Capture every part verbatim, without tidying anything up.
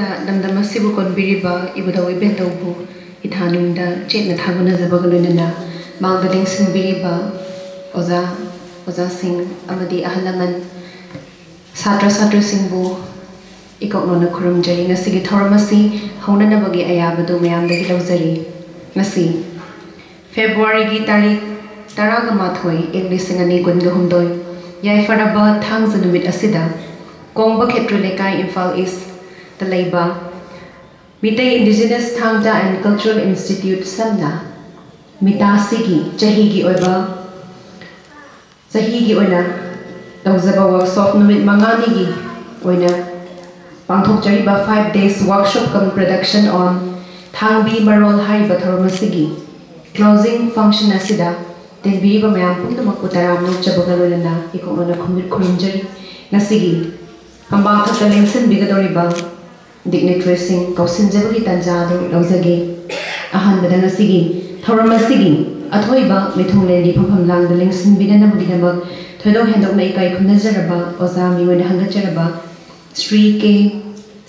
ꯂꯝꯗꯝ ꯑꯁꯤꯕꯨ ꯀꯣꯟꯕꯤꯔꯤꯕ ꯏꯕꯨꯙꯧ ꯏꯕꯦꯟꯗꯧꯕꯨ ꯏꯊꯥꯅꯨꯡꯗ ꯆꯦꯠꯅ ꯊꯥꯒꯠꯅꯖꯕꯒ ꯂꯣꯏꯅꯅ, ꯃꯥꯡꯗ ꯂꯦꯡꯁꯤꯟꯕꯤꯔꯤꯕ ꯑꯣꯖꯥ, ꯑꯣꯖꯥꯁꯤꯡ ꯑꯃꯗꯤ ꯑꯍꯜ ꯂꯃꯟ, ꯁꯥꯇ꯭ꯔ ꯁꯥꯇ꯭ꯔꯤꯁꯤꯡꯕꯨ ꯏꯀꯣꯛꯅꯣꯅ ꯈꯨꯔꯨꯝꯖꯔꯤ꯫ ꯉꯁꯤꯒꯤ ꯊꯧꯔꯝ ꯑꯁꯤ ꯍꯧꯅꯅꯕꯒꯤ ꯑꯌꯥꯕꯗꯨ ꯃꯌꯥꯝꯗꯒꯤ ꯂꯧꯖꯔꯤ꯫ ꯉꯁꯤ ꯐꯦꯕ꯭ꯔꯨꯋꯥꯔꯤꯒꯤ ꯇꯥꯔꯤꯛ ꯇꯔꯥꯒ ꯃꯥꯊꯣꯏ, ꯏꯪ ꯂꯤꯁꯤꯡ ꯑꯅꯤ ꯀꯨꯟꯒ ꯍꯨꯝꯗꯣꯏ, ꯌꯥꯏꯐꯔꯕ ꯊꯥꯡꯖ ꯅꯨꯃꯤꯠ ꯑꯁꯤꯗ ꯀꯣꯡꯕ ꯈꯦꯇ꯭ꯔꯤ ꯂꯩꯀꯥꯏ, ꯏꯝꯐꯥꯜ ꯏꯁꯇ ꯂꯩꯕ Meitei indigenous Thangta and cultural institute, ꯁꯝꯅ ꯃꯤꯇꯥꯁꯤꯒꯤ ꯆꯍꯤꯒꯤ ꯑꯣꯏꯕ ꯆꯍꯤꯒꯤ ꯑꯣꯏꯅ ꯇꯧꯖꯕ ꯋꯥꯔꯛꯁꯣꯞ ꯅꯨꯃꯤꯠ ꯃꯉꯥꯅꯤꯒꯤ ꯑꯣꯏꯅ ꯄꯥꯡꯊꯣꯛꯆꯔꯤꯕ five days workshop cum production on ꯊꯥꯡꯕꯤ ꯃꯔꯣꯜ ꯍꯥꯏꯔꯤꯕ ꯊꯧꯔꯝ ꯑꯁꯤꯒꯤ closing function ꯑꯁꯤꯗ ꯇꯤꯟꯕꯤꯔꯤꯕ ꯃꯌꯥꯝ ꯄꯨꯝꯅꯃꯛꯄꯨ ꯇꯔꯥꯝꯅ ꯑꯣꯛꯆꯕꯒ ꯂꯣꯏꯅꯅ ꯏꯀꯣꯛꯅꯣꯅ ꯈꯨꯔꯨꯝ-, ꯈꯨꯔꯨꯝꯖꯔꯤ꯫ ꯉꯁꯤꯒꯤ ꯐꯝꯕꯥꯛ ꯊꯛꯇ ꯂꯦꯡꯁꯤꯟꯕꯤꯒꯗꯧꯔꯤꯕ ꯗꯤꯒꯅꯤꯇꯔꯤꯁꯤꯡ ꯀꯧꯁꯤꯟꯖꯕꯒꯤ ꯇꯥꯟꯖꯥ ꯑꯗꯨ ꯂꯧꯖꯒꯦ꯫ ꯑꯍꯥꯟꯕꯗ ꯉꯁꯤꯒꯤ ꯊꯧꯔꯝ ꯑꯁꯤꯒꯤ ꯑꯊꯣꯏꯕ ꯃꯤꯊꯨꯡꯂꯦꯟꯒꯤ ꯐꯝꯐꯝ ꯂꯥꯡꯗ ꯂꯦꯡꯁꯤꯟꯕꯤꯅꯅꯕꯒꯤꯗꯃꯛ ꯊꯣꯏꯗꯣꯛ ꯍꯦꯟꯗꯣꯛꯅ ꯏꯀꯥꯏ ꯈꯨꯝꯅꯖꯔꯕ ꯑꯣꯖꯥ ꯃꯤꯡ ꯑꯣꯏꯅ ꯍꯪꯒꯠꯆꯔꯕ ꯁ꯭ꯔꯤ ꯀꯦ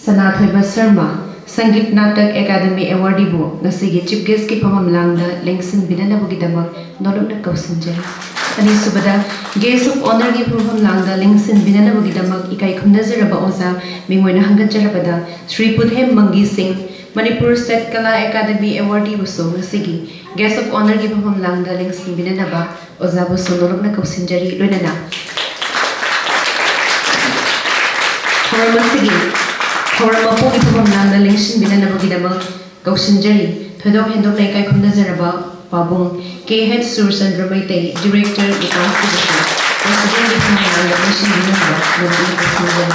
ꯁꯅꯥꯊꯣꯏꯕ ꯁꯔꯃ, ꯁꯪꯒꯤꯠ ꯅꯥꯇꯛ ꯑꯦꯀꯥꯗꯃꯤ ꯑꯦꯋꯥꯔꯗꯤꯕꯨ ꯉꯁꯤꯒꯤ ꯆꯤꯐ ꯒꯦꯁꯀꯤ ꯐꯝꯐꯝ ꯂꯥꯡꯗ ꯂꯦꯡꯁꯤꯟꯕꯤꯅꯅꯕꯒꯤꯗꯃꯛ ꯅꯣꯂꯨꯛꯅ ꯀꯧꯁꯤꯟꯖꯔꯤ꯫ ꯑꯅꯤꯁꯨꯕꯗ, ꯒꯦꯁ ꯑꯣꯐ ꯑꯣꯅꯔꯒꯤ ꯐꯝꯐꯝ ꯂꯥꯡꯗ ꯂꯦꯡꯁꯤꯟꯕꯤꯅꯅꯕꯒꯤꯗꯃꯛ ꯏꯀꯥꯏ ꯈꯨꯝꯅꯖꯔꯕ ꯑꯣꯖꯥ ꯃꯤꯡ ꯑꯣꯏꯅ ꯍꯪꯒꯠꯆꯔꯕꯗ ꯁ꯭ꯔꯤ ꯄꯨꯊꯦꯝ ꯃꯪꯒꯤ ꯁꯤꯡ, ꯃꯅꯤꯄꯨꯔ ꯁ꯭ꯇꯦꯠ ꯀꯂꯥ ꯑꯦꯀꯥꯗꯃꯤ ꯑꯦꯋꯥꯔꯗꯤꯕꯨꯁꯨ ꯉꯁꯤꯒꯤ ꯒꯦꯁ ꯑꯣꯐ ꯑꯣꯅꯔꯒꯤ ꯐꯝꯐꯝ ꯂꯥꯡꯗ ꯂꯦꯡꯁꯤꯟꯕꯤꯅꯅꯕ ꯑꯣꯖꯥꯕꯨꯁꯨ ꯅꯣꯂꯨꯛꯅ ꯀꯧꯁꯤꯟꯖꯔꯤ꯫ ꯂꯣꯏꯅꯅ ꯊꯧꯔꯝ ꯑꯁꯤꯒꯤ ꯊꯧꯔꯝ ꯃꯄꯨꯒꯤ ꯐꯝꯐꯝ ꯂꯥꯡꯗ ꯂꯦꯡꯁꯤꯟꯕꯤꯅꯅꯕꯒꯤꯗꯃꯛ ꯀꯧꯁꯤꯟꯖꯔꯤ꯫ ꯊꯣꯏꯗꯣꯛ ꯍꯦꯟꯗꯣꯛꯅ ꯏꯀꯥꯏ ꯈꯨꯝꯅꯖꯔꯕ ꯄꯥꯕꯨꯡ ꯀꯦ ꯍꯩꯆ ꯁꯨꯔꯆꯟꯗ꯭ꯔ ꯃꯩꯇꯩ, ꯗꯤꯔꯦꯛꯇꯔ, ꯃꯤꯇꯥꯁꯤꯕꯨꯁꯨ ꯄ꯭ꯔꯦꯁꯤꯗꯦꯟꯒꯤ ꯐꯝꯐꯝ ꯂꯥꯡꯗ ꯂꯦꯡꯁꯤꯟꯕꯤꯅꯅꯕ ꯅꯣꯂꯨꯛꯅ ꯀꯧꯁꯤꯟꯖꯔꯤ꯫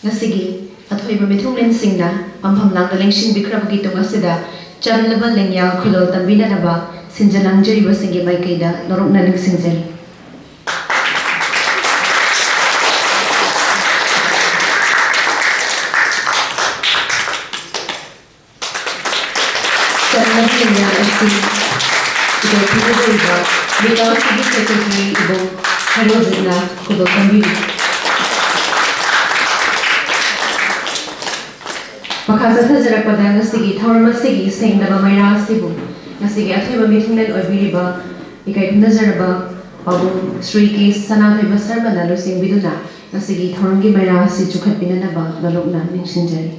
ꯉꯁꯤꯒꯤ ꯑꯊꯣꯏꯕ ꯃꯤꯊꯨꯡꯂꯦꯟꯁꯤꯡꯅ ꯐꯝꯐꯝ ꯂꯥꯡꯗ ꯂꯦꯡꯁꯤꯟꯕꯤꯈ꯭ꯔꯕꯒꯤ ꯇꯨꯡ ꯑꯁꯤꯗ ꯆꯝꯂꯕ ꯂꯦꯡꯌꯥꯜ ꯈꯨꯗꯣꯜ ꯇꯝꯕꯤꯅꯅꯕ ꯁꯤꯟꯖ ꯂꯥꯡꯖꯔꯤꯕꯁꯤꯡꯒꯤ ꯃꯥꯏꯀꯩꯗ ꯅꯣꯂꯨꯛꯅ ꯅꯤꯡꯁꯤꯡꯖꯔꯤ꯫ ꯆꯝꯂꯕ ꯂꯦꯡꯌꯥꯜ ꯑꯁꯤ ꯏꯀꯥꯏ ꯈꯨꯝꯅꯖꯔꯤꯕ ꯃꯤꯇꯥꯁꯤꯒꯤ ꯁꯦꯀ꯭ꯔꯦꯇꯔꯤ ꯏꯕꯨꯡ ꯍꯦꯔꯣꯖꯤꯠꯅ ꯈꯨꯗꯣꯜ ꯇꯝꯕꯤꯔꯤ꯫ ꯃꯈꯥ ꯆꯠꯊꯖꯔꯛꯄꯗ, ꯉꯁꯤꯒꯤ ꯊꯧꯔꯝ ꯑꯁꯤꯒꯤ ꯁꯦꯡꯂꯕ ꯃꯩꯔꯥ ꯑꯁꯤꯕꯨ ꯉꯁꯤꯒꯤ ꯑꯊꯣꯏꯕ ꯃꯤꯊꯨꯡꯂꯦꯟ ꯑꯣꯏꯕꯤꯔꯤꯕ ꯏꯀꯥꯏ ꯈꯨꯝꯅꯖꯔꯕ ꯄꯥꯕꯨꯡ ꯁ꯭ꯔꯤ ꯀꯦ ꯁꯅꯥꯊꯣꯏꯕ ꯁꯔꯃꯅ ꯂꯨꯆꯤꯡꯕꯤꯗꯨꯅ ꯉꯁꯤꯒꯤ ꯊꯧꯔꯝꯒꯤ ꯃꯩꯔꯥ ꯑꯁꯤ ꯆꯨꯈꯠꯄꯤꯅꯅꯕ ꯅꯣꯂꯨꯛꯅ ꯅꯤꯡꯁꯤꯡꯖꯔꯤ꯫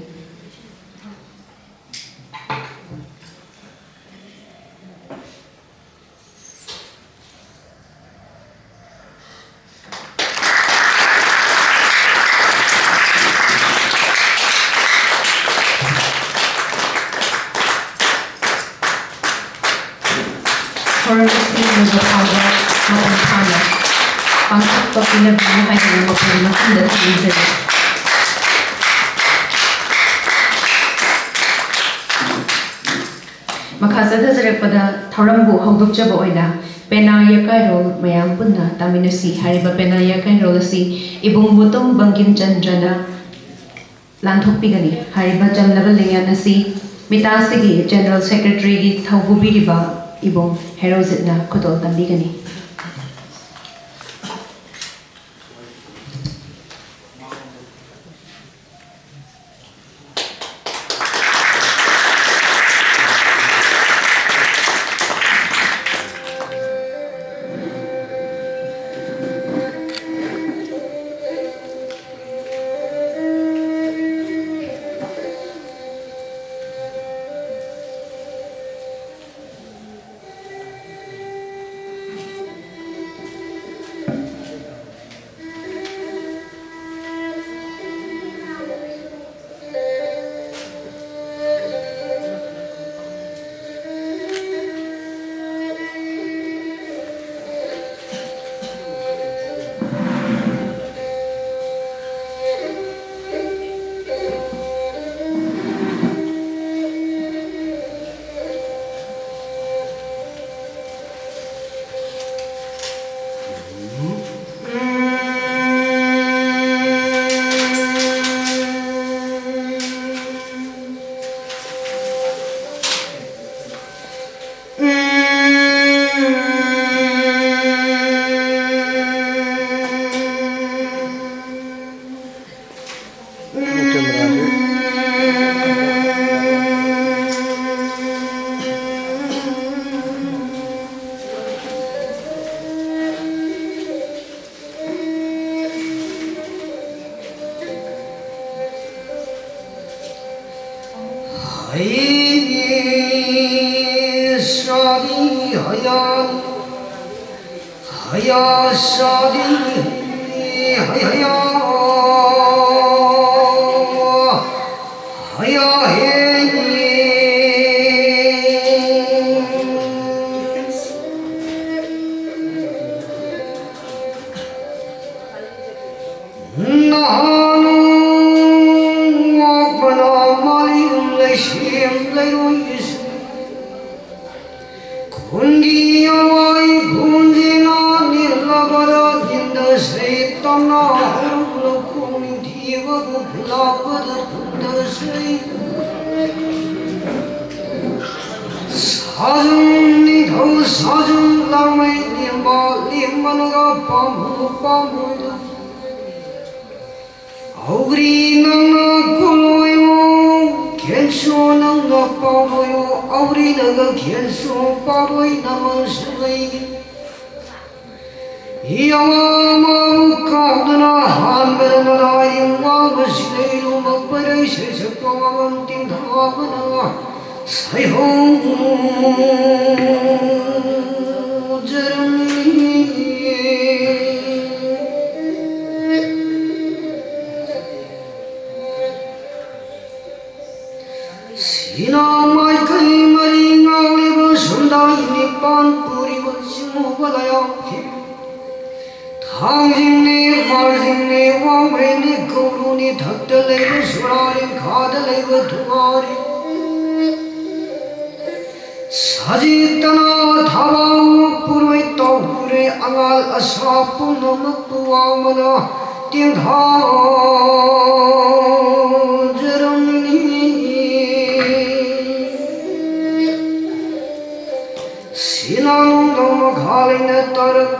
ꯊꯧꯔꯝ ꯑꯁꯤ ꯂꯣꯏꯕ ꯐꯥꯎꯕ ꯃꯄꯨꯡ ꯐꯥꯅ ꯄꯥꯡꯊꯣꯛꯄ ꯄꯤꯅꯕꯤꯌꯨ ꯍꯥꯏꯗꯨꯅ ꯃꯄꯨ ꯃꯊꯪꯗ ꯊꯧꯅꯤꯖꯔꯤ꯫ ꯃꯈꯥ ꯆꯠꯊꯖꯔꯛꯄꯗ ꯊꯧꯔꯝꯕꯨ ꯍꯧꯗꯣꯛꯆꯕ ꯑꯣꯏꯅ ꯄꯦꯅꯥ ꯌꯦꯛꯀꯥꯏꯔꯣꯜ ꯃꯌꯥꯝ ꯄꯨꯟꯅ ꯇꯥꯃꯤꯟꯅꯁꯤ꯫ ꯍꯥꯏꯔꯤꯕ ꯄꯦꯅꯥ ꯌꯦꯛꯀꯥꯏꯔꯣꯜ ꯑꯁꯤ ꯏꯕꯨꯡ ꯃꯨꯇꯣꯝ ꯕꯪꯀꯤꯝ ꯆꯟꯗ꯭ꯔꯅ ꯂꯥꯡꯊꯣꯛꯄꯤꯒꯅꯤ꯫ ꯍꯥꯏꯔꯤꯕ ꯆꯝꯂꯕ ꯂꯤꯡꯌꯥꯟ ꯑꯁꯤ ꯃꯤꯇꯥꯁꯤꯒꯤ ꯖꯦꯅꯔꯦꯜ ꯁꯦꯀ꯭ꯔꯦꯇꯔꯤꯒꯤ ꯊꯧꯄꯨꯕꯤꯔꯤꯕ ꯏꯕꯨꯡ ꯍꯦꯔꯣꯖꯤꯠꯅ ꯈꯨꯗꯣꯜ ꯇꯝꯕꯤꯒꯅꯤ꯫ Haya shadi haya, haya shadi haya, haya he. Nahanu wakmana mali leishim leiruis. Kundi awai kundi na nilabara dinda seitana harukla kundi wabu labada kunda sei. Sajung ni thau sajung lamai limba limba naga pamu pamu da. Augri nangna kuloi mo, kenso nangna pamoyo, augri naga kenso pamoi naman sagai. Yawa mamu kaudana han bada nalai ma masilai lo ma parai se se pamam ting dhamana. Sai ho jarang. Sina maikai mari ngaliba sundai nipan puriba simuba layang. Thangjingne, marjingne, wangmaine, gaurune, thakta leiba surare, khada leiba thungare. Sajitana thabau puroi taure angal asa pumna mapuamana tingha jaramni. Sinang dama ghalina tarap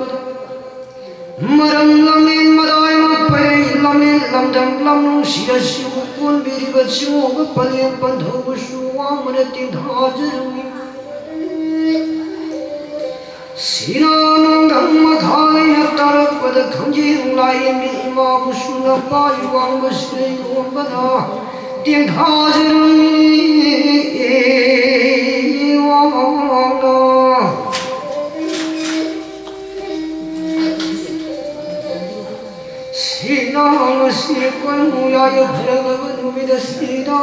Maram lamlin madai mapai lamlin lamdam lamnung sida sibu kun biriba sibu ba palin pandhau ba suwa mana tin hajarui. Sina nung dam madhalai na tarak pada khangjing lai mi ima bu suna pai wang ba srei wang bana. ꯇꯦꯡꯊꯥꯖꯔꯝꯃꯤ ꯋꯥꯅ꯫ ꯁꯤꯅ ꯉꯁꯤ ꯀꯣꯟꯃꯨ ꯌꯥꯏꯐꯔꯕ ꯅꯨꯃꯤꯠ ꯑꯁꯤꯗ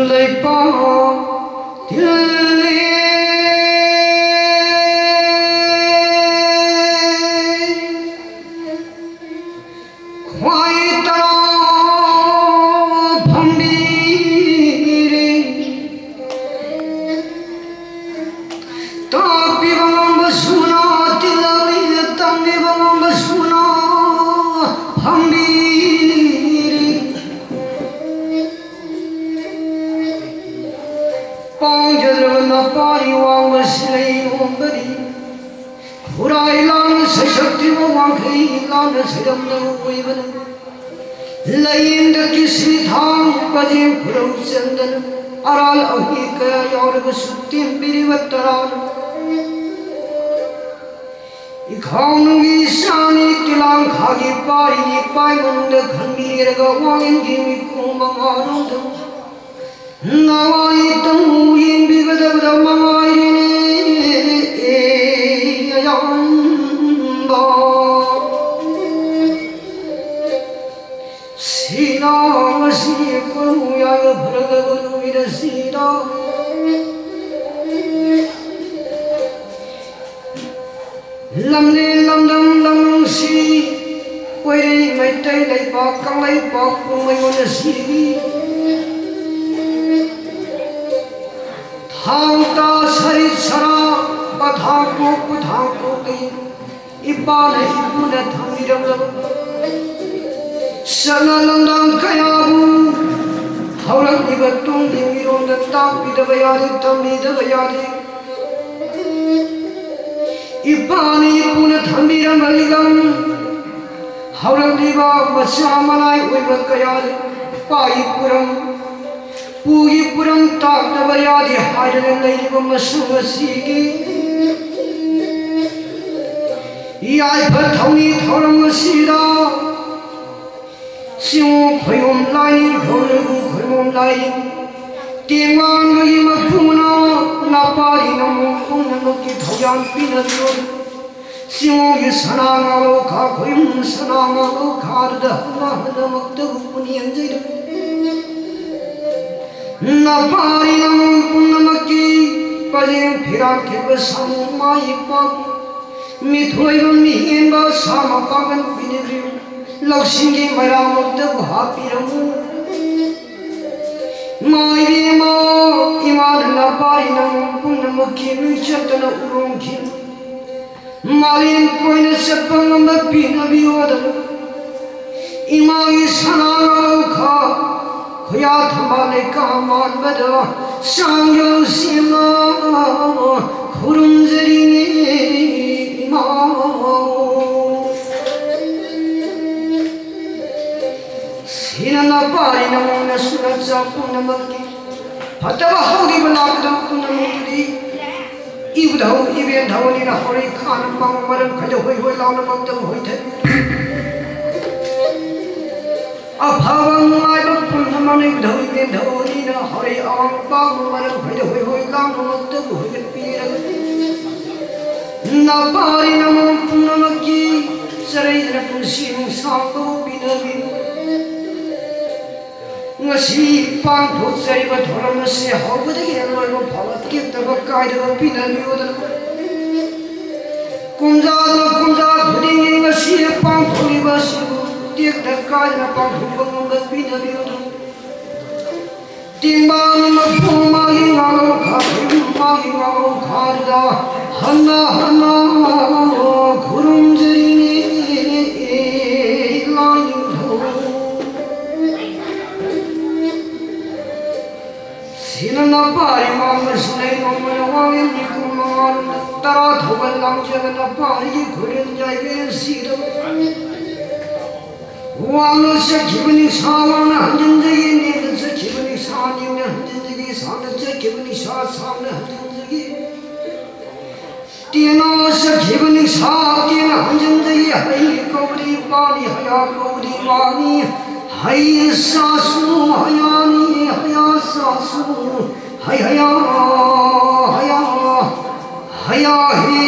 ꯂꯩꯄꯥꯛ ꯇꯤꯜꯂꯤ꯫ ꯈ꯭ꯋꯥꯏ ꯇꯔꯥ ꯐꯝꯕꯤꯔꯤ꯫ ꯇꯥꯛꯄꯤꯕ ꯉꯝꯕꯁꯨꯅ ꯇꯤꯜꯂꯛꯂꯤ, ꯇꯝꯕꯤꯕ ꯉꯝꯕꯁꯨꯅ ꯐꯝꯕꯤꯔꯤ꯫ ꯄꯥꯡꯖꯗ꯭ꯔꯕ ꯅꯄꯥꯔꯤ ꯋꯥꯡꯕ ꯁꯤꯂꯩ ꯑꯣꯡꯕꯅꯤ꯫ ꯈꯨꯔꯥꯏ ꯂꯥꯡꯅ ꯁꯩꯁꯛꯇ꯭ꯔꯤꯕ ꯋꯥꯡꯈꯩ ꯂꯥꯡꯅ ꯁꯩꯔꯝꯗꯕ ꯑꯣꯏꯕꯅꯤ꯫ ꯂꯥꯏꯌꯦꯡꯗ ꯀꯤꯁꯤ ꯊꯥꯡ ꯄꯔꯦꯡ ꯈꯨꯔꯧ ꯆꯟꯗꯅ ꯑꯔꯥꯜ ꯑꯍꯤ ꯀꯌꯥ ꯌꯥꯎꯔꯕꯁꯨ ꯇꯦꯟꯕꯤꯔꯤꯕ ꯇꯔꯥꯅ ꯏꯈꯥꯎꯅꯨꯡꯒꯤ ꯏꯆꯥꯅꯤ ꯇꯤꯂꯥꯡꯈꯥꯒꯤ ꯄꯥꯔꯤꯅꯤ ꯄꯥꯏ ꯃꯅꯨꯡꯗ ꯈꯟꯕꯤꯔꯒ ꯋꯥꯡꯏꯟꯒꯤ ꯃꯤꯈꯣꯡ ꯃꯉꯥꯔꯣꯝꯗ ꯅꯋꯥꯏ ꯇꯪꯉꯨ ꯌꯦꯡꯕꯤꯒꯗꯕꯗ ꯃꯉꯥꯏꯔꯦꯅꯦ ꯑꯌꯥꯝꯕ꯫ ꯁꯤꯅ ꯉꯁꯤ ꯀꯣꯟꯃꯨ ꯌꯥꯏꯐꯔꯒ ꯅꯨꯃꯤꯠ ꯑꯁꯤꯗ ꯂꯝꯂꯦꯟ ꯂꯝꯗꯝ ꯂꯝꯂꯣꯡꯁꯤ ꯀꯣꯏꯔꯩ ꯃꯩꯇꯩ ꯂꯩꯄꯥꯛ ꯀꯪꯂꯩꯄꯥꯛ ꯄꯨꯝꯕ ꯌꯣꯟꯅꯁꯤ꯫ ꯊꯥꯡ ꯇꯥ ꯁꯔꯤꯠ ꯁꯔꯥ ꯄꯊꯥꯡ ꯄꯣꯛ ꯄꯊꯥꯡ ꯄꯣꯛꯀꯤ ꯏꯄꯥꯅ ꯏꯄꯨꯅ ꯊꯝꯕꯤꯔꯝꯂꯕ ꯆꯠꯅ ꯂꯝꯗꯥꯡ ꯀꯌꯥꯕꯨ ꯍꯧꯔꯛꯂꯤꯕ ꯇꯨꯡꯒꯤ ꯃꯤꯔꯣꯜꯗ ꯇꯥꯛꯄꯤꯗꯕ ꯌꯥꯗꯦ, ꯇꯝꯕꯤꯗꯕ ꯌꯥꯗꯦ꯫ ꯏꯄꯥꯅ ꯏꯄꯨꯅ ꯊꯝꯕꯤꯔꯝꯕ ꯂꯤꯂꯝ ꯍꯧꯔꯛꯂꯤꯕ ꯃꯆꯥ ꯃꯅꯥꯏ ꯑꯣꯏꯕ ꯀꯌꯥ ꯄꯥꯏ ꯄꯨꯔꯝ ꯄꯨꯒꯤ ꯄꯨꯔꯝ ꯇꯥꯛꯇꯕ ꯌꯥꯗꯦ ꯍꯥꯏꯗꯅ ꯂꯩꯔꯤꯕ ꯃꯁꯨ ꯑꯁꯤꯒꯤ ꯌꯥꯏꯐ ꯊꯧꯅꯤ ꯊꯧꯔꯝ ꯑꯁꯤꯗ ꯆꯤꯡ ꯈꯣꯏꯌꯨꯝ ꯂꯥꯏ, ꯈꯣꯏꯌꯨꯝ ꯈꯣꯏꯌꯨꯝ ꯂꯥꯏ, ꯇꯦꯡꯕꯥꯡꯒꯤ ꯃꯄꯨꯅ ꯅꯄꯥꯔꯤ ꯅꯃꯨꯡ ꯄꯨꯝꯅꯃꯛꯀꯤ ꯊꯧꯖꯥꯜ ꯄꯤꯅꯕꯤꯌꯨ꯫ ꯆꯤꯡꯒꯤ ꯁꯅꯥ ꯉꯥꯂꯧ ꯈꯥ, ꯈꯣꯏꯌꯨꯝ ꯁꯅꯥ ꯉꯥꯂꯧ ꯈꯥꯗꯨꯗ ꯍꯟꯅ ꯍꯟꯅꯃꯛꯇꯕꯨ ꯄꯨꯛꯅꯤꯡ ꯌꯦꯡꯖꯩꯗꯨ꯫ ꯅꯄꯥꯔꯤ ꯅꯃꯨꯡ ꯄꯨꯝꯅꯃꯛꯀꯤ ꯄꯔꯦꯡ ꯐꯤꯔꯥꯡ ꯈꯦꯠꯄ ꯁꯥꯃꯨ ꯃꯥꯏ ꯄꯥꯛꯄ ꯃꯤꯊꯣꯏꯕ ꯃꯤꯍꯦꯟꯕ ꯁꯥ ꯃꯄꯥꯡꯒꯜ ꯄꯤꯅꯕꯤꯌꯨ꯫ ꯂꯧꯁꯤꯡꯒꯤ ꯃꯩꯔꯥꯃꯛꯇꯕꯨ ꯍꯥꯞꯄꯤꯔꯝꯃꯨ꯫ ꯃꯥꯏꯕꯦꯝꯃ, ꯏꯃꯥꯅ ꯅꯄꯥꯔꯤ ꯅꯃꯨꯡ ꯄꯨꯝꯅꯃꯛꯀꯤ ꯃꯤꯡ ꯆꯠꯇꯅ ꯎꯔꯣꯡꯈꯤ꯫ ꯃꯥꯂꯦꯝ ꯀꯣꯏꯅ ꯆꯠꯄ ꯉꯝꯕ ꯄꯤꯅꯕꯤꯌꯣꯗꯅ ꯏꯃꯥꯒꯤ ꯁꯅꯥ ꯉꯥꯂꯧ ꯈꯥ, ꯈꯨꯌꯥ ꯊꯝꯕꯥꯜ ꯂꯩꯀꯥ ꯃꯥꯟꯕꯗ ꯆꯥꯡ ꯌꯧꯁꯤꯃ ꯈꯨꯔꯨꯝꯖꯔꯤꯅꯦ ꯏꯃꯥ꯫ ꯁꯤꯅ ꯅꯄꯥꯔꯤ ꯅꯃꯨꯡ ꯅꯁꯨ ꯅꯆꯥ ꯄꯨꯝꯅꯃꯛꯀꯤ ꯐꯠꯇꯕ ꯍꯧꯔꯤꯕ ꯂꯥꯛꯀꯗꯕ ꯄꯨꯝꯅꯃꯛꯇꯨꯗꯤ ꯏꯕꯨꯙꯧ ꯏꯕꯦꯟꯙꯧ ꯑꯅꯤꯅ ꯍꯣꯔꯩ ꯈꯥꯅ ꯄꯥꯎ ꯃꯔꯝ ꯈꯥꯏꯗ ꯍꯣꯏ ꯍꯣꯏ ꯂꯥꯎꯅꯃꯛꯇ ꯍꯣꯏꯊꯩ꯫ ꯑꯐꯕ ꯅꯨꯡꯉꯥꯏꯕ ꯄꯨꯝꯅꯃꯛꯅ ꯏꯕꯨꯙꯧ ꯏꯕꯦꯟꯙꯧ ꯑꯅꯤꯅ ꯍꯣꯔꯩ ꯑꯋꯥꯡ ꯄꯥꯎ ꯃꯔꯝ ꯈꯥꯏꯗ ꯍꯣꯏ ꯍꯣꯏ ꯂꯥꯎꯅꯃꯛꯇ ꯍꯣꯏꯊꯩ ꯄꯤꯔꯒ ꯅꯄꯥꯔꯤ ꯅꯃꯨꯡ ꯄꯨꯝꯅꯃꯛꯀꯤ ꯆꯔꯩꯗꯅ ꯄꯨꯟꯁꯤ ꯅꯨꯡꯁꯥꯡꯕ ꯄꯤꯅꯕꯤꯌꯨ꯫ ꯉꯁꯤ ꯄꯥꯡꯊꯣꯛꯆꯔꯤꯕ ꯊꯧꯔꯝ ꯑꯁꯤ ꯍꯧꯕꯗꯒꯤ ꯂꯣꯏꯕ ꯐꯥꯎꯕ ꯇꯦꯛꯇꯕ ꯀꯥꯏꯗꯕ ꯄꯤꯅꯕꯤꯌꯨꯗꯅ ꯀꯨꯝꯖꯥꯗ ꯀꯨꯝꯖꯥ ꯈꯨꯗꯤꯡꯒꯤ ꯉꯁꯤ ꯄꯥꯡꯊꯣꯛꯂꯤꯕ ꯑꯁꯤꯕꯨ ꯇꯦꯛꯇ ꯀꯥꯏꯗꯅ ꯄꯥꯡꯊꯣꯛꯄ ꯉꯝꯕ ꯄꯤꯅꯕꯤꯌꯨꯗꯅ ꯇꯦꯡꯕꯥꯡ ꯃꯄꯨ ꯃꯥꯒꯤ ꯉꯥꯂꯧ ꯈꯥ, ꯃꯥꯒꯤ ꯉꯥꯂꯧ ꯈꯥꯗꯨꯗ ꯍꯟꯅ ꯍꯟꯅ ꯈꯨꯔꯨꯝꯖꯔꯤꯅꯤ ꯂꯥꯏꯅꯤꯡꯊꯧ꯫ ꯁꯤꯅ ꯅꯄꯥꯔꯤ ꯃꯥꯡꯕꯁꯤꯅ ꯅꯣꯡꯃꯅ ꯋꯥꯡꯂꯦꯟ ꯅꯤꯐꯨ ꯃꯉꯥ ꯇꯔꯥ ꯊꯧꯒꯜ ꯂꯥꯡꯖꯕ ꯅꯄꯥꯔꯤꯒꯤ ꯈꯨꯔꯦꯟ ꯌꯥꯏꯕꯦꯟ ꯁꯤꯗꯕ ꯋꯥꯡꯅ ꯆꯠꯈꯤꯕꯅꯤ ꯁꯥ ꯋꯥꯡꯅ ꯍꯟꯖꯤꯟꯖꯒꯦ ꯅꯦꯝꯅ ꯆꯠꯈꯤꯕꯅꯤ ꯁꯥ ꯅꯤꯡꯅ ꯍꯟꯖꯤꯟꯖꯈꯤ, ꯁꯥꯡꯅ ꯆꯠꯈꯤꯕ ꯅꯤꯡꯁꯥ ꯁꯥꯡꯅ ꯍꯟꯖꯤꯟꯖꯈꯤ꯫ ꯇꯦꯟꯅ ꯆꯠꯈꯤꯕ ꯅꯤꯡꯁꯥ ꯇꯦꯟꯅ ꯍꯟꯖꯤꯟꯖꯈꯤ꯫ ꯍꯩ ꯀꯧꯔꯤ ꯄꯥꯅꯤ, ꯍꯌꯥ ꯀꯧꯔꯤ ꯋꯥꯅꯤ꯫ ꯍꯩ ꯁꯥꯁꯨ ꯍꯌꯥꯅꯤ, ꯍꯌꯥ ꯁꯥꯁꯨ ꯍꯩ ꯍꯌꯥ, ꯍꯌꯥ, ꯍꯌꯥ ꯍꯤ꯫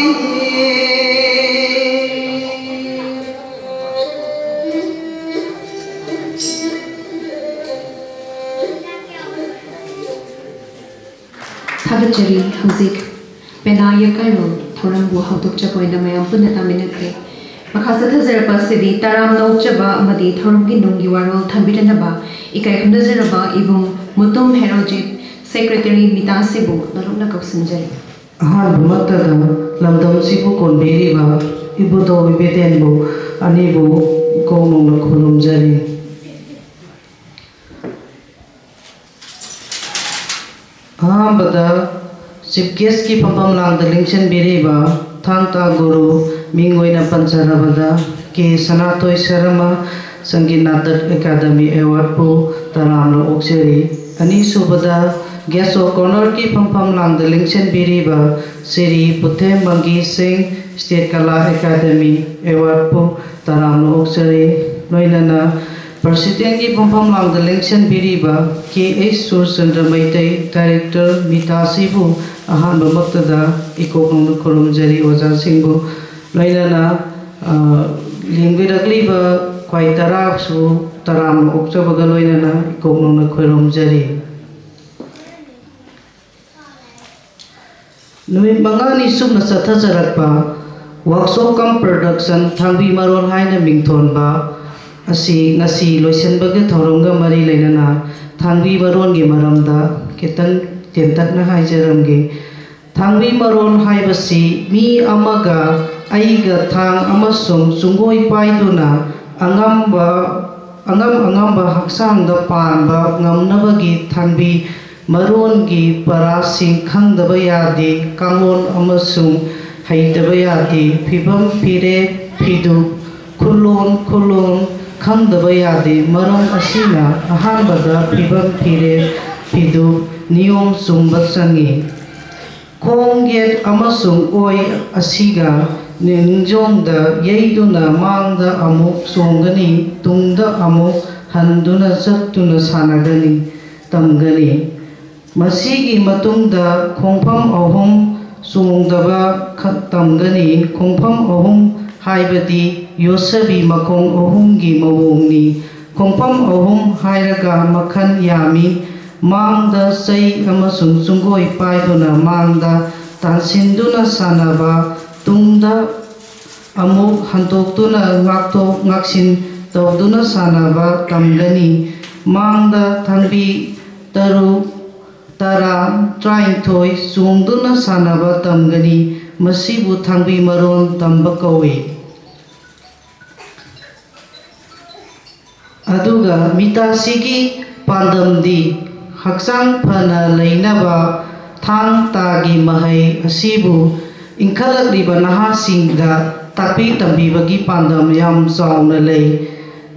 ꯊꯥꯒꯠꯆꯔꯤ꯫ ꯍꯧꯖꯤꯛ ꯄꯦꯅꯥ ꯌꯦꯛꯈꯥꯏꯔꯣꯜ ꯊꯧꯔꯝꯕꯨ ꯍꯧꯗꯣꯛꯆꯕ ꯑꯣꯏꯅ ꯃꯌꯥꯝ ꯄꯨꯟꯅ ꯇꯥꯃꯤꯟꯅꯈ꯭ꯔꯦ꯫ ꯃꯈꯥ ꯆꯠꯊꯖꯔꯛꯄ ꯑꯁꯤꯗꯤ ꯇꯔꯥꯝꯅ ꯑꯣꯛꯆꯕ ꯑꯃꯗꯤ ꯊꯧꯔꯝꯒꯤ ꯅꯨꯡꯒꯤ ꯋꯥꯔꯣꯜ ꯊꯝꯕꯤꯔꯅꯕ ꯏꯀꯥꯏ ꯈꯨꯝꯅꯖꯔꯕ ꯏꯕꯨꯡ ꯃꯨꯇꯨꯝ ꯍꯦꯔꯣꯖꯤꯠ, ꯁꯦꯀ꯭ꯔꯦꯇꯔꯤ ꯃꯤꯇꯥꯁꯤꯕꯨ ꯅꯣꯂꯨꯛꯅ ꯀꯧꯁꯤꯟꯖꯔꯤ꯫ ꯑꯍꯥꯟꯕꯃꯛꯇꯗ ꯂꯝꯗꯝꯁꯤꯕꯨ ꯀꯣꯟꯕꯤꯔꯤꯕ ꯏꯕꯨꯙꯧ ꯏꯕꯦꯗꯦꯟꯕꯨ ꯑꯅꯤꯕꯨ ꯏꯀꯣꯛ ꯅꯧꯅ ꯈꯨꯔꯨꯝꯖꯔꯤ꯫ ꯑꯍꯥꯟꯕꯗ ꯆꯤꯐ ꯒꯦꯁꯀꯤ ꯐꯝꯐꯝ ꯂꯥꯡꯗ ꯂꯦꯡꯁꯤꯟꯕꯤꯔꯤꯕ ꯊꯥꯡ ꯇꯥ ꯒꯨꯔꯨ, ꯃꯤꯡ ꯑꯣꯏꯅ ꯄꯟꯖꯔꯕꯗ ꯀꯦ ꯁꯅꯥꯇꯣꯏ ꯁꯔꯃ, ꯁꯪꯒꯤꯠ ꯅꯥꯇꯛ ꯑꯦꯀꯥꯗꯃꯤ ꯑꯦꯋꯥꯔꯗꯄꯨ ꯇꯔꯥꯝꯅ ꯑꯣꯛꯆꯔꯤ꯫ ꯑꯅꯤꯁꯨꯕꯗ ꯒꯦꯁ ꯑꯣꯐ ꯑꯣꯅꯔꯒꯤ ꯐꯝꯐꯝ ꯂꯥꯡꯗ ꯂꯦꯡꯁꯤꯟꯕꯤꯔꯤꯕ ꯁ꯭ꯔꯤ ꯄꯨꯊꯦꯝ ꯃꯪꯒꯤ ꯁꯤꯡ, ꯁ꯭ꯇꯦꯠ ꯀꯂꯥ ꯑꯦꯀꯥꯗꯃꯤ ꯑꯦꯋꯥꯔꯗꯄꯨ ꯇꯔꯥꯝꯅ ꯑꯣꯛꯆꯔꯤ꯫ ꯂꯣꯏꯅꯅ ꯄ꯭ꯔꯁꯤꯗꯦꯟꯒꯤ ꯐꯝꯐꯝ ꯂꯥꯡꯗ ꯂꯦꯡꯁꯤꯟꯕꯤꯔꯤꯕ ꯀꯦ ꯑꯩꯆ ꯁꯨꯔꯆꯟꯗ꯭ꯔ ꯃꯩꯇꯩ, ꯗꯥꯏꯔꯦꯛꯇꯔ ꯃꯤꯇꯥꯁꯤꯕꯨ ꯑꯍꯥꯟꯕꯃꯛꯇꯗ ꯏꯀꯣꯛ ꯅꯧꯅ ꯈꯨꯔꯨꯝꯖꯔꯤ꯫ ꯑꯣꯖꯥꯁꯤꯡꯕꯨ ꯂꯣꯏꯅꯅ, ꯑ, ꯂꯦꯡꯕꯤꯔꯛꯂꯤꯕ ꯈ꯭ꯋꯥꯏ ꯇꯔꯥꯁꯨ ꯇꯔꯥꯝꯅ ꯑꯣꯛꯆꯕꯒ ꯂꯣꯏꯅꯅ ꯏꯀꯣꯛ ꯅꯧꯅ ꯈꯨꯔꯨꯝꯖꯔꯤ꯫ ꯅꯨꯃꯤꯠ ꯃꯉꯥꯅꯤ ꯆꯨꯞꯅ ꯆꯠꯊꯖꯔꯛꯄ ꯋꯥꯛꯁꯣꯞ ꯀꯝ ꯄ꯭ꯔꯗꯛꯁꯟ ꯊꯥꯡꯕꯤ ꯃꯔꯣꯟ ꯍꯥꯏꯅ ꯃꯤꯡꯊꯣꯟꯕ ꯑꯁꯤ ꯉꯁꯤ ꯂꯣꯏꯁꯤꯟꯕꯒꯤ ꯊꯧꯔꯝꯒ ꯃꯔꯤ ꯂꯩꯅꯅ ꯊꯥꯡꯕꯤ ꯃꯔꯣꯟꯒꯤ ꯃꯔꯝꯗ ꯈꯤꯇꯪ ꯇꯦꯟꯇꯛꯅ ꯍꯥꯏꯖꯔꯝꯒꯦ꯫ ꯊꯥꯡꯕꯤ ꯃꯔꯣꯟ ꯍꯥꯏꯕꯁꯤ ꯃꯤ ꯑꯃꯒ ꯑꯩꯒ ꯊꯥꯡ ꯑꯃꯁꯨꯡ ꯆꯨꯡꯒꯣꯏ ꯄꯥꯏꯗꯨꯅ ꯑꯉꯝꯕ, ꯑꯉꯝ ꯑꯉꯝꯕ ꯍꯛꯆꯥꯡꯗ ꯄꯥꯟꯕ ꯉꯝꯅꯕꯒꯤ ꯊꯥꯡꯕꯤ ꯃꯔꯣꯟꯒꯤ ꯄꯔꯥꯁꯤꯡ ꯈꯪꯗꯕ ꯌꯥꯗꯦ꯫ ꯀꯥꯡꯂꯣꯟ ꯑꯃꯁꯨꯡ ꯍꯩꯇꯕ ꯌꯥꯗꯦ꯫ ꯐꯤꯕꯝ ꯐꯤꯔꯦꯞ ꯐꯤꯗꯨ ꯈꯨꯂꯣꯟ ꯈꯨꯂꯣꯟ ꯈꯪꯗꯕ ꯌꯥꯗꯦ꯫ ꯃꯔꯝ ꯑꯁꯤꯅ ꯑꯍꯥꯟꯕꯗ ꯐꯤꯕꯝ ꯐꯤꯔꯦꯞ ꯐꯤꯗꯨ ꯅꯤꯌꯣꯝ ꯆꯨꯝꯕ ꯆꯪꯏ꯫ ꯈꯣꯡ ꯌꯦꯠ ꯑꯃꯁꯨꯡ ꯑꯣꯏ ꯑꯁꯤꯒ ꯅꯤꯡꯖꯣꯡꯗ ꯌꯩꯗꯨꯅ ꯃꯥꯡꯗ ꯑꯃꯨꯛ ꯆꯣꯡꯒꯅꯤ, ꯇꯨꯡꯗ ꯑꯃꯨꯛ ꯍꯟꯗꯨꯅ ꯆꯠꯇꯨꯅ ꯁꯥꯟꯅꯒꯅꯤ, ꯇꯝꯒꯅꯤ꯫ ꯃꯁꯤꯒꯤ ꯃꯇꯨꯡꯗ ꯈꯣꯡꯐꯝ ꯑꯍꯨꯝ ꯆꯣꯡꯗꯕ ꯈꯛ ꯇꯝꯒꯅꯤ꯫ ꯈꯣꯡꯐꯝ ꯑꯍꯨꯝ ꯍꯥꯏꯕꯗꯤ ꯌꯣꯠꯁꯕꯤ ꯃꯈꯣꯡ ꯑꯍꯨꯝꯒꯤ ꯃꯑꯣꯡꯅꯤ꯫ ꯈꯣꯡꯐꯝ ꯑꯍꯨꯝ ꯍꯥꯏꯔꯒ ꯃꯈꯜ ꯌꯥꯝꯃꯤ꯫ ꯃꯥꯡꯗ ꯆꯩ ꯑꯃꯁꯨꯡ ꯆꯨꯡꯒꯣꯏ ꯄꯥꯏꯗꯨꯅ ꯃꯥꯡꯗ ꯇꯥꯟꯁꯤꯟꯗꯨꯅ ꯁꯥꯟꯅꯕ, ꯇꯨꯡꯗ ꯑꯃꯨꯛ ꯍꯟꯗꯣꯛꯇꯨꯅ ꯉꯥꯛꯊꯣꯛ ꯉꯥꯛꯁꯤꯟ ꯇꯧꯗꯨꯅ ꯁꯥꯟꯅꯕ ꯇꯝꯒꯅꯤ꯫ ꯃꯥꯡꯗ ꯊꯥꯡꯕꯤ ꯇꯔꯨꯛ, ꯇꯔꯥ, ꯇꯔꯥꯅꯤꯊꯣꯏ ꯆꯣꯡꯗꯨꯅ ꯁꯥꯟꯅꯕ ꯇꯝꯒꯅꯤ꯫ ꯃꯁꯤꯕꯨ ꯊꯥꯡꯕꯤ ꯃꯔꯣꯟ ꯇꯝꯕ ꯀꯧꯏ꯫ ꯑꯗꯨꯒ ꯃꯤꯇꯥꯁꯤꯒꯤ ꯄꯥꯟꯗꯝꯗꯤ ꯍꯛꯆꯥꯡ ꯐꯅ ꯂꯩꯅꯕ ꯊꯥꯡ ꯇꯥꯒꯤ ꯃꯍꯩ ꯑꯁꯤꯕꯨ ꯏꯟꯈꯠꯂꯛꯂꯤꯕ ꯅꯍꯥꯁꯤꯡꯗ ꯇꯥꯛꯄꯤ ꯇꯝꯕꯤꯕꯒꯤ ꯄꯥꯟꯗꯝ ꯌꯥꯝ ꯆꯥꯎꯅ ꯂꯩ꯫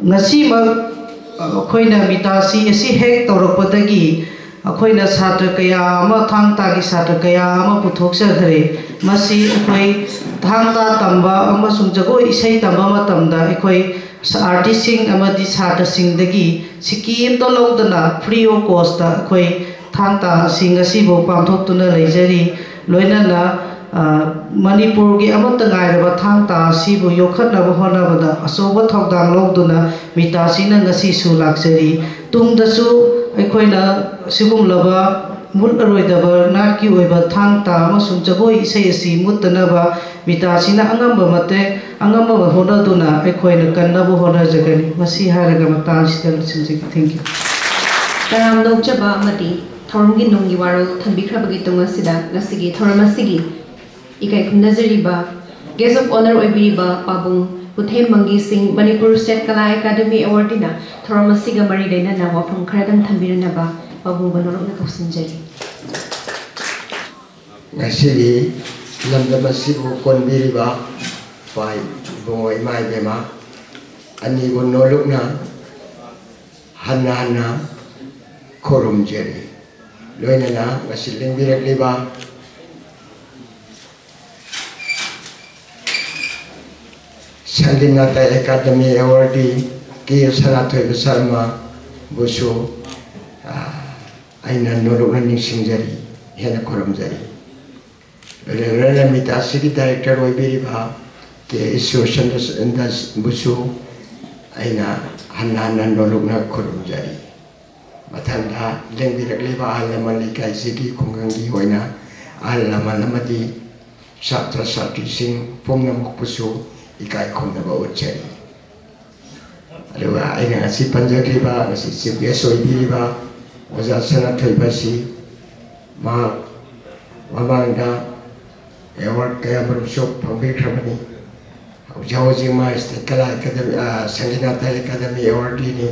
ꯉꯁꯤꯃꯛ ꯑꯩꯈꯣꯏꯅ ꯃꯤꯇꯥꯁꯤ ꯑꯁꯤ ꯍꯦꯛ ꯇꯧꯔꯛꯄꯗꯒꯤ ꯑꯩꯈꯣꯏꯅ ꯁꯥꯇ꯭ꯔ ꯀꯌꯥ ꯑꯃ, ꯊꯥꯡ ꯇꯥꯒꯤ ꯁꯥꯇ꯭ꯔ ꯀꯌꯥ ꯑꯃ ꯄꯨꯊꯣꯛꯆꯈ꯭ꯔꯦ꯫ ꯃꯁꯤ ꯑꯩꯈꯣꯏ ꯊꯥꯡ ꯇꯥ ꯇꯝꯕ ꯑꯃꯁꯨꯡ ꯖꯒꯣꯏ ꯏꯁꯩ ꯇꯝꯕ ꯃꯇꯝꯗ ꯑꯩꯈꯣꯏ ꯑꯥꯔꯇꯤꯁꯁꯤꯡ ꯑꯃꯗꯤ ꯁꯥꯇ꯭ꯔꯁꯤꯡꯗꯒꯤ ꯁꯤꯀꯤ ꯑꯃꯠꯇ ꯂꯧꯗꯅ free of cost ꯑꯩꯈꯣꯏ ꯊꯥꯡ ꯇꯥ ꯑꯁꯤ ꯉꯁꯤꯐꯥꯎ ꯄꯥꯡꯊꯣꯛꯇꯨꯅ ꯂꯩꯖꯔꯤ꯫ ꯂꯣꯏꯅꯅ, ꯑ, ꯃꯅꯤꯄꯨꯔꯒꯤ ꯑꯃꯠꯇ ꯉꯥꯏꯔꯕ ꯊꯥꯡ ꯇꯥ ꯑꯁꯤꯕꯨ ꯌꯣꯛꯈꯠꯅꯕ ꯍꯣꯠꯅꯕꯗ ꯑꯆꯧꯕ ꯊꯧꯗꯥꯡ ꯂꯧꯗꯨꯅ ꯃꯤꯇꯥꯁꯤꯅ ꯉꯁꯤꯁꯨ ꯂꯥꯛꯆꯔꯤ꯫ ꯇꯨꯡꯗꯁꯨ ꯑꯩꯈꯣꯏꯅ ꯁꯤꯒꯨꯝꯂꯕ ꯃꯨꯠꯂꯔꯣꯏꯗꯕ ꯅꯥꯠꯀꯤ ꯑꯣꯏꯕ ꯊꯥꯡ ꯇꯥ ꯑꯃꯁꯨꯡ ꯖꯒꯣꯏ ꯏꯁꯩ ꯑꯁꯤ ꯃꯨꯠꯇꯅꯕ ꯃꯤꯇꯥꯁꯤꯅ ꯑꯉꯝꯕ ꯃꯇꯦꯡ, ꯑꯉꯝꯕ ꯍꯣꯠꯅꯗꯨꯅ ꯑꯩꯈꯣꯏꯅ ꯀꯟꯅꯕ ꯍꯣꯠꯅꯖꯒꯅꯤ꯫ ꯃꯁꯤ ꯍꯥꯏꯔꯒ ꯃꯇꯥꯡ ꯑꯁꯤꯗ ꯂꯣꯏꯁꯤꯟꯖꯒꯦ꯫ Thank you꯫ ꯇꯔꯥꯝꯅ ꯑꯣꯛꯆꯕ ꯑꯃꯗꯤ ꯊꯧꯔꯝꯒꯤ ꯅꯨꯡꯒꯤ ꯋꯥꯔꯣꯜ ꯊꯝꯕꯤꯈ꯭ꯔꯕꯒꯤ ꯇꯨꯡ ꯑꯁꯤꯗ ꯉꯁꯤꯒꯤ ꯊꯧꯔꯝ ꯑꯁꯤꯒꯤ ꯏꯀꯥꯏ ꯈꯨꯝꯅꯖꯔꯤꯕ guest of honour ꯑꯣꯏꯕꯤꯔꯤꯕ ꯄꯥꯕꯨꯡ ꯄꯨꯊꯦꯝ ꯃꯪꯒꯤ ꯁꯤꯡ, Manipur State Kala Academy Awardee ꯅ ꯊꯧꯔꯝ ꯑꯁꯤꯒ ꯃꯔꯤ ꯂꯩꯅꯅ ꯋꯥꯐꯝ ꯈꯔꯗꯪ ꯊꯝꯕꯤꯔꯅꯕ ꯄꯥꯕꯨꯡꯕꯨ ꯅꯣꯂꯨꯛꯅ ꯀꯧꯁꯤꯟꯖꯔꯤ꯫ ꯉꯁꯤꯒꯤ ꯂꯝꯗꯝ ꯑꯁꯤꯕꯨ ꯀꯣꯟꯕꯤꯔꯤꯕ ꯏꯄꯥ ꯏꯕꯨꯡꯉꯣ ꯏꯃꯥ ꯏꯕꯦꯝꯃ, ꯑꯅꯤꯕꯨ ꯅꯣꯂꯨꯛꯅ ꯍꯟꯅ ꯍꯟꯅ ꯈꯨꯔꯨꯝꯖꯔꯤ꯫ ꯂꯣꯏꯅꯅ ꯉꯁꯤ ꯂꯦꯡꯕꯤꯔꯛꯂꯤꯕ ꯁꯪꯒꯤꯅꯥꯇ ꯑꯦꯀꯥꯗꯃꯤ ꯑꯦꯋꯥꯔꯗꯤ ꯀꯦ ꯁꯅꯥꯊꯣꯏꯕ ꯁꯔꯃꯕꯨꯁꯨ, ꯑ, ꯑꯩꯅ ꯅꯣꯂꯨꯛꯅ ꯅꯤꯡꯁꯤꯡꯖꯔꯤ, ꯍꯦꯟꯅ ꯈꯨꯔꯨꯝꯖꯔꯤ꯫ ꯂꯣꯏꯅꯅ ꯃꯤꯇꯥꯁꯤꯒꯤ ꯗꯥꯏꯔꯦꯛꯇꯔ ꯑꯣꯏꯕꯤꯔꯤꯕ ꯀꯦ ꯏꯁꯣꯔꯆꯟꯗ꯭ꯔ ꯗꯥꯁꯕꯨꯁꯨ ꯑꯩꯅ ꯍꯟꯅ ꯍꯟꯅ ꯅꯣꯂꯨꯛꯅ ꯈꯨꯔꯨꯝꯖꯔꯤ꯫ ꯃꯊꯪꯗ ꯂꯦꯡꯕꯤꯔꯛꯂꯤꯕ ꯑꯍꯜ ꯂꯃꯟ, ꯂꯩꯀꯥꯏꯁꯤꯒꯤ ꯈꯨꯡꯒꯪꯒꯤ ꯑꯣꯏꯅ ꯑꯍꯜ ꯂꯃꯟ ꯑꯃꯗꯤ ꯁꯥꯇ꯭ꯔ ꯁꯥꯇ꯭ꯔꯤꯁꯤꯡ ꯄꯨꯝꯅꯃꯛꯄꯨꯁꯨ ꯏꯀꯥꯏ ꯈꯨꯝꯅꯕ ꯎꯠꯆꯔꯤ꯫ ꯑꯗꯨꯒ ꯑꯩꯅ ꯉꯁꯤ ꯄꯟꯖꯈ꯭ꯔꯤꯕ, ꯉꯁꯤ ꯆꯤꯐ ꯒꯦꯁ ꯑꯣꯏꯕꯤꯔꯤꯕ ꯑꯣꯖꯥ ꯁꯅꯥꯊꯣꯏꯕ ꯑꯁꯤ ꯃꯍꯥꯛ ꯃꯃꯥꯡꯗ ꯑꯦꯋꯥꯔꯗ ꯀꯌꯥꯃꯔꯨꯝꯁꯨ ꯐꯪꯕꯤꯈ꯭ꯔꯕꯅꯤ꯫ ꯍꯧꯖꯤꯛ ꯍꯧꯖꯤꯛ ꯃꯥ ꯁ꯭ꯇꯦꯠ ꯀꯂꯥ ꯑꯦꯀꯥꯗꯃꯤ, ꯑ, ꯁꯪꯒꯤꯅꯥꯇ ꯑꯦꯀꯥꯗꯃꯤ ꯑꯦꯋꯥꯔꯗꯤꯅꯤ꯫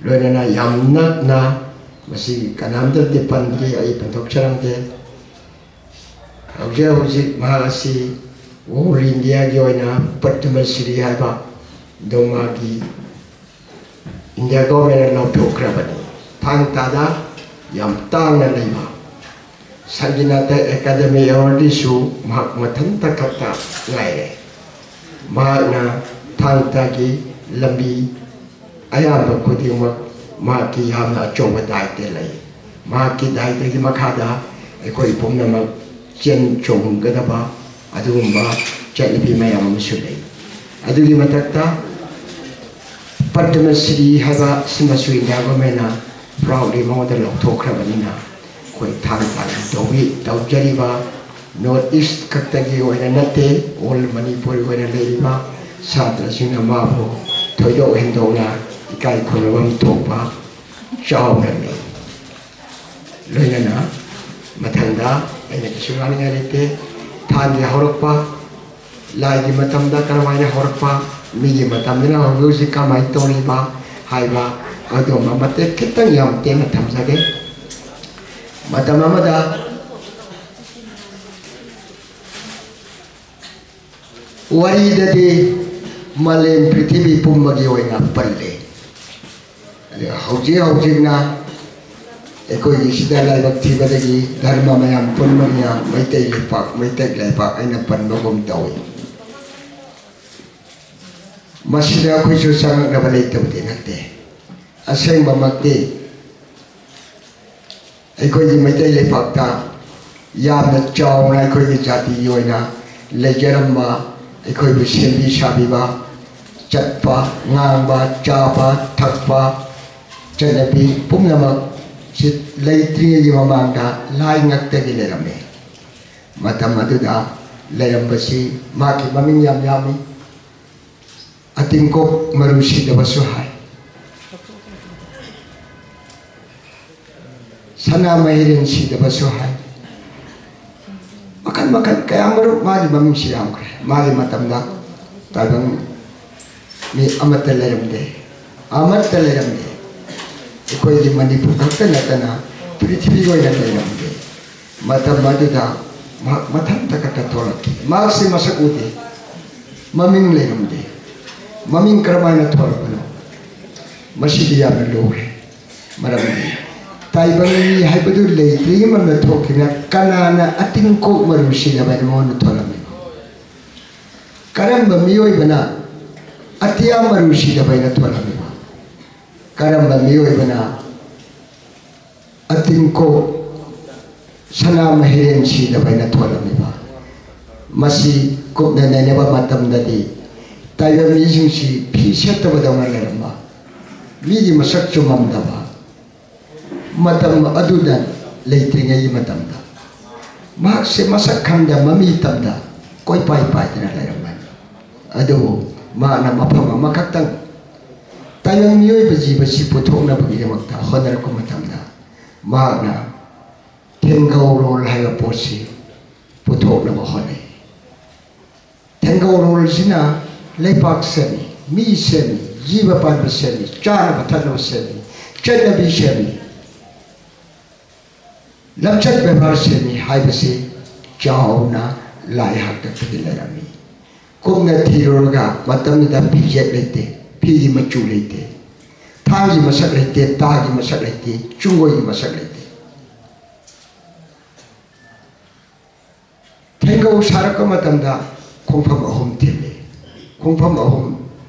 ꯂꯣꯏꯅꯅ ꯌꯥꯝ ꯅꯛꯅ, ꯃꯁꯤ ꯀꯅꯥꯝꯇꯗꯤ ꯄꯟꯗ꯭ꯔꯤ, ꯑꯩ ꯄꯟꯊꯣꯛꯆꯔꯝꯗꯦ꯫ ꯍꯧꯖꯤꯛ ꯍꯧꯖꯤꯛ ꯃꯍꯥꯛ ꯑꯁꯤ ꯑꯣꯜ ꯏꯟꯗꯤꯌꯥꯒꯤ ꯑꯣꯏꯅ ꯄꯗꯃ ꯁ꯭ꯔꯤ ꯍꯥꯏꯕ ꯑꯗꯨ ꯃꯥꯒꯤ ꯏꯟꯗꯤꯌꯥ ꯒꯣꯔꯃꯦꯟꯅ ꯂꯧꯊꯣꯛꯈ꯭ꯔꯕꯅꯤ꯫ ꯊꯥꯡ ꯇꯥꯗ ꯌꯥꯝ ꯇꯥꯡꯅ ꯂꯩꯕ ꯁꯪꯒꯤꯅꯥꯇ ꯑꯦꯀꯥꯗꯃꯤ ꯑꯦꯋꯥꯔꯗꯤꯁꯨ ꯃꯍꯥꯛ ꯃꯊꯟꯇ ꯈꯛꯇ ꯉꯥꯏꯔꯦ꯫ ꯃꯍꯥꯛꯅ ꯊꯥꯡ ꯇꯥꯒꯤ ꯂꯝꯕꯤ ꯑꯌꯥꯝꯕ ꯈꯨꯗꯤꯡꯃꯛ ꯃꯍꯥꯛꯀꯤ ꯌꯥꯝꯅ ꯑꯆꯧꯕ ꯗꯥꯏꯇ ꯂꯩ꯫ ꯃꯍꯥꯛꯀꯤ ꯗꯥꯏꯇꯒꯤ ꯃꯈꯥꯗ ꯑꯩꯈꯣꯏ ꯄꯨꯝꯅꯃꯛ ꯆꯦꯟ ꯆꯣꯡꯒꯗꯕ ꯑꯗꯨꯒꯨꯝꯕ ꯆꯠꯅꯕꯤ ꯃꯌꯥꯝ ꯑꯃꯁꯨ ꯂꯩ꯫ ꯑꯗꯨꯒꯤ ꯃꯊꯛꯇ ꯄꯗꯃ ꯁ꯭ꯔꯤ ꯍꯥꯏꯕ ꯁꯤꯃꯁꯨ ꯏꯟꯗꯤꯌꯥ ꯒꯣꯔꯃꯦꯟꯅ ꯄ꯭ꯔꯥꯎꯗꯂꯤ ꯃꯉꯣꯟꯗ ꯂꯧꯊꯣꯛꯈ꯭ꯔꯕꯅꯤꯅ, ꯑꯩꯈꯣꯏ ꯊꯥꯡ ꯇꯥꯒꯤ ꯇꯧꯕꯤ-, ꯇꯧꯖꯔꯤꯕ ꯅꯣꯔꯠ ꯏꯁ ꯈꯛꯇꯒꯤ ꯑꯣꯏꯅ ꯅꯠꯇꯦ, ꯑꯣꯜ ꯃꯅꯤꯄꯨꯔꯒꯤ ꯑꯣꯏꯅ ꯂꯩꯔꯤꯕ ꯁꯥꯇ꯭ꯔꯁꯤꯡꯅ ꯃꯥꯕꯨ ꯊꯣꯏꯗꯣꯛ ꯍꯦꯟꯗꯣꯛꯅ ꯏꯀꯥꯏ ꯈꯨꯝꯅꯐꯝ ꯊꯣꯛꯄ ꯆꯥꯎꯅ ꯂꯩ꯫ ꯂꯣꯏꯅꯅ ꯃꯊꯪꯗ ꯑꯩꯅ ꯀꯩꯁꯨ ꯉꯥꯡꯅꯤꯡꯉꯥꯏ ꯂꯩꯇꯦ꯫ ꯊꯥꯡꯒꯤ ꯍꯧꯔꯛꯄ, ꯂꯥꯏꯒꯤ ꯃꯇꯝꯗ ꯀꯔꯝꯍꯥꯏꯅ ꯍꯧꯔꯛꯄ, ꯃꯤꯒꯤ ꯃꯇꯝꯗꯅ ꯍꯧꯖꯤꯛ ꯍꯧꯖꯤꯛ ꯀꯔꯝꯍꯥꯏꯅ ꯇꯧꯔꯤꯕ ꯍꯥꯏꯕ ꯑꯗꯨꯒꯨꯝꯕ ꯃꯇꯦꯛ ꯈꯤꯇꯪ ꯌꯥꯝ ꯇꯦꯟꯅ ꯊꯝꯖꯒꯦ꯫ ꯃꯇꯝ ꯑꯃꯗ ꯋꯥꯔꯤꯗꯗꯤ ꯃꯥꯂꯦꯝ ꯄ꯭ꯔꯤꯊꯤꯕꯤ ꯄꯨꯝꯕꯒꯤ ꯑꯣꯏꯅ ꯄꯜꯂꯤ꯫ ꯑꯗꯨꯒ ꯍꯧꯖꯤꯛ ꯍꯧꯖꯤꯛꯅ ꯑꯩꯈꯣꯏꯒꯤ ꯁꯤꯗ ꯂꯥꯏꯕꯛ ꯊꯤꯕꯗꯒꯤ ꯙꯔꯃ ꯃꯌꯥꯝ ꯄꯨꯟꯕꯅꯤꯅ ꯃꯩꯇꯩ ꯂꯩꯄꯥꯛ, ꯃꯩꯇꯩ ꯂꯩꯄꯥꯛ ꯑꯩꯅ ꯄꯟꯕꯒꯨꯝ ꯇꯧꯏ꯫ ꯃꯁꯤꯗ ꯑꯩꯈꯣꯏꯁꯨ ꯆꯪꯂꯛꯅꯕ ꯂꯩꯇꯕꯗꯤ ꯅꯠꯇꯦ꯫ ꯑꯁꯦꯡꯕꯃꯛꯇꯤ ꯑꯩꯈꯣꯏꯒꯤ ꯃꯩꯇꯩ ꯂꯩꯄꯥꯛꯇ ꯌꯥꯝꯅ ꯆꯥꯎꯅ ꯑꯩꯈꯣꯏꯒꯤ ꯖꯥꯇꯤꯒꯤ ꯑꯣꯏꯅ ꯂꯩꯖꯔꯝꯕ, ꯑꯩꯈꯣꯏꯕꯨ ꯁꯦꯝꯕꯤ ꯁꯥꯕꯤꯕ, ꯆꯠꯄ, ꯉꯥꯡꯕ, ꯆꯥꯕ, ꯊꯛꯄ, ꯆꯠꯅꯕꯤ ꯄꯨꯝꯅꯃꯛ ꯁꯤ ꯂꯩꯇ꯭ꯔꯤꯉꯩꯒꯤ ꯃꯃꯥꯡꯗ ꯂꯥꯏ ꯉꯥꯛꯇꯒꯤ ꯂꯩꯔꯝꯃꯤ꯫ ꯃꯇꯝ ꯑꯗꯨꯗ ꯂꯩꯔꯝꯕꯁꯤ ꯃꯍꯥꯛꯀꯤ ꯃꯃꯤꯡ ꯌꯥꯝ ꯌꯥꯝꯃꯤ꯫ ꯑꯇꯤꯡꯀꯣꯛ ꯃꯔꯨ ꯁꯤꯗꯕꯁꯨ ꯍꯥꯏ꯫ ꯁꯅꯥ ꯃꯍꯤꯔꯦꯟ ꯁꯤꯗꯕꯁꯨ ꯍꯥꯏ꯫ ꯃꯈꯜ ꯃꯈꯜ ꯀꯌꯥ ꯃꯔꯨꯝ ꯃꯥꯒꯤ ꯃꯃꯤꯡꯁꯤ ꯌꯥꯝꯈ꯭ꯔꯦ꯫ ꯃꯥꯒꯤ ꯃꯇꯝꯗ ꯇꯥꯏꯕꯪ ꯃꯤ ꯑꯃꯠꯇ ꯂꯩꯔꯝꯗꯦ, ꯑꯃꯠꯇ ꯂꯩꯔꯝꯗꯦ꯫ ꯑꯩꯈꯣꯏꯒꯤ ꯃꯅꯤꯄꯨꯔ ꯈꯛꯇ ꯅꯠꯇꯅ ꯄ꯭ꯔꯤꯊꯤꯕꯤꯒꯤ ꯑꯣꯏꯅ ꯂꯩꯔꯝꯗꯦ꯫ ꯃꯇꯝ ꯑꯗꯨꯗ ꯃꯍꯥꯛ ꯃꯊꯟꯇ ꯈꯛꯇ ꯊꯣꯛꯂꯛꯈꯤ꯫ ꯃꯍꯥꯛꯁꯤ ꯃꯁꯛ ꯎꯗꯦ, ꯃꯃꯤꯡ ꯂꯩꯔꯝꯗꯦ꯫ ꯃꯃꯤꯡ ꯀꯔꯝꯍꯥꯏꯅ ꯊꯣꯛꯂꯛꯄꯅꯣ? ꯃꯁꯤꯗꯤ ꯌꯥꯝꯅ ꯂꯨꯔꯦ꯫ ꯃꯔꯝꯗꯤ ꯇꯥꯏꯕꯪ ꯃꯤ ꯍꯥꯏꯕꯗꯨ ꯂꯩꯇ꯭ꯔꯤꯉꯩ ꯃꯔꯝꯗ ꯊꯣꯛꯈꯤꯕꯅ ꯀꯅꯥꯅ ꯑꯇꯤꯡꯀꯣꯛ ꯃꯔꯨ ꯁꯤꯅꯕ ꯍꯥꯏꯅ ꯃꯉꯣꯟꯗ ꯊꯣꯛꯂꯝꯃꯤꯕ? ꯀꯔꯝꯕ ꯃꯤꯑꯣꯏꯕꯅ ꯑꯇꯤꯌꯥ ꯃꯔꯨ ꯁꯤꯗꯕ ꯍꯥꯏꯅ ꯊꯣꯛꯂꯝꯃꯤꯕ? ꯀꯔꯝꯕ ꯃꯤꯑꯣꯏꯕꯅ ꯑꯇꯤꯡꯀꯣꯛ ꯁꯅꯥ ꯃꯍꯤꯔꯦꯟ ꯁꯤꯗꯕ ꯍꯥꯏꯅ ꯊꯣꯛꯂꯝꯃꯤꯕ? ꯃꯁꯤ ꯀꯨꯞꯅ ꯅꯩꯅꯕ ꯃꯇꯝꯗꯗꯤ ꯇꯥꯏꯕꯪ ꯃꯤꯁꯤꯡꯁꯤ ꯐꯤ ꯁꯦꯠꯇꯕꯗꯧꯅ ꯂꯩꯔꯝꯕ, ꯃꯤꯒꯤ ꯃꯁꯛ ꯆꯨꯝꯃꯝꯗꯕ, ꯃꯇꯝ ꯑꯗꯨꯗ ꯂꯩꯇ꯭ꯔꯤꯉꯩꯒꯤ ꯃꯇꯝꯗ ꯃꯍꯥꯛꯁꯦ ꯃꯁꯛ ꯈꯪꯗ ꯃꯃꯤ ꯇꯝꯗ ꯀꯣꯏꯄꯥꯏ ꯄꯥꯏꯗꯅ ꯂꯩꯔꯝꯕꯅꯤ꯫ ꯑꯗꯨꯕꯨ ꯃꯍꯥꯛꯅ ꯃꯐꯝ ꯑꯃꯈꯛꯇꯪ ꯇꯥꯏꯕꯪ ꯃꯤꯑꯣꯏꯕ ꯖꯤꯕꯁꯤ ꯄꯨꯊꯣꯛꯅꯕꯒꯤꯗꯃꯛꯇ ꯍꯣꯠꯅꯔꯛꯄ ꯃꯇꯝꯗ ꯃꯍꯥꯛꯅ ꯊꯦꯡꯒꯧꯔꯣꯜ ꯍꯥꯏꯕ ꯄꯣꯠꯁꯤ ꯄꯨꯊꯣꯛꯅꯕ ꯍꯣꯠꯅꯩ꯫ ꯊꯦꯡꯒꯧꯔꯣꯜꯁꯤꯅ ꯂꯩꯄꯥꯛ ꯁꯦꯝꯃꯤ, ꯃꯤ ꯁꯦꯝꯃꯤ, ꯖꯤꯕ ꯄꯥꯟꯕ ꯁꯦꯝꯃꯤ, ꯆꯥꯅꯕ ꯊꯛꯅꯕ ꯁꯦꯝꯃꯤ, ꯆꯠꯅꯕꯤ ꯁꯦꯝꯃꯤ, ꯂꯝꯆꯠ ꯕꯦꯕꯥꯔ ꯁꯦꯝꯃꯤ ꯍꯥꯏꯕꯁꯤ ꯆꯥꯎꯅ ꯂꯥꯏ ꯍꯥꯛꯇꯛꯇꯒꯤ ꯂꯩꯔꯝꯃꯤ꯫ ꯀꯨꯞꯅ ꯊꯤꯔꯨꯔꯒ ꯃꯇꯝꯗꯨꯗ ꯐꯤꯖꯦꯠ ꯂꯩꯇꯦ, ꯐꯤꯒꯤ ꯃꯆꯨ ꯂꯩꯇꯦ, ꯊꯥꯡꯒꯤ ꯃꯁꯛ ꯂꯩꯇꯦ, ꯇꯥꯒꯤ ꯃꯁꯛ ꯂꯩꯇꯦ, ꯆꯨꯡꯒꯣꯏꯒꯤ ꯃꯁꯛ ꯂꯩꯇꯦ꯫ ꯊꯦꯡꯒꯧ ꯁꯥꯔꯛꯄ ꯃꯇꯝꯗ ꯈꯣꯡꯐꯝ ꯑꯍꯨꯝ ꯊꯤꯜꯂꯤ꯫ ꯈꯣꯡꯐꯝ ꯑꯍꯨꯝ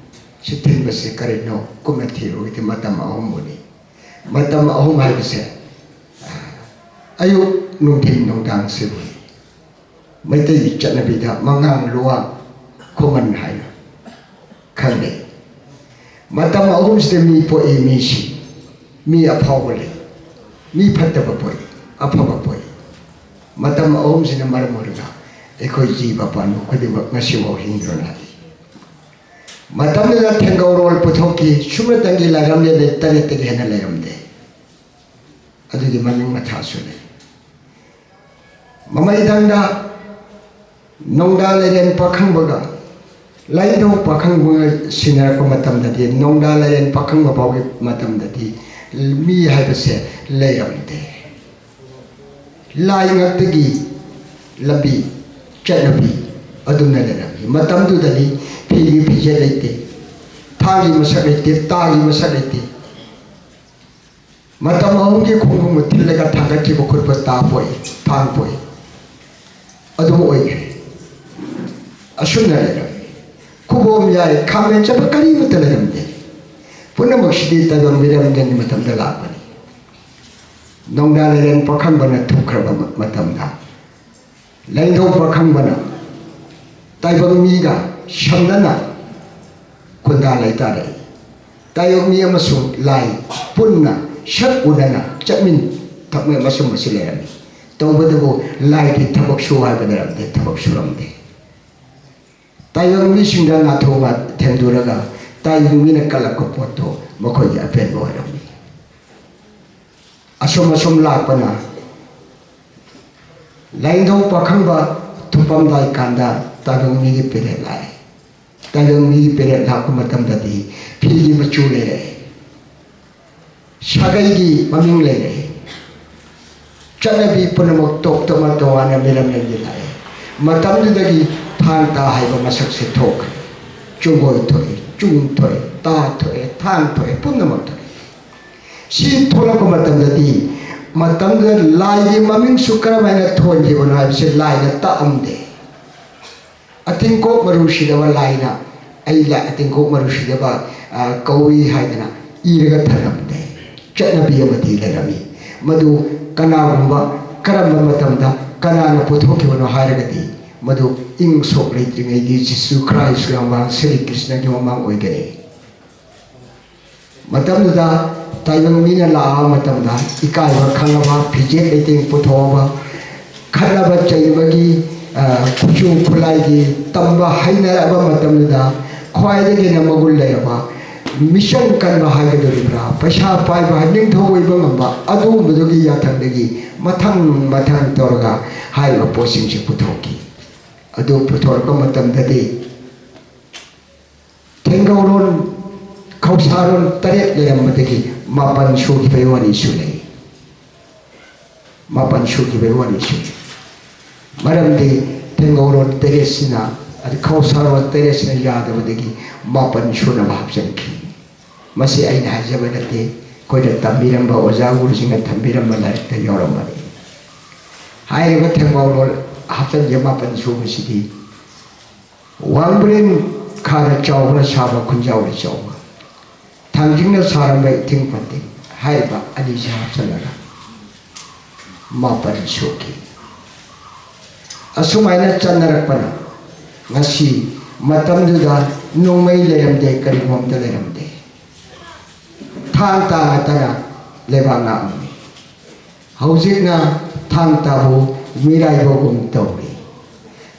ꯁꯤ ꯊꯤꯟꯕꯁꯤ ꯀꯔꯤꯅꯣ? ꯀꯨꯞꯅ ꯊꯤꯔꯨꯔꯒꯗꯤ ꯃꯇꯝ ꯑꯍꯨꯝꯕꯨꯅꯤ꯫ ꯃꯇꯝ ꯑꯍꯨꯝ ꯍꯥꯏꯕꯁꯦ ꯑꯌꯨꯛ, ꯅꯨꯡꯊꯤꯜ, ꯅꯨꯡꯗꯥꯡꯁꯤꯕꯨꯅꯤ꯫ ꯃꯩꯇꯩꯒꯤ ꯆꯠꯅꯕꯤꯗ ꯃꯉꯥꯡ, ꯂꯨꯋꯥꯡ, ꯈꯨꯃꯟ ꯍꯥꯏꯅ ꯈꯪꯅꯩ꯫ ꯃꯇꯝ ꯑꯍꯨꯝꯁꯤꯗ ꯃꯤ ꯄꯣꯛꯏ, ꯃꯤ ꯁꯤ, ꯃꯤ ꯑꯐꯥꯎꯕ ꯂꯩ, ꯃꯤ ꯐꯠꯇꯕ ꯄꯣꯛꯏ, ꯑꯐꯕ ꯄꯣꯛꯏ꯫ ꯃꯇꯝ ꯑꯍꯨꯝꯁꯤꯅ ꯃꯔꯝ ꯑꯣꯏꯔꯒ ꯑꯩꯈꯣꯏ ꯖꯤꯕ ꯄꯥꯟꯕ ꯈꯨꯗꯤꯡꯃꯛ ꯉꯁꯤꯐꯥꯎ ꯍꯤꯡꯗꯨꯅ ꯂꯥꯛꯏ꯫ ꯃꯇꯝꯗꯨꯗ ꯊꯦꯡꯒꯧꯔꯣꯜ ꯄꯨꯊꯣꯛꯈꯤ, ꯁꯨꯞꯅꯇꯪꯒꯤ ꯂꯥꯏꯔꯝꯂꯦꯟ ꯇꯔꯦꯠꯇꯒꯤ ꯍꯦꯟꯅ ꯂꯩꯔꯝꯗꯦ꯫ ꯑꯗꯨꯒꯤ ꯃꯃꯤꯡ ꯃꯊꯥꯁꯨ ꯂꯩ꯫ ꯃꯃꯩꯊꯪꯗ ꯅꯣꯡꯗꯥ ꯂꯥꯏꯔꯦꯟ ꯄꯥꯈꯪꯕꯒ ꯂꯥꯏꯅꯤꯡꯊꯧ ꯄꯥꯈꯪꯕꯒ ꯁꯤꯟꯅꯔꯛꯄ ꯃꯇꯝꯗꯗꯤ, ꯅꯣꯡꯗꯥ ꯂꯥꯏꯔꯦꯟ ꯄꯥꯈꯪꯕ ꯐꯥꯎꯒꯤ ꯃꯇꯝꯗꯗꯤ ꯃꯤ ꯍꯥꯏꯕꯁꯦ ꯂꯩꯔꯝꯗꯦ꯫ ꯂꯥꯏ ꯉꯥꯛꯇꯒꯤ ꯂꯝꯕꯤ ꯆꯠꯅꯕꯤ ꯑꯗꯨꯝꯅ ꯂꯩꯔꯝꯃꯤ꯫ ꯃꯇꯝꯗꯨꯗꯗꯤ ꯐꯤꯒꯤ ꯐꯤꯖꯦꯠ ꯂꯩꯇꯦ, ꯊꯥꯒꯤ ꯃꯁꯛ ꯂꯩꯇꯦ, ꯇꯥꯒꯤ ꯃꯁꯛ ꯂꯩꯇꯦ꯫ ꯃꯇꯝ ꯑꯍꯨꯝꯒꯤ ꯈꯣꯡꯐꯝ ꯊꯤꯜꯂꯒ ꯊꯥꯡꯒꯠꯈꯤꯕ ꯈꯨꯠꯄ ꯇꯥ ꯄꯣꯛꯏ, ꯊꯥꯡ ꯄꯣꯛꯏ꯫ ꯑꯗꯨꯝ ꯑꯣꯏꯈ꯭ꯔꯦ꯫ ꯑꯁꯨꯝꯅ ꯂꯩꯔꯝꯃꯤ꯫ ꯈꯨꯕꯣꯝ ꯌꯥꯏ, ꯈꯥꯃꯦꯟ ꯆꯠꯄ ꯀꯔꯤꯃꯠꯇ ꯂꯩꯔꯝꯗꯦ꯫ ꯄꯨꯝꯅꯃꯛꯁꯤꯗꯤ ꯇꯥꯏꯕꯪ ꯃꯤꯔꯝꯗꯒꯤ ꯃꯇꯝꯗ ꯂꯥꯛꯄꯅꯤ꯫ ꯅꯣꯡꯗꯥ ꯂꯥꯏꯔꯦꯟ ꯄꯥꯈꯪꯕꯅ ꯊꯨꯞꯈ꯭ꯔꯕ ꯃꯇꯝꯗ, ꯂꯥꯏꯅꯤꯡꯊꯧ ꯄꯥꯈꯪꯕꯅ ꯇꯥꯏꯕꯪ ꯃꯤꯒ ꯁꯝꯅꯅ ꯈꯨꯟꯗꯥ ꯂꯩꯇꯥꯔꯛꯏ꯫ ꯇꯥꯏꯕꯪ ꯃꯤ ꯑꯃꯁꯨꯡ ꯂꯥꯏ ꯄꯨꯟꯅ ꯁꯛ ꯎꯅꯅ ꯆꯠꯃꯤꯟ ꯊꯛꯃꯤꯟ ꯑꯃꯁꯨꯡ ꯑꯁꯤ ꯂꯩꯔꯝꯃꯤ꯫ ꯇꯧꯕꯇꯕꯨ ꯂꯥꯏꯒꯤ ꯊꯕꯛ ꯁꯨ ꯍꯥꯏꯕ ꯂꯩꯔꯝꯗꯦ, ꯊꯕꯛ ꯁꯨꯔꯝꯗꯦ꯫ ꯇꯥꯏꯕꯪ ꯃꯤꯁꯤꯡꯗ ꯉꯥꯊꯣꯛ ꯉꯥ ꯊꯦꯡꯗꯨꯔꯒ ꯇꯥꯏꯕꯪ ꯃꯤꯅ ꯀꯜꯂꯛꯄ ꯄꯣꯠꯇꯣ ꯃꯈꯣꯏꯒꯤ ꯑꯄꯦꯟꯕ ꯑꯣꯏꯔꯝꯃꯤ꯫ ꯑꯁꯨꯝ ꯑꯁꯨꯝ ꯂꯥꯛꯄꯅ ꯂꯥꯏꯅꯤꯡꯊꯧ ꯄꯥꯈꯪꯕ ꯊꯨꯞꯄꯝꯗꯥꯏ ꯀꯥꯟꯗ ꯇꯥꯏꯕꯪ ꯃꯤꯒꯤ ꯄꯦꯔꯦꯠ ꯂꯥꯛꯑꯦ꯫ ꯇꯥꯏꯕꯪ ꯃꯤꯒꯤ ꯄꯦꯔꯦꯠ ꯂꯥꯛꯄ ꯃꯇꯝꯗꯗꯤ ꯐꯤꯒꯤ ꯃꯆꯨ ꯂꯩꯔꯛꯑꯦ, ꯁꯥꯒꯩꯒꯤ ꯃꯃꯤꯡ ꯂꯩꯔꯛꯑꯦ꯫ ꯆꯠꯅꯕꯤ ꯄꯨꯝꯅꯃꯛ ꯇꯣꯞ ꯇꯣꯞꯅ ꯇꯣꯉꯥꯟꯅ ꯃꯤꯔꯝꯗꯒꯤ ꯂꯥꯛꯑꯦ꯫ ꯃꯇꯝꯗꯨꯗꯒꯤ ꯊꯥꯡ ꯇꯥ ꯍꯥꯏꯕ ꯃꯁꯛꯁꯦ ꯊꯣꯛꯈ꯭ꯔꯦ꯫ ꯆꯨꯡꯒꯣꯏ ꯊꯣꯛꯑꯦ, ꯆꯨꯡ ꯊꯣꯛꯑꯦ, ꯇꯥ ꯊꯣꯛꯑꯦ, ꯊꯥꯡ ꯊꯣꯛꯑꯦ, ꯄꯨꯝꯅꯃꯛ ꯊꯣꯛꯑꯦ꯫ ꯁꯤ ꯊꯣꯛꯂꯛꯄ ꯃꯇꯝꯗꯗꯤ, ꯃꯇꯝꯗꯨꯗ ꯂꯥꯏꯒꯤ ꯃꯃꯤꯡꯁꯨ ꯀꯔꯝꯍꯥꯏꯅ ꯊꯣꯟꯈꯤꯕꯅꯣ ꯍꯥꯏꯕꯁꯦ ꯂꯥꯏꯅ ꯇꯥꯛꯑꯝꯗꯦ꯫ ꯑꯇꯤꯡꯀꯣꯛ ꯃꯔꯨ ꯁꯤꯗꯕ ꯂꯥꯏꯅ, "ꯑꯩ ꯂꯥꯏ ꯑꯇꯤꯡꯀꯣꯛ ꯃꯔꯨ ꯁꯤꯗꯕ, ꯑ, ꯀꯧꯏ" ꯍꯥꯏꯗꯅ ꯏꯔꯒ ꯊꯝꯂꯝꯗꯦ꯫ ꯆꯠꯅꯕꯤ ꯑꯃꯗꯤ ꯂꯩꯔꯝꯃꯤ꯫ ꯃꯗꯨ ꯀꯅꯥꯒꯨꯝꯕ, ꯀꯔꯝꯕ ꯃꯇꯝꯗ ꯀꯅꯥꯅ ꯄꯨꯊꯣꯛꯈꯤꯕꯅꯣ ꯍꯥꯏꯔꯒꯗꯤ, ꯃꯗꯨ ꯏꯪ ꯁꯣꯛ ꯂꯩꯇ꯭ꯔꯤꯉꯩꯒꯤ ꯖꯤꯁꯨ ꯈ꯭ꯔꯥꯏꯁꯀꯤ ꯃꯃꯥꯡ, ꯁ꯭ꯔꯤ ꯀ꯭ꯔꯤꯁꯅꯒꯤ ꯃꯃꯥꯡ ꯑꯣꯏꯒꯅꯤ꯫ ꯃꯇꯝꯗꯨꯗ ꯇꯥꯏꯕꯪ ꯃꯤꯅ ꯂꯥꯛꯑꯕ ꯃꯇꯝꯗ ꯏꯀꯥꯏꯕ ꯈꯪꯉꯕ, ꯐꯤꯖꯦꯠ ꯂꯩꯇꯦꯡ ꯄꯨꯊꯣꯛꯑꯕ, ꯈꯠꯅꯕ ꯆꯩꯅꯕꯒꯤ, ꯑ, ꯈꯨꯠꯁꯨ ꯈꯨꯠꯂꯥꯏꯒꯤ ꯇꯝꯕ ꯍꯩꯅꯔꯛꯑꯕ ꯃꯇꯝꯗꯨꯗ, ꯈ꯭ꯋꯥꯏꯗꯒꯤ ꯍꯦꯟꯅ ꯃꯒꯨꯟ ꯂꯩꯔꯕ, ꯃꯤꯆꯪ ꯀꯟꯕ ꯍꯥꯏꯒꯗꯧꯔꯤꯕ꯭ꯔꯥ, ꯄꯩꯁꯥ ꯄꯥꯏꯕ ꯍꯥꯏ, ꯅꯤꯡꯊꯧ ꯑꯣꯏꯕ ꯉꯝꯕ, ꯑꯗꯨꯒꯨꯝꯕꯗꯨꯒꯤ ꯌꯥꯊꯪꯗꯒꯤ ꯃꯊꯪ ꯃꯊꯪ ꯇꯧꯔꯒ ꯍꯥꯏꯔꯤꯕ ꯄꯣꯠꯁꯤꯡꯁꯦ ꯄꯨꯊꯣꯛꯈꯤ꯫ ꯑꯗꯨ ꯄꯨꯊꯣꯔꯛꯄ ꯃꯇꯝꯗꯗꯤ ꯊꯦꯡꯒꯧꯔꯣꯟ, ꯈꯧꯁꯥꯔꯣꯟ ꯇꯔꯦꯠ ꯂꯩꯔꯝꯕꯗꯒꯤ ꯃꯥꯄꯟ ꯁꯨꯈꯤꯕꯒꯤ ꯋꯥꯔꯤꯁꯨ ꯂꯩ꯫ ꯃꯥꯄꯟ ꯁꯨꯈꯤꯕꯒꯤ ꯋꯥꯔꯤꯁꯨ ꯂꯩ꯫ ꯃꯔꯝꯗꯤ ꯊꯦꯡꯒꯧꯔꯣꯟ ꯇꯔꯦꯠꯁꯤꯅ, ꯑꯗꯩ ꯈꯧꯁꯥꯔꯣꯟ ꯇꯔꯦꯠꯁꯤꯅ ꯌꯥꯗꯕꯗꯒꯤ ꯃꯥꯄꯟ ꯁꯨꯅꯕ ꯍꯥꯞꯆꯤꯟꯈꯤ꯫ ꯃꯁꯤ ꯑꯩꯅ ꯍꯥꯏꯖꯕ ꯅꯠꯇꯦ, ꯑꯩꯈꯣꯏꯅ ꯇꯝꯕꯤꯔꯝꯕ ꯑꯣꯖꯥ ꯒꯨꯔꯨꯁꯤꯡꯅ ꯊꯝꯕꯤꯔꯝꯕ ꯂꯥꯏꯔꯤꯛꯇ ꯌꯥꯎꯔꯝꯕꯅꯤ꯫ ꯍꯥꯏꯔꯤꯕ ꯊꯦꯡꯒꯧꯔꯣꯟ ꯍꯥꯞꯆꯤꯟꯈꯤꯕ ꯃꯥꯄꯟ ꯁꯨꯕꯁꯤꯗꯤ ꯋꯥꯡꯕ꯭ꯔꯦꯟ ꯈꯥꯅ ꯆꯥꯎꯕꯅ ꯁꯥꯕ ꯈꯨꯟꯖꯥꯎꯅ ꯆꯥꯎꯕ, ꯊꯥꯡꯖꯤꯡꯅ ꯁꯥꯔꯝꯕ ꯏꯊꯤꯡ ꯄꯟꯊꯤꯡ ꯍꯥꯏꯔꯤꯕ ꯑꯅꯤꯁꯤ ꯍꯥꯞꯆꯤꯜꯂꯒ ꯃꯥꯄꯟ ꯁꯨꯈꯤ꯫ ꯑꯁꯨꯃꯥꯏꯅ ꯆꯠꯅꯔꯛꯄꯅ ꯉꯁꯤ, ꯃꯇꯝꯗꯨꯗ ꯅꯣꯡꯃꯩ ꯂꯩꯔꯝꯗꯦ, ꯀꯔꯤꯒꯨꯝꯕ ꯑꯝꯇ ꯂꯩꯔꯝꯗꯦ꯫ ꯊꯥꯡ ꯇꯥ ꯉꯥꯛꯇꯅ ꯂꯩꯕꯥꯛ ꯉꯥꯛꯂꯝꯃꯤ꯫ ꯍꯧꯖꯤꯛꯅ ꯊꯥꯡ ꯇꯥꯕꯨ ꯃꯤꯔꯥꯏꯕꯒꯨꯝ ꯇꯧꯔꯤ꯫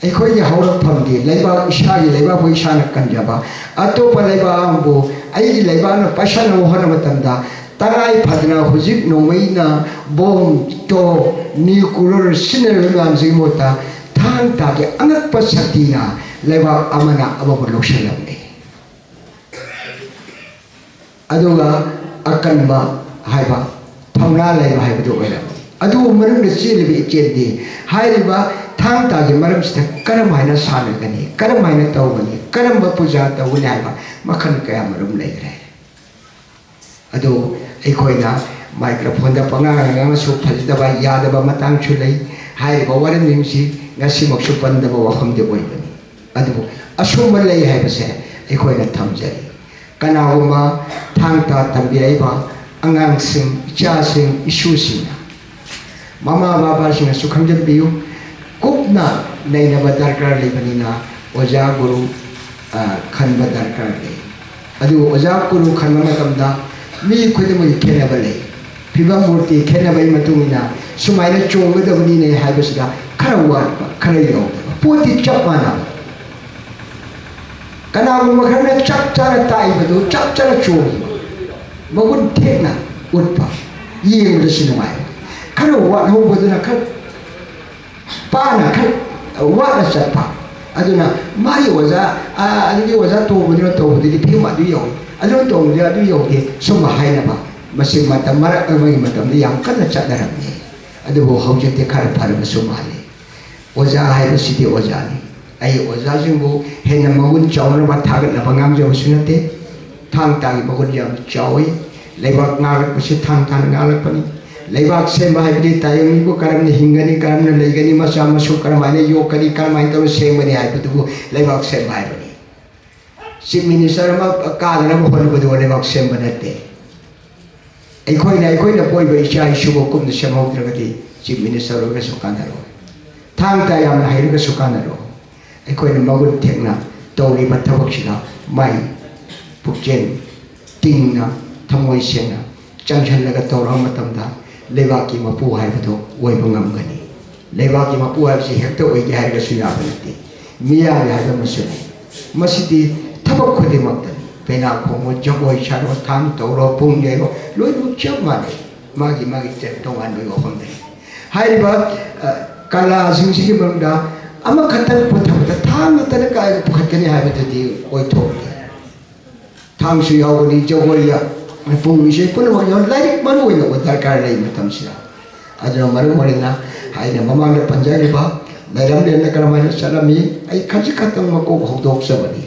ꯑꯩꯈꯣꯏꯒꯤ ꯍꯧꯔꯛꯐꯝꯒꯤ ꯂꯩꯕꯥꯛ, ꯏꯁꯥꯒꯤ ꯂꯩꯕꯥꯛꯄꯨ ꯏꯁꯥꯅ ꯀꯟꯖꯕ, ꯑꯇꯣꯞꯄ ꯂꯩꯕꯥꯛ ꯑꯃꯕꯨ ꯑꯩꯒꯤ ꯂꯩꯕꯥꯛꯅ ꯄꯥꯏꯁꯟꯅꯕ ꯍꯣꯠꯅꯕ ꯃꯇꯝꯗ, ꯇꯉꯥꯏ ꯐꯗꯅ ꯍꯧꯖꯤꯛ ꯅꯣꯡꯃꯩꯅ, ꯕꯣꯝ, ꯇꯣꯞ, ꯅ꯭ꯌꯨꯀ꯭ꯂꯤꯌꯔ ꯁꯤꯖꯤꯟꯅꯔꯤꯕ ꯃꯌꯥꯝꯁꯤꯒꯤ ꯃꯍꯨꯠꯇ ꯊꯥꯡ ꯇꯥꯒꯤ ꯑꯉꯛꯄ ꯁꯛꯇꯤꯅ ꯂꯩꯕꯥꯛ ꯑꯃꯅ ꯑꯃꯕꯨ ꯂꯧꯁꯤꯜꯂꯝꯃꯤ꯫ ꯑꯗꯨꯒ ꯑꯀꯟꯕ ꯍꯥꯏꯕ, ꯊꯧꯅꯥ ꯂꯩꯕ ꯍꯥꯏꯕꯗꯨ ꯑꯣꯏꯔꯝꯃꯤ꯫ ꯑꯗꯨꯕꯨ ꯃꯅꯨꯡꯗ ꯆꯦꯜꯂꯤꯕ ꯏꯆꯦꯜꯗꯤ, ꯍꯥꯏꯔꯤꯕ ꯊꯥꯡ ꯇꯥꯒꯤ ꯃꯔꯝꯁꯤꯗ ꯀꯔꯝ ꯍꯥꯏꯅ ꯁꯥꯟꯅꯒꯅꯤ, ꯀꯔꯝ ꯍꯥꯏꯅ ꯇꯧꯒꯅꯤ, ꯀꯔꯝꯕ ꯄꯨꯖꯥ ꯇꯧꯒꯅꯤ ꯍꯥꯏꯕ ꯃꯈꯜ ꯀꯌꯥ ꯃꯔꯨꯝ ꯂꯩꯈ꯭ꯔꯦ꯫ ꯑꯗꯨ ꯑꯩꯈꯣꯏꯅ ꯃꯥꯏꯀ꯭ꯔꯣꯐꯣꯟꯗ ꯄꯉꯥꯡ ꯉꯥꯡꯉꯁꯨ ꯐꯖꯗꯕ, ꯌꯥꯗꯕ ꯃꯇꯥꯡꯁꯨ ꯂꯩ꯫ ꯍꯥꯏꯔꯤꯕ ꯋꯥꯔꯦꯝꯁꯤꯡꯁꯤ ꯉꯁꯤꯃꯛꯁꯨ ꯄꯟꯗꯕ ꯋꯥꯐꯝꯗꯤ ꯑꯣꯏꯕꯅꯤ꯫ ꯑꯗꯨꯕꯨ ꯑꯁꯨꯝꯕ ꯂꯩ ꯍꯥꯏꯕꯁꯦ ꯑꯩꯈꯣꯏꯅ ꯊꯝꯖꯔꯤ꯫ ꯀꯅꯥꯒꯨꯝꯕ ꯊꯥꯡ ꯇꯥ ꯇꯝꯕꯤꯔꯛꯏꯕ ꯑꯉꯥꯡꯁꯤꯡ, ꯏꯆꯥꯁꯤꯡ, ꯏꯁꯨꯁꯤꯡꯅ, ꯃꯃꯥ ꯕꯕꯥꯁꯤꯡꯅꯁꯨ ꯈꯪꯖꯤꯟꯕꯤꯌꯨ꯫ ꯀꯨꯞꯅ ꯅꯩꯅꯕ ꯗꯔꯀꯥꯔ ꯂꯩꯕꯅꯤꯅ ꯑꯣꯖꯥ ꯒꯨꯔꯨ, ꯑ, ꯈꯟꯕ ꯗꯔꯀꯥꯔ ꯂꯩ꯫ ꯑꯗꯨꯕꯨ ꯑꯣꯖꯥ ꯒꯨꯔꯨ ꯈꯟꯕ ꯃꯇꯝꯗ ꯃꯤ ꯈꯨꯗꯤꯡꯃꯛꯀꯤ ꯈꯦꯠꯅꯕ ꯂꯩ꯫ ꯐꯤꯕꯝ ꯃꯨꯔꯇꯤ ꯈꯦꯠꯅꯕꯒꯤ ꯃꯇꯨꯡ ꯏꯟꯅ ꯁꯨꯃꯥꯏꯅ ꯆꯣꯡꯒꯗꯕꯅꯤꯅꯦ ꯍꯥꯏꯕꯁꯤꯗ ꯈꯔ ꯋꯥꯠꯄ, ꯈꯔ ꯌꯧꯗꯕ꯫ ꯄꯣꯠꯇꯤ ꯆꯞ ꯃꯥꯟꯅꯕ꯫ ꯀꯅꯥꯒꯨꯝꯕ ꯈꯔꯅ ꯆꯞ ꯆꯥꯅ ꯇꯥꯛꯏꯕꯗꯨ ꯆꯞ ꯆꯥꯅ ꯆꯣꯡꯕ, ꯃꯒꯨꯟ ꯊꯦꯛꯅ ꯎꯠꯄ, ꯌꯦꯡꯕꯗꯁꯨ ꯅꯨꯡꯉꯥꯏꯕ꯫ ꯈꯔ ꯋꯥꯠꯍꯧꯕꯗꯨꯅ ꯈꯔ ꯄꯥꯅ ꯈꯔ ꯋꯥꯅ ꯆꯠꯄ꯫ ꯑꯗꯨꯅ ꯃꯥꯒꯤ ꯑꯣꯖꯥ, "ꯑꯥ, ꯑꯗꯨꯗꯤ ꯑꯣꯖꯥ ꯇꯣꯝꯕꯗꯨꯅ ꯇꯧꯕꯗꯨꯗꯤ ꯐꯤꯂꯝ ꯑꯗꯨ ꯌꯧꯏ, ꯑꯗꯨꯅ ꯇꯧꯕꯗꯨꯗꯤ ꯑꯗꯨ ꯌꯧꯗꯦ", ꯁꯨꯝꯕ ꯍꯥꯏꯅꯕ꯫ ꯃꯁꯤ ꯃꯇꯝ, ꯃꯔꯛ ꯑꯃꯒꯤ ꯃꯇꯝꯗ ꯌꯥꯝ ꯀꯟꯅ ꯆꯠꯅꯔꯝꯃꯤ꯫ ꯑꯗꯨꯕꯨ ꯍꯧꯖꯤꯛꯇꯤ ꯈꯔ ꯐꯔꯕꯁꯨ ꯃꯥꯜꯂꯤ꯫ ꯑꯣꯖꯥ ꯍꯥꯏꯕꯁꯤꯗꯤ ꯑꯣꯖꯥꯅꯤ꯫ ꯑꯩ ꯑꯣꯖꯥꯁꯤꯡꯕꯨ ꯍꯦꯟꯅ ꯃꯒꯨꯟ ꯆꯥꯎꯅꯕ ꯊꯥꯒꯠꯅꯕ ꯉꯥꯡꯖꯕꯁꯨ ꯅꯠꯇꯦ꯫ ꯊꯥꯡ ꯇꯥꯒꯤ ꯃꯒꯨꯟ ꯌꯥꯝꯅ ꯆꯥꯎꯏ꯫ ꯂꯩꯕꯥꯛ ꯉꯥꯛꯂꯛꯄꯁꯤ ꯊꯥꯡ ꯇꯥꯅ ꯉꯥꯛꯂꯛꯄꯅꯤ꯫ ꯂꯩꯕꯥꯛ ꯁꯦꯝꯕ ꯍꯥꯏꯕꯗꯤ ꯇꯥꯏꯕꯪ ꯃꯤꯕꯨ ꯀꯔꯝꯅ ꯍꯤꯡꯒꯅꯤ, ꯀꯔꯝꯅ ꯂꯩꯒꯅꯤ, ꯃꯆꯥ ꯃꯁꯨ ꯀꯔꯝꯍꯥꯏꯅ ꯌꯣꯛꯀꯅꯤ, ꯀꯔꯝꯍꯥꯏꯅ ꯇꯧꯔ ꯁꯦꯝꯒꯅꯤ ꯍꯥꯏꯕꯗꯨꯕꯨ ꯂꯩꯕꯥꯛ ꯁꯦꯝꯕ ꯍꯥꯏꯕꯅꯤ꯫ ꯆꯤꯐ ꯃꯤꯅꯤꯁꯇꯔ ꯑꯃ ꯀꯥꯗꯅꯕ ꯍꯣꯠꯅꯕꯗꯨ ꯂꯩꯕꯥꯛ ꯁꯦꯝꯕ ꯅꯠꯇꯦ꯫ ꯑꯩꯈꯣꯏꯅ, ꯑꯩꯈꯣꯏꯅ ꯄꯣꯛꯏꯕ ꯏꯆꯥ ꯏꯁꯨꯕꯨ ꯀꯨꯞꯅ ꯁꯦꯝꯍꯧꯗ꯭ꯔꯒꯗꯤ ꯆꯤꯐ ꯃꯤꯅꯤꯁꯇꯔ ꯑꯣꯏꯔꯒꯁꯨ ꯀꯥꯟꯅꯔꯣꯏ꯫ ꯊꯥꯡ ꯇꯥ ꯌꯥꯝꯅ ꯍꯩꯔꯒꯁꯨ ꯀꯥꯟꯅꯔꯣꯏ꯫ ꯑꯩꯈꯣꯏꯅ ꯃꯒꯨꯟ ꯊꯦꯛꯅ ꯇꯧꯔꯤꯕ ꯊꯕꯛꯁꯤꯗ ꯃꯥꯏ ꯄꯨꯛꯆꯦꯜ ꯇꯤꯡꯅ, ꯊꯃꯣꯏ ꯁꯦꯡꯅ ꯆꯪꯁꯤꯜꯂꯒ ꯇꯧꯔꯕ ꯃꯇꯝꯗ ꯂꯩꯕꯥꯛꯀꯤ ꯃꯄꯨ ꯍꯥꯏꯕꯗꯨ ꯑꯣꯏꯕ ꯉꯝꯒꯅꯤ꯫ ꯂꯩꯕꯥꯛꯀꯤ ꯃꯄꯨ ꯍꯥꯏꯕꯁꯤ ꯍꯦꯛꯇ ꯑꯣꯏꯒꯦ ꯍꯥꯏꯔꯒꯁꯨ ꯌꯥꯕ ꯅꯠꯇꯦ꯫ ꯃꯤꯌꯥꯝꯒꯤ ꯍꯥꯏꯕ ꯑꯃꯁꯨ ꯂꯩ꯫ ꯃꯁꯤꯗꯤ ꯊꯕꯛ ꯈꯨꯗꯤꯡꯃꯛꯇꯅꯤ꯫ ꯄꯦꯅꯥ ꯈꯣꯡꯕ, ꯖꯒꯣꯏ ꯁꯥꯔꯣ, ꯊꯥꯡ ꯇꯧꯔꯣ, ꯄꯨꯡ ꯌꯩꯔꯣ, ꯂꯣꯏꯅꯃꯛ ꯆꯞ ꯃꯥꯟꯅꯩ꯫ ꯃꯥꯒꯤ ꯃꯥꯒꯤ ꯇꯦ-, ꯇꯣꯉꯥꯟꯕ ꯋꯥꯐꯝ ꯂꯩ꯫ ꯍꯥꯏꯔꯤꯕ, ꯑ, ꯀꯂꯥꯁꯤꯡꯁꯤꯒꯤ ꯃꯅꯨꯡꯗ ꯑꯃꯈꯛꯇꯪ ꯄꯨꯊꯕꯗ ꯊꯥꯡ ꯈꯛꯇꯅ ꯀꯥꯏꯗ ꯄꯨꯈꯠꯀꯅꯤ ꯍꯥꯏꯕꯗꯨꯗꯤ ꯑꯣꯏꯊꯣꯛꯇꯦ꯫ ꯊꯥꯡꯁꯨ ꯌꯥꯎꯒꯅꯤ, ꯖꯒꯣꯏ ꯌꯥ-, ꯄꯨꯡ ꯏꯁꯩ ꯄꯨꯝꯅꯃꯛ ꯌꯥꯎ-, ꯂꯥꯏꯔꯤꯛ ꯃꯔꯨ ꯑꯣꯏꯅ ꯑꯣꯏ ꯗꯔꯀꯥꯔ ꯂꯩ ꯃꯇꯝꯁꯤꯗ꯫ ꯑꯗꯨꯅ ꯃꯔꯝ ꯑꯣꯏꯅ ꯑꯩꯅ ꯃꯃꯥꯡꯗ ꯄꯟꯖꯈ꯭ꯔꯤꯕ ꯂꯩꯔꯝꯂꯦꯅ ꯀꯔꯝꯍꯥꯏꯅ ꯆꯠꯂꯝꯃꯤ? ꯑꯩ ꯈꯖꯤꯛ ꯈꯛꯇꯪ ꯃꯀꯣꯛ ꯍꯧꯗꯣꯛꯆꯕꯅꯤ꯫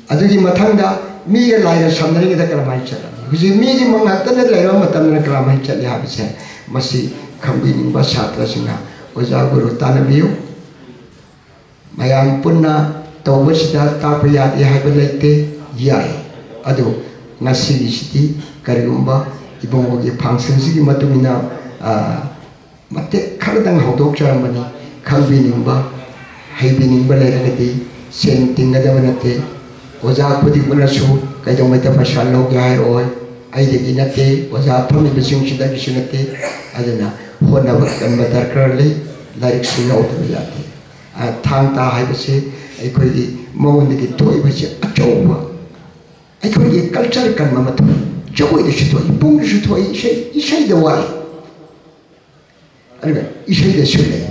ꯑꯗꯨꯒꯤ ꯃꯊꯪꯗ ꯃꯤꯒ ꯂꯥꯏꯒ ꯁꯝꯅꯔꯤꯉꯩꯗ ꯀꯔꯝꯍꯥꯏꯅ ꯆꯠꯂꯝꯃꯤ? ꯍꯧꯖꯤꯛ ꯃꯤꯒꯤ ꯃꯉꯥꯛꯇꯗ ꯂꯩꯔꯕ ꯃꯇꯝꯗꯅ ꯀꯔꯝꯍꯥꯏꯅ ꯆꯠꯂꯤ ꯍꯥꯏꯕꯁꯦ, ꯃꯁꯤ ꯈꯪꯕꯤꯅꯤꯡꯕ ꯁꯥꯇ꯭ꯔꯁꯤꯡꯅ ꯑꯣꯖꯥ ꯒꯨꯔꯨ ꯇꯥꯟꯅꯕꯤꯌꯨ꯫ ꯃꯌꯥꯝ ꯄꯨꯟꯅ ꯇꯧꯕꯁꯤꯗ ꯇꯥꯛꯄ ꯌꯥꯗꯦ ꯍꯥꯏꯕ ꯂꯩꯇꯦ, ꯌꯥꯏ꯫ ꯑꯗꯨ ꯉꯁꯤꯒꯤꯁꯤꯗꯤ ꯀꯔꯤꯒꯨꯝꯕ ꯏꯕꯨꯡꯉꯣꯒꯤ functionꯁꯤꯒꯤ ꯃꯇꯨꯡ ꯏꯟꯅ, ꯑ, ꯃꯇꯦꯛ ꯈꯔꯗꯪ ꯍꯧꯗꯣꯛꯆꯔꯝꯕꯅꯤ꯫ ꯈꯪꯕꯤꯅꯤꯡꯕ, ꯍꯩꯕꯤꯅꯤꯡꯕ ꯂꯩꯔꯒꯗꯤ ꯁꯦꯟ ꯇꯤꯡꯒꯗꯕ ꯅꯠꯇꯦ꯫ ꯑꯣꯖꯥ ꯈꯨꯗꯤꯡꯃꯛꯅꯁꯨ ꯀꯩꯗꯧꯉꯩꯗ ꯄꯩꯁꯥ ꯂꯧꯒꯦ ꯍꯥꯏꯔꯛꯑꯣꯏ꯫ ꯑꯩꯗꯒꯤ ꯅꯠꯇꯦ, ꯑꯣꯖꯥ ꯐꯝꯃꯤꯕꯁꯤꯡꯁꯤꯗꯒꯤꯁꯨ ꯅꯠꯇꯦ꯫ ꯑꯗꯨꯅ ꯍꯣꯠꯅꯕ ꯀꯟꯕ ꯗꯔꯀꯥꯔ ꯂꯩ꯫ ꯂꯥꯏꯔꯤꯛꯁꯨ ꯌꯥꯎꯗꯕ ꯌꯥꯗꯦ꯫ ꯑ, ꯊꯥꯡ ꯇꯥ ꯍꯥꯏꯕꯁꯤ ꯑꯩꯈꯣꯏꯒꯤ ꯃꯉꯣꯟꯗꯒꯤ ꯊꯣꯛꯏꯕꯁꯤ ꯑꯆꯧꯕ ꯑꯩꯈꯣꯏꯒꯤ culture ꯀꯟꯕ ꯑꯃ ꯊꯣꯛꯏ꯫ ꯖꯒꯣꯏꯗꯁꯨ ꯊꯣꯛꯏ, ꯄꯨꯡꯗꯁꯨ ꯊꯣꯛꯏ, ꯏꯁꯩ, ꯏꯁꯩꯗ ꯋꯥꯠꯂꯤ꯫ ꯑꯗꯨꯒ ꯏꯁꯩꯗꯁꯨ ꯂꯩ,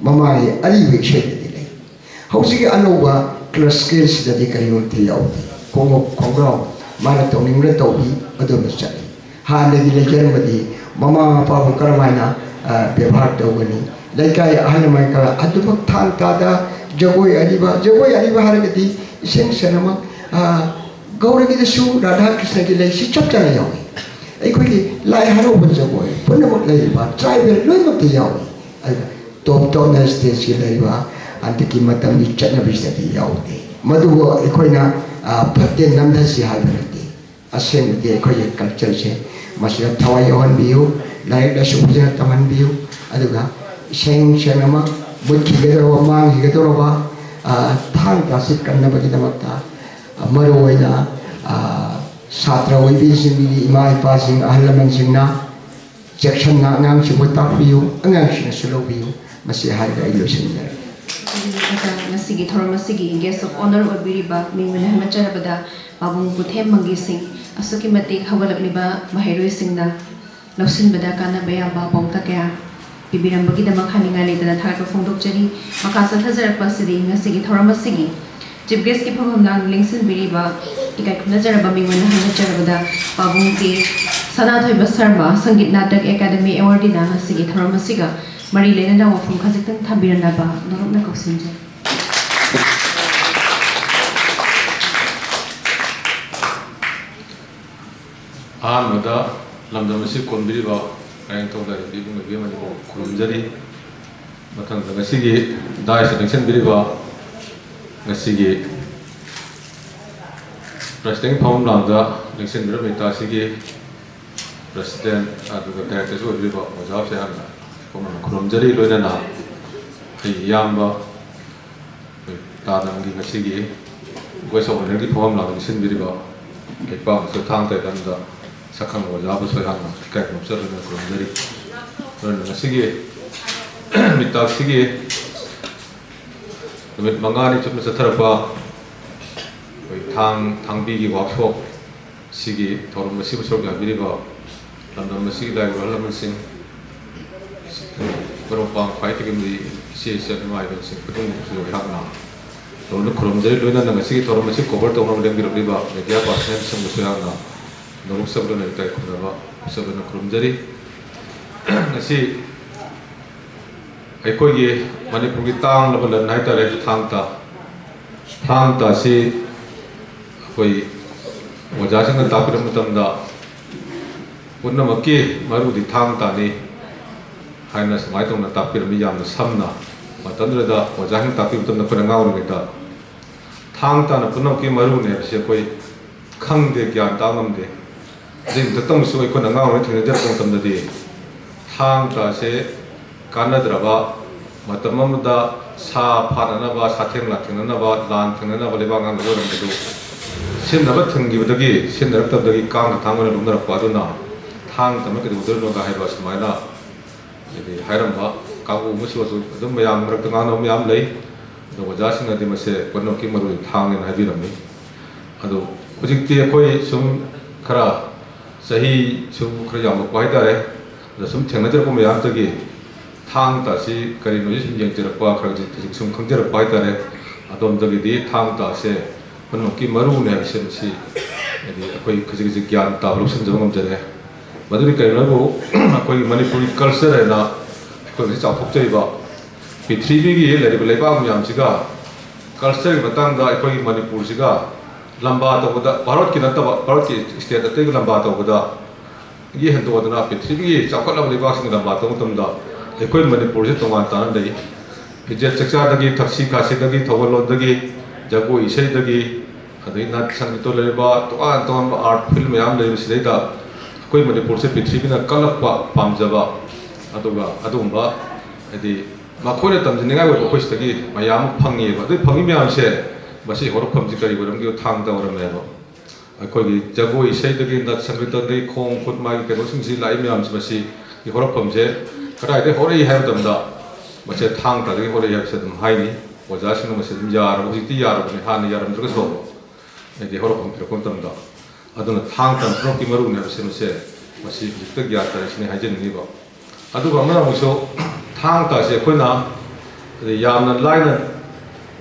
ꯃꯃꯥꯡꯒꯤ ꯑꯔꯤꯕ ꯏꯁꯩꯗꯗꯤ ꯂꯩ꯫ ꯍꯧꯖꯤꯛꯀꯤ ꯑꯅꯧꯕ classicalꯁꯤꯗꯗꯤ ꯀꯔꯤꯃꯠꯇ ꯌꯥꯎꯗꯦ꯫ ꯈꯣꯡꯎꯞ, ꯈꯣꯡꯒ꯭ꯔꯥꯎ, ꯃꯥꯅ ꯇꯧꯅꯤꯡꯕ ꯇꯧꯏ, ꯑꯗꯨꯝꯅ ꯆꯠꯂꯤ꯫ ꯍꯥꯟꯅꯒꯤ ꯂꯩꯖꯔꯝꯕꯗꯤ ꯃꯃꯥ ꯃꯄꯥꯕꯨ ꯀꯔꯝꯍꯥꯏꯅ, ꯑ, ꯕꯦꯕꯥꯔ ꯇꯧꯒꯅꯤ? ꯂꯩꯀꯥꯏ ꯑꯍꯜ ꯂꯃꯟ ꯈꯔ ꯑꯗꯨꯃꯛ ꯊꯥꯡ ꯇꯥꯗ ꯖꯒꯣꯏ ꯑꯔꯤꯕ, ꯖꯒꯣꯏ ꯑꯔꯤꯕ ꯍꯥꯏꯔꯒꯗꯤ ꯏꯁꯦꯡ ꯁꯦꯡꯅꯃꯛ, ꯑ, ꯒꯧꯔꯒꯤꯗꯁꯨ ꯔꯥꯙꯥ ꯀ꯭ꯔꯤꯁꯅꯒꯤ ꯂꯩꯁꯤ ꯆꯞ ꯆꯥꯅ ꯌꯥꯎꯏ꯫ ꯑꯩꯈꯣꯏꯒꯤ ꯂꯥꯏ ꯍꯔꯥꯎꯕ ꯖꯒꯣꯏ ꯄꯨꯝꯅꯃꯛ ꯂꯩꯔꯤꯕ tribal ꯂꯣꯏꯅꯃꯛꯇ ꯌꯥꯎꯏ꯫ ꯑꯗꯨꯒ top topꯅ stageꯀꯤ ꯂꯩꯔꯤꯕ ꯍꯟꯗꯛꯀꯤ ꯃꯇꯝꯒꯤ ꯆꯠꯅꯕꯤꯁꯤꯗꯗꯤ ꯌꯥꯎꯗꯦ꯫ ꯃꯗꯨꯕꯨ ꯑꯩꯈꯣꯏꯅ, ꯑ, ꯐꯠꯇꯦ ꯅꯝꯊꯁꯤ ꯍꯥꯏꯕ ꯅꯠꯇꯦ꯫ ꯑꯁꯦꯡꯕꯗꯤ ꯑꯩꯈꯣꯏꯒꯤ cultureꯁꯦ ꯃꯁꯤꯗ ꯊꯋꯥꯏ ꯌꯥꯎꯍꯟꯕꯤꯌꯨ, ꯂꯥꯏꯔꯤꯛ ꯂꯥꯏꯁꯨ ꯐꯖꯅ ꯇꯝꯍꯟꯕꯤꯌꯨ, ꯑꯗꯨꯒ ꯏꯁꯦꯡ ꯁꯦꯡꯅꯃꯛ ꯃꯨꯠꯈꯤꯒꯗꯧꯔꯕ, ꯃꯥꯡꯈꯤꯒꯗꯧꯔꯕ, ꯑ, ꯊꯥꯡ ꯇꯥꯁꯤ ꯀꯟꯅꯕꯒꯤꯗꯃꯛꯇ, ꯑ, ꯃꯔꯨꯑꯣꯏꯅ, ꯑ, ꯁꯥꯇ꯭ꯔ ꯑꯣꯏꯕꯤꯁꯤꯡꯒꯤ ꯏꯃꯥ ꯏꯄꯥꯁꯤꯡ, ꯑꯍꯜ ꯂꯃꯟꯁꯤꯡꯅ ꯆꯦꯛꯁꯤꯟꯅ ꯑꯉꯥꯡꯁꯤꯡꯕꯨ ꯇꯥꯛꯄꯤꯌꯨ, ꯑꯉꯥꯡꯁꯤꯡꯅꯁꯨ ꯂꯧꯕꯤꯌꯨ꯫ ꯃꯁꯤ ꯍꯥꯏꯔꯒ ꯑꯩ ꯂꯣꯏꯁꯤꯟꯖꯔꯒꯦ꯫ ꯑꯗꯨꯗꯤ ꯑꯣꯖꯥ, ꯉꯁꯤꯒꯤ ꯊꯧꯔꯝ ꯑꯁꯤꯒꯤ guest of honour ꯑꯣꯏꯕꯤꯔꯤꯕ ꯃꯤꯡ ꯑꯣꯏꯅ ꯍꯟꯒꯠꯆꯔꯕꯗ ꯄꯥꯕꯨꯡ ꯄꯨꯊꯦꯝ ꯃꯪꯒꯤꯁꯤꯡ, ꯑꯁꯨꯛꯀꯤ ꯃꯇꯤꯛ ꯍꯧꯒꯠꯂꯛꯂꯤꯕ ꯃꯍꯩꯔꯣꯏꯁꯤꯡꯅ ꯂꯧꯁꯤꯟꯕꯗ ꯀꯥꯟꯅꯕ ꯌꯥꯕ ꯄꯥꯎꯇꯥꯛ ꯀꯌꯥ ꯄꯤꯕꯤꯔꯝꯕꯒꯤꯗꯃꯛ ꯍꯥꯏꯅꯤꯡꯉꯥꯏ ꯂꯩꯇꯅ ꯊꯥꯒꯠꯄ ꯐꯣꯡꯗꯣꯛꯆꯔꯤ꯫ ꯃꯈꯥ ꯆꯠꯊꯖꯔꯛꯄ ꯑꯁꯤꯗꯤ ꯉꯁꯤꯒꯤ ꯊꯧꯔꯝ ꯑꯁꯤꯒꯤ chief guestꯀꯤ ꯐꯝꯐꯝ ꯂꯥꯡ ꯂꯦꯡꯁꯤꯟꯕꯤꯔꯤꯕ ꯏꯀꯥꯏ ꯈꯨꯝꯅꯖꯔꯕ ꯃꯤꯡ ꯑꯣꯏꯅ ꯍꯟꯒꯠꯆꯔꯕꯗ ꯄꯥꯕꯨꯡ ꯀꯦ ꯁꯅꯥꯊꯣꯏꯕ ꯁꯔꯃ ꯁꯪꯒꯤꯠ ꯅꯥꯇꯛ ꯑꯦꯀꯥꯗꯃꯤ awardeeꯅ ꯉꯁꯤꯒꯤ ꯊꯧꯔꯝ ꯑꯁꯤꯒ ꯃꯔꯤ ꯂꯩꯅꯅ ꯋꯥꯐꯝ ꯈꯖꯤꯛꯇꯪ ꯊꯝꯕꯤꯔꯝꯅꯕ ꯅꯣꯂꯨꯛꯅ ꯀꯧꯁꯤꯟꯖꯔꯤ꯫ ꯑꯍꯥꯟꯕꯗ ꯂꯝꯗꯝ ꯑꯁꯤ ꯀꯣꯟꯕꯤꯔꯤꯕ ꯂꯥꯏꯅꯤꯡꯊꯧ ꯂꯥꯏꯔꯦꯝꯕꯤ ꯏꯕꯨꯡ ꯏꯕꯦꯝ ꯑꯅꯤꯕꯨ ꯈꯨꯔꯨꯝꯖꯔꯤ꯫ ꯃꯊꯪꯗ ꯉꯁꯤꯒꯤ ꯗꯥꯏꯁꯇ ꯂꯦꯡꯁꯤꯟꯕꯤꯔꯤꯕ ꯉꯁꯤꯒꯤ ꯄ꯭ꯔꯁꯤꯗꯦꯟꯒꯤ ꯐꯝꯐꯝ ꯂꯥꯡꯗ ꯂꯦꯡꯁꯤꯟꯕꯤꯔꯤꯕ ꯃꯤꯇꯥꯁꯤꯒꯤ ꯄ꯭ꯔꯁꯤꯗꯦꯟ ꯑꯗꯨꯒ ꯗꯥꯏꯔꯦꯛꯇꯔꯁꯨ ꯑꯣꯏꯕꯤꯔꯤꯕ ꯑꯣꯖꯥ ꯁꯦꯍꯥꯟꯅ ꯈꯨꯔꯨꯝꯖꯔꯤ꯫ ꯂꯣꯏꯅꯅ ꯑꯩꯒꯤ ꯏꯌꯥꯝꯕ ꯑꯩꯈꯣꯏ ꯇꯥꯗꯝꯒꯤ ꯉꯁꯤꯒꯤ ꯒꯣꯏꯁ ꯑꯣꯅꯔꯒꯤ ꯐꯝꯐꯝ ꯂꯥꯡꯗ ꯂꯦꯡꯁꯤꯟꯕꯤꯔꯤꯕ ꯂꯩꯄꯥꯛ ꯑꯃꯁꯨꯡ ꯊꯥꯡ ꯇꯥ ꯂꯝꯗ ꯁꯛꯈꯪꯕ ꯑꯣꯖꯥꯕꯨ ꯁꯣꯏꯍꯥꯟꯅ ꯏꯀꯥꯏ ꯈꯨꯝꯅꯕ ꯆꯠꯇꯨꯅ ꯈꯨꯔꯨꯝꯖꯔꯤ꯫ ꯑꯗꯨꯅ ꯉꯁꯤꯒꯤ ꯃꯤꯇꯥꯛꯁꯤꯒꯤ ꯅꯨꯃꯤꯠ ꯃꯉꯥꯅꯤ ꯆꯨꯞꯅ ꯆꯠꯊꯔꯛꯄ ꯑꯩꯈꯣꯏ ꯊꯥꯡ ꯊꯥꯡꯕꯤꯒꯤ ꯋꯥꯛꯁꯣꯞ ꯁꯤꯒꯤ ꯊꯧꯔꯝ ꯑꯁꯤꯕꯨ ꯁꯔꯨꯛ ꯌꯥꯕꯤꯔꯤꯕ ꯂꯝꯗꯝ ꯑꯁꯤꯒꯤ ꯂꯥꯏꯕꯛ ꯑꯍꯜ ꯂꯃꯟꯁꯤꯡ, ꯃꯔꯨꯞ ꯃꯄꯥꯡ ꯈ꯭ꯋꯥꯏꯗꯒꯤ ꯃꯔꯤ ꯏꯆꯦ ꯏꯆꯟ ꯏꯃꯥ ꯏꯕꯦꯟꯁꯤꯡ ꯈꯨꯗꯤꯡꯃꯛꯁꯨ ꯑꯩꯍꯥꯛꯅ ꯂꯣꯏꯅ ꯈꯨꯔꯨꯝꯖꯔꯤ꯫ ꯂꯣꯏꯅꯅ ꯉꯁꯤꯒꯤ ꯊꯧꯔꯝ ꯑꯁꯤ ꯀꯣꯚꯔ ꯇꯧꯅꯕ ꯂꯦꯡꯕꯤꯔꯛꯂꯤꯕ ꯃꯦꯗꯤꯌꯥ ꯄꯥꯔꯁꯅꯦꯜꯁꯤꯡꯕꯨꯁꯨ ꯑꯩꯍꯥꯛꯅ ꯅꯣꯂꯨꯛꯆꯕ ꯂꯣꯏꯅ ꯏꯀꯥꯏ ꯈꯨꯝꯅꯕ ꯏꯆꯝ ꯑꯣꯏꯅ ꯈꯨꯔꯨꯝꯖꯔꯤ꯫ ꯉꯁꯤ ꯑꯩꯈꯣꯏꯒꯤ ꯃꯅꯤꯄꯨꯔꯒꯤ ꯇꯥꯡꯂꯕ ꯂꯟ ꯍꯥꯏꯇꯥꯔꯦ, ꯊꯥꯡ ꯇꯥ꯫ ꯊꯥꯡ ꯇꯥ ꯑꯁꯤ ꯑꯩꯈꯣꯏ ꯑꯣꯖꯥꯁꯤꯡꯅ ꯇꯥꯛꯄꯤꯔꯛꯄ ꯃꯇꯝꯗ ꯄꯨꯝꯅꯃꯛꯀꯤ ꯃꯔꯨꯗꯤ ꯊꯥꯡ ꯇꯥꯅꯤ ꯍꯥꯏꯅ ꯁꯨꯃꯥꯏꯅ ꯇꯧꯅ ꯇꯥꯛꯄꯤꯔꯝꯃꯤ꯫ ꯌꯥꯝꯅ ꯁꯝꯅ ꯃꯇꯝꯗꯨꯗ ꯑꯣꯖꯥꯁꯤꯡꯅ ꯇꯥꯛꯄꯤꯕ ꯃꯇꯝꯗ ꯑꯩꯈꯣꯏꯅ ꯑꯉꯥꯡ ꯑꯣꯏꯔꯤꯉꯩꯗ ꯊꯥꯡ ꯇꯥꯅ ꯄꯨꯝꯅꯃꯛꯀꯤ ꯃꯔꯨꯅꯤ ꯍꯥꯏꯕꯁꯤ ꯑꯩꯈꯣꯏ ꯈꯪꯗꯦ, ꯒ꯭ꯌꯥꯟ ꯇꯥꯕ ꯉꯝꯗꯦ꯫ ꯑꯗꯨꯒꯤ ꯃꯊꯛꯇ ꯑꯃꯨꯛꯁꯨ ꯑꯩꯈꯣꯏꯅ ꯑꯉꯥꯡ ꯑꯣꯏꯔꯤꯉꯩ ꯊꯦꯡꯅꯖꯔꯛꯄ ꯃꯇꯝꯗꯗꯤ ꯊꯥꯡ ꯇꯥꯁꯦ ꯀꯥꯟꯅꯗ꯭ꯔꯕ, ꯃꯇꯝ ꯑꯃꯗ ꯁꯥ ꯐꯥꯅꯅꯕ, ꯁꯥꯊꯦꯡ ꯂꯥꯟꯊꯦꯡꯅꯅꯕ, ꯂꯥꯟ ꯊꯦꯡꯅꯅꯕ ꯂꯩꯕꯥꯛ ꯉꯥꯛꯅꯕ ꯑꯣꯏꯔꯝꯕꯗꯨ ꯁꯤꯖꯤꯟꯅꯕ ꯊꯤꯡꯈꯤꯕꯗꯒꯤ, ꯁꯤꯖꯤꯟꯅꯔꯛꯇꯕꯗꯒꯤ ꯀꯥꯡꯒꯤ ꯊꯥꯡ ꯑꯣꯏꯅ ꯂꯧꯅꯔꯛꯄ ꯑꯗꯨꯅ ꯊꯥꯡ ꯇꯥꯅ ꯀꯩꯗꯧꯗꯣꯏꯅꯣꯒ ꯍꯥꯏꯕ ꯁꯨꯃꯥꯏꯅ ꯍꯥꯏꯗꯤ ꯍꯥꯏꯔꯝꯕ ꯀꯥꯡꯕꯨ ꯑꯃꯁꯨ ꯑꯗꯨꯝ, ꯑꯗꯨꯝ ꯃꯌꯥꯝ ꯃꯔꯛꯇ ꯉꯥꯡꯅꯕ ꯃꯌꯥꯝ ꯂꯩ꯫ ꯑꯗꯣ ꯑꯣꯖꯥꯁꯤꯡꯅꯗꯤ ꯃꯁꯦ ꯄꯨꯝꯅꯃꯛꯀꯤ ꯃꯔꯨꯑꯣꯏꯕ ꯊꯥꯡꯅꯦꯅ ꯍꯥꯏꯕꯤꯔꯝꯃꯤ꯫ ꯑꯗꯣ ꯍꯧꯖꯤꯛꯇꯤ ꯑꯩꯈꯣꯏ ꯁꯨꯝ ꯈꯔ ꯆꯍꯤ ꯁꯨꯝ ꯈꯔ ꯌꯥꯝꯂꯛꯄ ꯍꯥꯏꯇꯥꯔꯦ, ꯑꯗ ꯁꯨꯝ ꯊꯦꯡꯅꯖꯔꯛꯄ ꯃꯌꯥꯝꯗꯒꯤ ꯊꯥꯡ ꯇꯥꯁꯤ ꯀꯔꯤꯅꯣꯁꯤ ꯁꯨꯝ ꯌꯦꯡꯖꯔꯛꯄ, ꯈꯔ ꯈꯖꯤꯛ ꯈꯖꯤꯛ ꯁꯨꯝ ꯈꯪꯖꯔꯛꯄ ꯍꯥꯏꯇꯥꯔꯦ꯫ ꯑꯗꯣꯝꯗꯒꯤꯗꯤ ꯊꯥꯡ ꯇꯥꯁꯦ ꯄꯨꯝꯅꯃꯛꯀꯤ ꯃꯔꯨꯅꯦ ꯍꯥꯏꯕꯁꯦ ꯃꯁꯤ ꯍꯥꯏꯗꯤ ꯑꯩꯈꯣꯏ ꯈꯖꯤꯛ ꯈꯖꯤꯛ ꯒ꯭ꯌꯥꯟ ꯇꯥꯕ ꯂꯧꯁꯤꯟꯖꯕ ꯉꯝꯖꯔꯦ꯫ ꯃꯗꯨꯗꯤ ꯀꯔꯤꯒꯤꯅꯣ ꯍꯥꯏꯕꯨ ꯑꯩꯈꯣꯏꯒꯤ ꯃꯅꯤꯄꯨꯔꯒꯤ ꯀꯜꯆꯔ ꯍꯥꯏꯅ ꯑꯩꯈꯣꯏ ꯍꯧꯖꯤꯛ ꯆꯥꯎꯊꯣꯛꯆꯔꯤꯕ ꯄ꯭ꯔꯤꯊꯤꯕꯤꯒꯤ ꯂꯩꯔꯤꯕ ꯂꯩꯕꯥꯛ ꯃꯌꯥꯝꯁꯤꯒ, ꯀꯜꯆꯔꯒꯤ ꯃꯇꯥꯡꯗ ꯑꯩꯈꯣꯏꯒꯤ ꯃꯅꯤꯄꯨꯔꯁꯤꯒ ꯂꯝꯕꯥ ꯇꯧꯕꯗ, ꯚꯥꯔꯠꯀꯤ ꯅꯠꯇꯕ, ꯚꯥꯔꯠꯀꯤ ꯁ꯭ꯇꯦꯠ ꯑꯇꯩꯒ ꯂꯝꯕꯥ ꯇꯧꯕꯗ ꯒꯤ ꯍꯦꯟꯗꯣꯛꯇꯅ ꯄ꯭ꯔꯤꯊꯤꯕꯤꯒꯤ ꯆꯥꯎꯈꯠꯂꯕ ꯂꯩꯕꯥꯛꯁꯤꯡꯒ ꯂꯝꯕꯥ ꯇꯧꯕ ꯃꯇꯝꯗ ꯑꯩꯈꯣꯏ ꯃꯅꯤꯄꯨꯔꯁꯤ ꯇꯣꯉꯥꯟ ꯇꯥꯅ ꯂꯩ꯫ ꯐꯤꯖꯦꯠ ꯆꯥꯛꯆꯥꯗꯒꯤ, ꯊꯛꯁꯤ ꯈꯥꯁꯤꯗꯒꯤ, ꯊꯧꯒꯜꯂꯣꯟꯗꯒꯤ, ꯖꯒꯣꯏ ꯏꯁꯩꯗꯒꯤ, ꯑꯗꯒꯤ ꯅꯥꯠ ꯁꯪꯒꯤꯠꯇ ꯂꯩꯔꯤꯕ ꯇꯣꯉꯥꯟ ꯇꯣꯉꯥꯟꯕ ꯑꯥꯔꯠ ꯐꯤꯜ ꯃꯌꯥꯝ ꯂꯩꯕꯁꯤꯗꯩꯗ ꯑꯩꯈꯣꯏ ꯃꯅꯤꯄꯨꯔꯁꯦ ꯄ꯭ꯔꯤꯊꯤꯕꯤꯅ ꯀꯜꯂꯛꯄ ꯄꯥꯝꯖꯕ, ꯑꯗꯨꯒ ꯑꯗꯨꯒꯨꯝꯕ, ꯍꯥꯏꯗꯤ, ꯃꯈꯣꯏꯅ ꯇꯝꯖꯅꯤꯡꯉꯥꯏ ꯑꯣꯏꯕ ꯑꯩꯈꯣꯏ ꯁꯤꯗꯒꯤ ꯃꯌꯥꯝ ꯑꯃ ꯐꯪꯉꯦꯕ꯫ ꯑꯗꯨꯒꯤ ꯐꯪꯉꯤ ꯃꯌꯥꯝꯁꯦ, ꯃꯁꯤ ꯍꯧꯔꯛꯐꯝꯁꯤ ꯀꯔꯤ ꯑꯣꯏꯔꯝꯒꯦ? ꯊꯥꯡ ꯇꯥ ꯑꯣꯏꯔꯝꯃꯦꯕ꯫ ꯑꯩꯈꯣꯏꯒꯤ ꯖꯒꯣꯏ ꯏꯁꯩꯗꯒꯤ, ꯅꯠ ꯁꯪꯒꯤꯇꯗꯒꯤ, ꯈꯣꯡ ꯈꯨꯠ ꯃꯥꯒꯤ ꯀꯩꯅꯣꯁꯤꯡꯁꯤ ꯂꯥꯛꯏ ꯃꯌꯥꯝꯁꯤ, ꯃꯁꯤꯒꯤ ꯍꯧꯔꯛꯐꯝꯁꯦ ꯀꯗꯥꯏꯗꯒꯤ ꯍꯧꯔꯛꯏ ꯍꯥꯏꯕ ꯃꯇꯝꯗ, ꯃꯁꯦ ꯊꯥꯡ ꯇꯥꯗꯒꯤ ꯍꯧꯔꯛꯏ ꯍꯥꯏꯕꯁꯦ ꯑꯗꯨꯝ ꯍꯥꯏꯅꯤ꯫ ꯑꯣꯖꯥꯁꯤꯡꯅ ꯃꯁꯤ ꯑꯗꯨꯝ ꯌꯥꯔꯕ, ꯍꯧꯖꯤꯛꯇꯤ ꯌꯥꯔꯕꯅꯤ, ꯍꯥꯟꯅ ꯌꯥꯔꯝꯗ꯭ꯔꯒꯁꯨ, ꯍꯥꯏꯗꯤ ꯍꯧꯔꯛꯐꯝ ꯊꯤꯔꯛꯄ ꯃꯇꯝꯗ꯫ ꯑꯗꯨꯅ ꯊꯥꯡ ꯇꯥ ꯄꯨꯝꯅꯃꯛꯀꯤ ꯃꯔꯨꯅꯤ ꯍꯥꯏꯕꯁꯦ, ꯃꯁꯦ, ꯃꯁꯤ ꯍꯧꯖꯤꯛꯇ ꯒ꯭ꯌꯥꯟ ꯇꯥꯔꯛꯏꯁꯤꯅꯤ ꯍꯥꯏꯖꯅꯤꯡꯉꯤꯕ꯫ ꯑꯗꯨꯒ ꯑꯃꯅ ꯑꯃꯨꯛꯁꯨ, ꯊꯥꯡ ꯇꯥꯁꯦ ꯑꯩꯈꯣꯏꯅ ꯌꯥꯝꯅ ꯂꯥꯏꯅ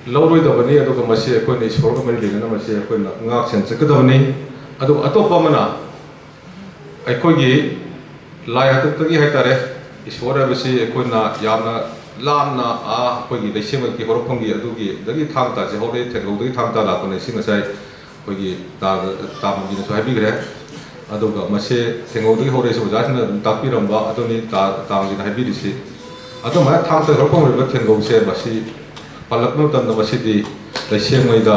ꯂꯧꯔꯣꯏꯗꯕꯅꯤ, ꯑꯗꯨꯒ ꯃꯁꯤ ꯑꯩꯈꯣꯏꯅ ꯏꯁꯣꯔꯒ ꯃꯔꯤ ꯂꯩꯅꯅ ꯃꯁꯤ ꯑꯩꯈꯣꯏꯅ ꯉꯥꯛ ꯁꯦꯟ ꯆꯠꯀꯗꯕꯅꯤ꯫ ꯑꯗꯨꯒ ꯑꯇꯣꯞꯄ ꯑꯃꯅ, ꯑꯩꯈꯣꯏꯒꯤ ꯂꯥꯏ ꯍꯥꯛꯇꯛꯇꯒꯤ ꯍꯥꯏꯇꯥꯔꯦ, ꯏꯁꯣꯔ ꯍꯥꯏꯕꯁꯤ ꯑꯩꯈꯣꯏꯅ ꯌꯥꯝꯅ ꯂꯥꯞꯅ, ꯑꯥ, ꯑꯩꯈꯣꯏꯒꯤ ꯂꯩꯁꯦꯝꯕꯒꯤ ꯍꯧꯔꯛꯐꯝꯒꯤ ꯑꯗꯨꯒꯤ, ꯑꯗꯒꯤ ꯊꯥꯡ ꯇꯥꯁꯦ ꯍꯧꯔꯛꯑꯦ, ꯊꯦꯡꯒꯧꯗꯒꯤ ꯊꯥꯡ ꯇꯥ ꯂꯥꯛꯄꯅꯦ, ꯁꯤ ꯉꯁꯥꯏ ꯑꯩꯈꯣꯏꯒꯤ ꯇꯥ-, ꯇꯥ ꯃꯟꯖꯤꯅꯁꯨ ꯍꯥꯏꯕꯤꯈ꯭ꯔꯦ꯫ ꯑꯗꯨꯒ ꯃꯁꯦ ꯊꯦꯡꯒꯧꯗꯒꯤ ꯍꯧꯔꯛꯑꯦꯁꯨ ꯑꯣꯖꯥꯁꯤꯡꯅ ꯑꯗꯨꯝ ꯇꯥꯛꯄꯤꯔꯝꯕ ꯑꯗꯨꯅꯤ, ꯇꯥ-, ꯇꯥ ꯃꯟꯖꯤꯅ ꯍꯥꯏꯕꯤꯔꯤꯁꯤ꯫ ꯑꯗꯨꯃꯥꯏꯅ ꯊꯥꯡ ꯇꯥ ꯍꯧꯔꯛꯐꯝ ꯑꯣꯏꯔꯤꯕ ꯊꯦꯡꯒꯧꯁꯦ ꯃꯁꯤ ꯄꯜꯂꯛꯄ ꯃꯇꯝꯗ ꯃꯁꯤꯗꯤ ꯂꯩꯁꯦꯝꯉꯩꯗ,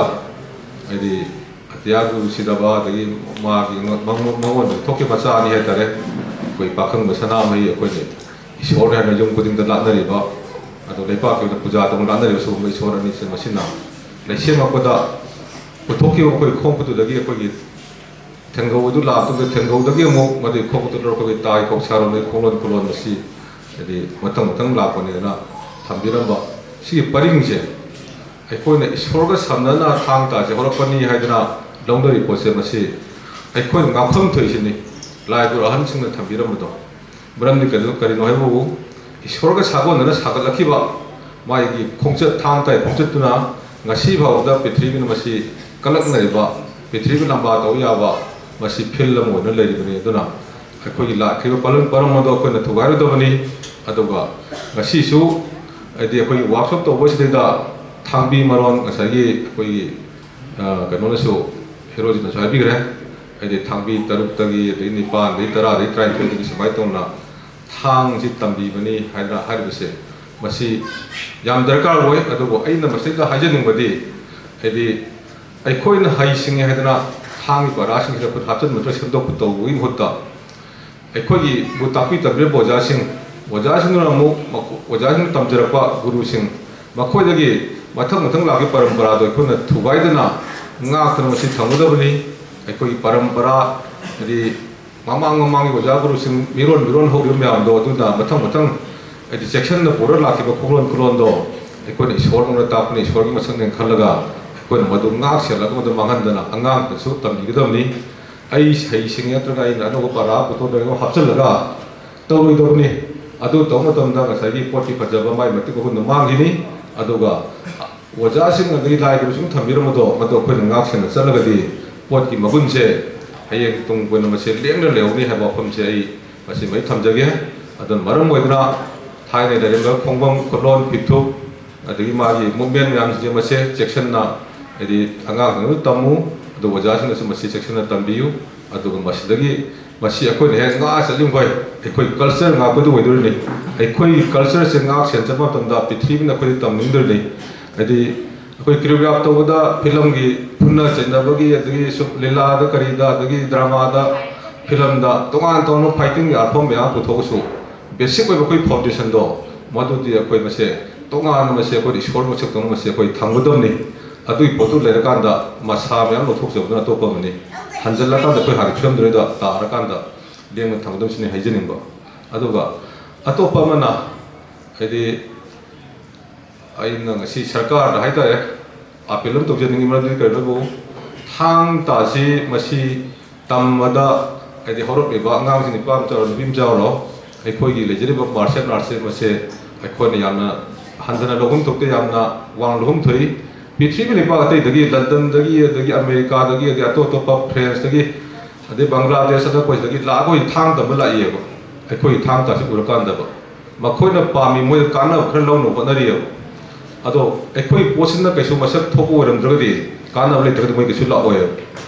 ꯍꯥꯏꯗꯤ, ꯑꯇꯤꯌꯥꯒꯨꯔꯨ ꯁꯤꯗꯕ, ꯑꯗꯒꯤ ꯃꯥꯒꯤ ꯃ-, ꯃꯉꯣ-, ꯃꯉꯣꯟꯗꯒꯤ ꯊꯣꯛꯈꯤꯕ ꯃꯆꯥ ꯑꯅꯤ ꯍꯥꯏꯇꯥꯔꯦ, ꯑꯩꯈꯣꯏ ꯄꯥꯈꯪꯕ ꯁꯅꯥꯃꯍꯤ, ꯑꯩꯈꯣꯏꯅ ꯏꯁꯣꯔꯅꯤ ꯍꯥꯏꯅ ꯌꯨꯝ ꯈꯨꯗꯤꯡꯗ ꯂꯥꯠꯅꯔꯤꯕ, ꯑꯗꯣ ꯂꯩꯄꯥꯛꯀꯤ ꯑꯣꯏꯅ ꯄꯨꯖꯥ ꯇꯧꯅ ꯂꯥꯠꯅꯔꯤꯕ ꯁꯤꯒꯨꯝꯕ ꯏꯁꯣꯔ ꯑꯅꯤꯁꯦ, ꯃꯁꯤꯅ ꯂꯩꯁꯦꯝꯃꯛꯄꯗ ꯄꯨꯊꯣꯛꯈꯤꯕ ꯃꯈꯣꯏ ꯈꯣꯡ ꯈꯨꯠꯇꯨꯗꯒꯤ ꯑꯩꯈꯣꯏꯒꯤ ꯊꯦꯡꯒꯧ ꯑꯗꯨ ꯂꯥꯛꯄꯗ, ꯊꯦꯡꯒꯧꯗꯒꯤ ꯑꯃꯨꯛ ꯃꯗꯨꯒꯤ ꯈꯣꯡ ꯈꯨꯠꯇꯨ ꯂꯧꯔꯛꯄꯒꯤ ꯇꯥꯏ ꯈꯧꯁꯥꯔꯣꯝꯗꯒꯤ ꯈꯣꯡꯂꯣꯟ ꯈꯨꯂꯣꯟ ꯑꯁꯤ, ꯍꯥꯏꯗꯤ, ꯃꯊꯪ ꯃꯊꯪ ꯂꯥꯛꯄꯅꯦꯅ ꯊꯝꯕꯤꯔꯝꯕ ꯁꯤꯒꯤ ꯄꯔꯤꯡꯁꯦ, ꯑꯩꯈꯣꯏꯅ ꯏꯁꯣꯔꯒ ꯁꯝꯅꯅ ꯊꯥꯡ ꯇꯥꯁꯦ ꯍꯧꯔꯛꯄꯅꯤ ꯍꯥꯏꯗꯅ ꯂꯧꯅꯔꯤꯕ ꯄꯣꯠꯁꯦ, ꯃꯁꯤ ꯑꯩꯈꯣꯏꯅ ꯉꯥꯡꯐꯝ ꯊꯣꯛꯏꯁꯤꯅꯤ, ꯂꯥꯏ ꯒꯨꯔꯨ ꯑꯍꯟꯁꯤꯡꯅ ꯊꯝꯕꯤꯔꯝꯕꯗꯣ꯫ ꯃꯔꯝꯗꯤ ꯀꯔꯤꯅꯣ, ꯀꯔꯤꯅꯣ ꯍꯥꯏꯕꯕꯨ, ꯏꯁꯣꯔꯒ ꯁꯥꯒꯣꯟꯅꯅ ꯁꯥꯒꯠꯂꯛꯈꯤꯕ ꯃꯥꯒꯤ ꯈꯣꯡꯆꯠ, ꯊꯥꯡ ꯇꯥꯏ ꯈꯣꯡꯆꯠꯇꯨꯅ ꯉꯁꯤ ꯐꯥꯎꯕꯗ ꯄ꯭ꯔꯤꯊꯤꯕꯤꯅ ꯃꯁꯤ ꯀꯜꯂꯛꯅꯔꯤꯕ, ꯄ꯭ꯔꯤꯊꯤꯕꯤ ꯂꯝꯕꯥ ꯇꯧ ꯌꯥꯕ ꯃꯁꯤ ꯐꯤꯜ ꯑꯃ ꯑꯣꯏꯅ ꯂꯩꯔꯤꯕꯅꯤ꯫ ꯑꯗꯨꯅ ꯑꯩꯈꯣꯏꯒꯤ ꯂꯥꯛꯈꯤꯕ ꯄꯔꯝ-, ꯄꯔꯝ ꯑꯗꯣ ꯑꯩꯈꯣꯏꯅ ꯊꯨꯒꯥꯏꯔꯣꯏꯗꯕꯅꯤ꯫ ꯑꯗꯨꯒ ꯉꯁꯤꯁꯨ ꯍꯥꯏꯗꯤ ꯑꯩꯈꯣꯏꯒꯤ ꯋꯥꯔꯛꯁꯣꯞ ꯇꯧꯕꯁꯤꯗꯩꯗ ꯊꯥꯡꯕꯤ ꯃꯔꯣꯟ ꯉꯁꯥꯏꯒꯤ ꯑꯩꯈꯣꯏꯒꯤ, ꯑ, ꯀꯩꯅꯣꯅꯁꯨ, ꯍꯦꯔꯣꯖꯤꯠꯅꯁꯨ ꯍꯥꯏꯕꯤꯈ꯭ꯔꯦ꯫ ꯍꯥꯏꯗꯤ ꯊꯥꯡꯕꯤ ꯇꯔꯨꯛꯇꯒꯤ, ꯑꯗꯩ ꯅꯤꯄꯥꯟꯗꯒꯤ, ꯇꯔꯥꯗꯒꯤ, ꯇꯔꯥꯅꯤꯊꯣꯏꯗꯒꯤ ꯁꯨꯃꯥꯏꯅ ꯇꯧꯅ ꯊꯥꯡꯁꯤ ꯇꯝꯕꯤꯕꯅꯤ ꯍꯥꯏꯅ ꯍꯥꯏꯔꯤꯕꯁꯦ, ꯃꯁꯤ ꯌꯥꯝ ꯗꯔꯀꯥꯔ ꯑꯣꯏ꯫ ꯑꯗꯨꯕꯨ ꯑꯩꯅ ꯃꯁꯤꯗ ꯍꯥꯏꯖꯅꯤꯡꯕꯗꯤ, ꯍꯥꯏꯗꯤ ꯑꯩꯈꯣꯏꯅ ꯍꯩ ꯁꯤꯡꯉꯦ ꯍꯥꯏꯗꯅ ꯊꯥꯡꯒꯤ ꯄꯔꯥꯁꯤꯡꯁꯤꯗ ꯈꯨꯠ ꯍꯥꯞꯆꯤꯟꯕ ꯅꯠꯇ꯭ꯔꯒ ꯁꯦꯝꯗꯣꯛꯄ ꯇꯧꯕꯒꯤ ꯃꯍꯨꯠꯇ, ꯑꯩꯈꯣꯏꯒꯤꯕꯨ ꯇꯥꯛꯄꯤ ꯇꯝꯕꯤꯔꯤꯕ ꯑꯣꯖꯥꯁꯤꯡ, ꯑꯣꯖꯥꯁꯤꯡꯗꯨꯅ ꯑꯃꯨꯛ ꯃꯈꯣ-, ꯑꯣꯖꯥꯁꯤꯡꯅ ꯇꯝꯖꯔꯛꯄ ꯒꯨꯔꯨꯁꯤꯡ, ꯃꯈꯣꯏꯗꯒꯤ ꯃꯊꯪ ꯃꯊꯪ ꯂꯥꯛꯈꯤꯕ ꯄꯔꯝꯄꯔꯥꯗꯣ ꯑꯩꯈꯣꯏꯅ ꯊꯨꯒꯥꯏꯗꯅ ꯉꯥꯛꯇꯅ ꯃꯁꯤ ꯊꯝꯒꯗꯕꯅꯤ꯫ ꯑꯩꯈꯣꯏꯒꯤ ꯄꯔꯝꯄꯔꯥ, ꯍꯥꯏꯗꯤ ꯃꯃꯥꯡ ꯃꯃꯥꯡꯒꯤ ꯑꯣꯖꯥ ꯒꯨꯔꯨꯁꯤꯡ ꯃꯤꯔꯣꯟ ꯃꯤꯔꯣꯟ ꯍꯧꯈꯤꯕ ꯃꯌꯥꯝꯗꯣ, ꯑꯗꯨꯅ ꯃꯊꯪ ꯃꯊꯪ ꯍꯥꯏꯗꯤ ꯆꯦꯛꯁꯤꯟꯅ ꯄꯨꯔ ꯂꯥꯛꯈꯤꯕ ꯈꯣꯡꯂꯣꯟ ꯈꯨꯂꯣꯟꯗꯣ ꯑꯩꯈꯣꯏꯅ ꯏꯁꯣꯔ ꯃꯉꯣꯟꯗ ꯇꯥꯛꯄꯅꯤ, ꯏꯁꯣꯔꯒꯤ ꯃꯁꯛꯅꯦꯅ ꯈꯜꯂꯒ ꯑꯩꯈꯣꯏꯅ ꯃꯗꯨ ꯉꯥꯛ ꯁꯦꯜꯂꯒ ꯃꯗꯨ ꯃꯥꯡꯍꯟꯗꯅ ꯑꯉꯥꯡꯗꯁꯨ ꯇꯝꯕꯤꯒꯗꯕꯅꯤ꯫ ꯑꯩ ꯍꯩ ꯁꯤꯡꯉꯦ ꯅꯠꯇ꯭ꯔꯒ ꯑꯩꯅ ꯑꯅꯧꯕ ꯄꯔꯥ ꯄꯨꯊꯣꯛꯅꯕ ꯍꯥꯞꯆꯤꯜꯂꯒ ꯇꯧꯔꯣꯏꯗꯕꯅꯤ꯫ ꯑꯗꯨ ꯇꯧꯕ ꯃꯇꯝꯗ ꯉꯁꯥꯏꯒꯤ ꯄꯣꯠꯀꯤ ꯐꯖꯕ ꯃꯥꯏ ꯃꯇꯤꯛ ꯃꯒꯨꯟꯗꯣ ꯃꯥꯡꯈꯤꯅꯤ꯫ ꯑꯗꯨꯒ ꯑꯣꯖꯥꯁꯤꯡ ꯑꯗꯒꯤ ꯂꯥꯏ ꯒꯨꯔꯨꯁꯤꯡ ꯊꯝꯕꯤꯔꯝꯕꯗꯣ, ꯃꯗꯨ ꯑꯩꯈꯣꯏꯅ ꯉꯥꯛ ꯁꯦꯟꯅ ꯆꯠꯂꯒꯗꯤ ꯄꯣꯠꯀꯤ ꯃꯒꯨꯟꯁꯦ ꯍꯌꯦꯡ ꯇꯨꯡ ꯀꯣꯏꯅ ꯃꯁꯦ ꯂꯦꯡꯗꯅ ꯂꯩꯍꯧꯅꯤ ꯍꯥꯏꯕ ꯋꯥꯐꯝꯁꯦ ꯑꯩ ꯃꯁꯤꯃ ꯑꯩ ꯊꯝꯖꯒꯦ꯫ ꯑꯗꯨꯅ ꯃꯔꯝ ꯑꯣꯏꯗꯨꯅ ꯊꯥꯏꯅ ꯂꯩꯔꯝꯕ ꯈꯣꯡꯕꯝ, ꯈꯨꯂꯣꯟ, ꯐꯤꯊꯨꯞ, ꯑꯗꯒꯤ ꯃꯥꯒꯤ movement ꯃꯌꯥꯝꯁꯤꯡꯁꯦ ꯃꯁꯦ ꯆꯦꯛꯁꯤꯟꯅ, ꯍꯥꯏꯗꯤ ꯑꯉꯥꯡꯁꯤꯡꯗꯁꯨ ꯇꯝꯃꯨ, ꯑꯗꯨꯒ ꯑꯣꯖꯥꯁꯤꯡꯅꯁꯨ ꯃꯁꯤ ꯆꯦꯛꯁꯤꯟꯅ ꯇꯝꯕꯤꯌꯨ꯫ ꯑꯗꯨꯒ ꯃꯁꯤꯗꯒꯤ, ꯃꯁꯤ ꯑꯩꯈꯣꯏꯅ ꯍꯦꯛ ꯉꯥꯛꯑ ꯆꯠꯂꯤꯃꯈꯩ ꯑꯩꯈꯣꯏ culture ꯉꯥꯛꯄꯗꯨ ꯑꯣꯏꯗꯣꯔꯤꯅꯤ꯫ ꯑꯩꯈꯣꯏꯒꯤ culture ꯁꯦ ꯉꯥꯛ ꯁꯦꯟ ꯆꯠꯄ ꯃꯇꯝꯗ ꯄ꯭ꯔꯤꯊꯤꯕꯤꯅ ꯑꯩꯈꯣꯏꯗ ꯇꯝꯅꯤꯡꯗꯣꯔꯤꯅꯤ꯫ ꯍꯥꯏꯗꯤ ꯑꯩꯈꯣꯏ choreograph ꯇꯧꯕꯗ ꯐꯤꯂꯝꯒꯤ ꯐꯨꯟꯅ ꯆꯩꯅꯕꯒꯤ, ꯑꯗꯒꯤ ꯁꯨꯝ ꯂꯤꯂꯥꯗ ꯀꯔꯤꯗ, ꯑꯗꯒꯤ drama ꯗ, ꯐꯤꯂꯝꯗ ꯇꯣꯉꯥꯟ ꯇꯣꯉꯥꯟꯕ fighting ꯒꯤ art form ꯃꯌꯥꯝ ꯄꯨꯊꯣꯛꯑꯁꯨ, basic ꯑꯣꯏꯕ ꯑꯩꯈꯣꯏ foundation ꯗꯣ, ꯃꯗꯨꯗꯤ ꯑꯩꯈꯣꯏ ꯃꯁꯦ ꯇꯣꯉꯥꯟꯅ ꯃꯁꯦ ꯑꯩꯈꯣꯏ ꯏꯁꯣꯔ ꯃꯁꯛꯇꯧꯅ ꯃꯁꯦ ꯑꯩꯈꯣꯏ ꯊꯝꯒꯗꯕꯅꯤ꯫ ꯑꯗꯨꯒꯤ ꯄꯣꯠꯇꯨ ꯂꯩꯔꯀꯥꯟꯗ ꯃꯁꯥ ꯃꯌꯥꯝ ꯂꯧꯊꯣꯛꯆꯕꯗꯨꯅ ꯑꯇꯣꯞꯄ ꯑꯃꯅꯤ꯫ ꯍꯟꯖꯜꯂꯀꯥꯟꯗ ꯑꯩꯈꯣꯏ ꯍꯥꯟꯅ ꯐꯤꯂꯝꯗꯨꯗꯩꯗ ꯇꯥꯔꯀꯥꯟꯗ ꯂꯦꯡꯅ ꯊꯝꯒꯗꯕꯁꯤꯅꯤ ꯍꯥꯏꯖꯅꯤꯡꯕ꯫ ꯑꯗꯨꯒ ꯑꯇꯣꯞꯄ ꯑꯃꯅ, ꯍꯥꯏꯗꯤ ꯑꯩꯅ ꯉꯁꯤ ꯁꯔꯀꯥꯔꯗ ꯍꯥꯏꯇꯥꯔꯦ, appeal ꯑꯃ ꯇꯧꯖꯅꯤꯡꯉꯤ꯫ ꯃꯔꯝꯗꯤ ꯀꯔꯤꯅꯣꯕꯨ, ꯊꯥꯡ ꯇꯥꯁꯤ ꯃꯁꯤ ꯇꯝꯕꯗ, ꯍꯥꯏꯗꯤ ꯍꯧꯔꯛꯂꯤꯕ ꯑꯉꯥꯡꯁꯤꯡ, ꯅꯨꯄꯥ ꯃꯆꯥ ꯑꯣꯏꯔꯣ, ꯅꯨꯄꯤ ꯃꯆꯥ ꯑꯣꯏꯔꯣ, ꯑꯩꯈꯣꯏꯒꯤ ꯂꯩꯖꯔꯤꯕ martial arts ꯁꯦ ꯃꯁꯦ ꯑꯩꯈꯣꯏꯅ ꯌꯥꯝꯅ ꯍꯟꯊꯅ ꯂꯧꯐꯝ ꯊꯣꯛꯇꯦ, ꯌꯥꯝꯅ ꯋꯥꯡꯅ ꯂꯧꯐꯝ ꯊꯣꯛꯏ꯫ ꯄ꯭ꯔꯤꯊꯤꯕꯤ ꯂꯩꯄꯥꯛ ꯑꯇꯩꯗꯒꯤ, ꯂꯟꯗꯟꯗꯒꯤ, ꯑꯗꯒꯤ ꯑꯃꯦꯔꯤꯀꯥꯗꯒꯤ, ꯑꯗꯒꯤ ꯑꯇꯣꯞ ꯑꯇꯣꯞꯄ ꯐ꯭ꯔꯦꯟꯁꯇꯒꯤ, ꯑꯗꯩ ꯕꯪꯒ꯭ꯂꯥꯗꯦꯁ, ꯑꯅꯛꯄꯁꯤꯗꯒꯤ ꯂꯥꯛꯑꯒ ꯑꯩꯈꯣꯏ ꯊꯥꯡ ꯇꯝꯕ ꯂꯥꯛꯏꯑꯕ꯫ ꯑꯩꯈꯣꯏꯒꯤ ꯊꯥꯡ ꯇꯥꯁꯤ ꯎꯔꯀꯥꯟꯗꯕ ꯃꯈꯣꯏꯅ ꯄꯥꯝꯃꯤ, ꯃꯣꯏꯗ ꯀꯥꯟꯅꯕ ꯈꯔ ꯂꯧꯅꯕ ꯍꯣꯠꯅꯔꯤꯑꯕ꯫ ꯑꯗꯣ ꯑꯩꯈꯣꯏ ꯄꯣꯠꯁꯤꯅ ꯀꯩꯁꯨ ꯃꯁꯛ ꯊꯣꯛꯄ ꯑꯣꯏꯔꯝꯗ꯭ꯔꯒꯗꯤ, ꯀꯥꯟꯅꯕ ꯂꯩꯇ꯭ꯔꯒꯗꯤ ꯃꯣꯏ ꯀꯩꯁꯨ ꯂꯥꯛꯑꯣꯏꯕ꯫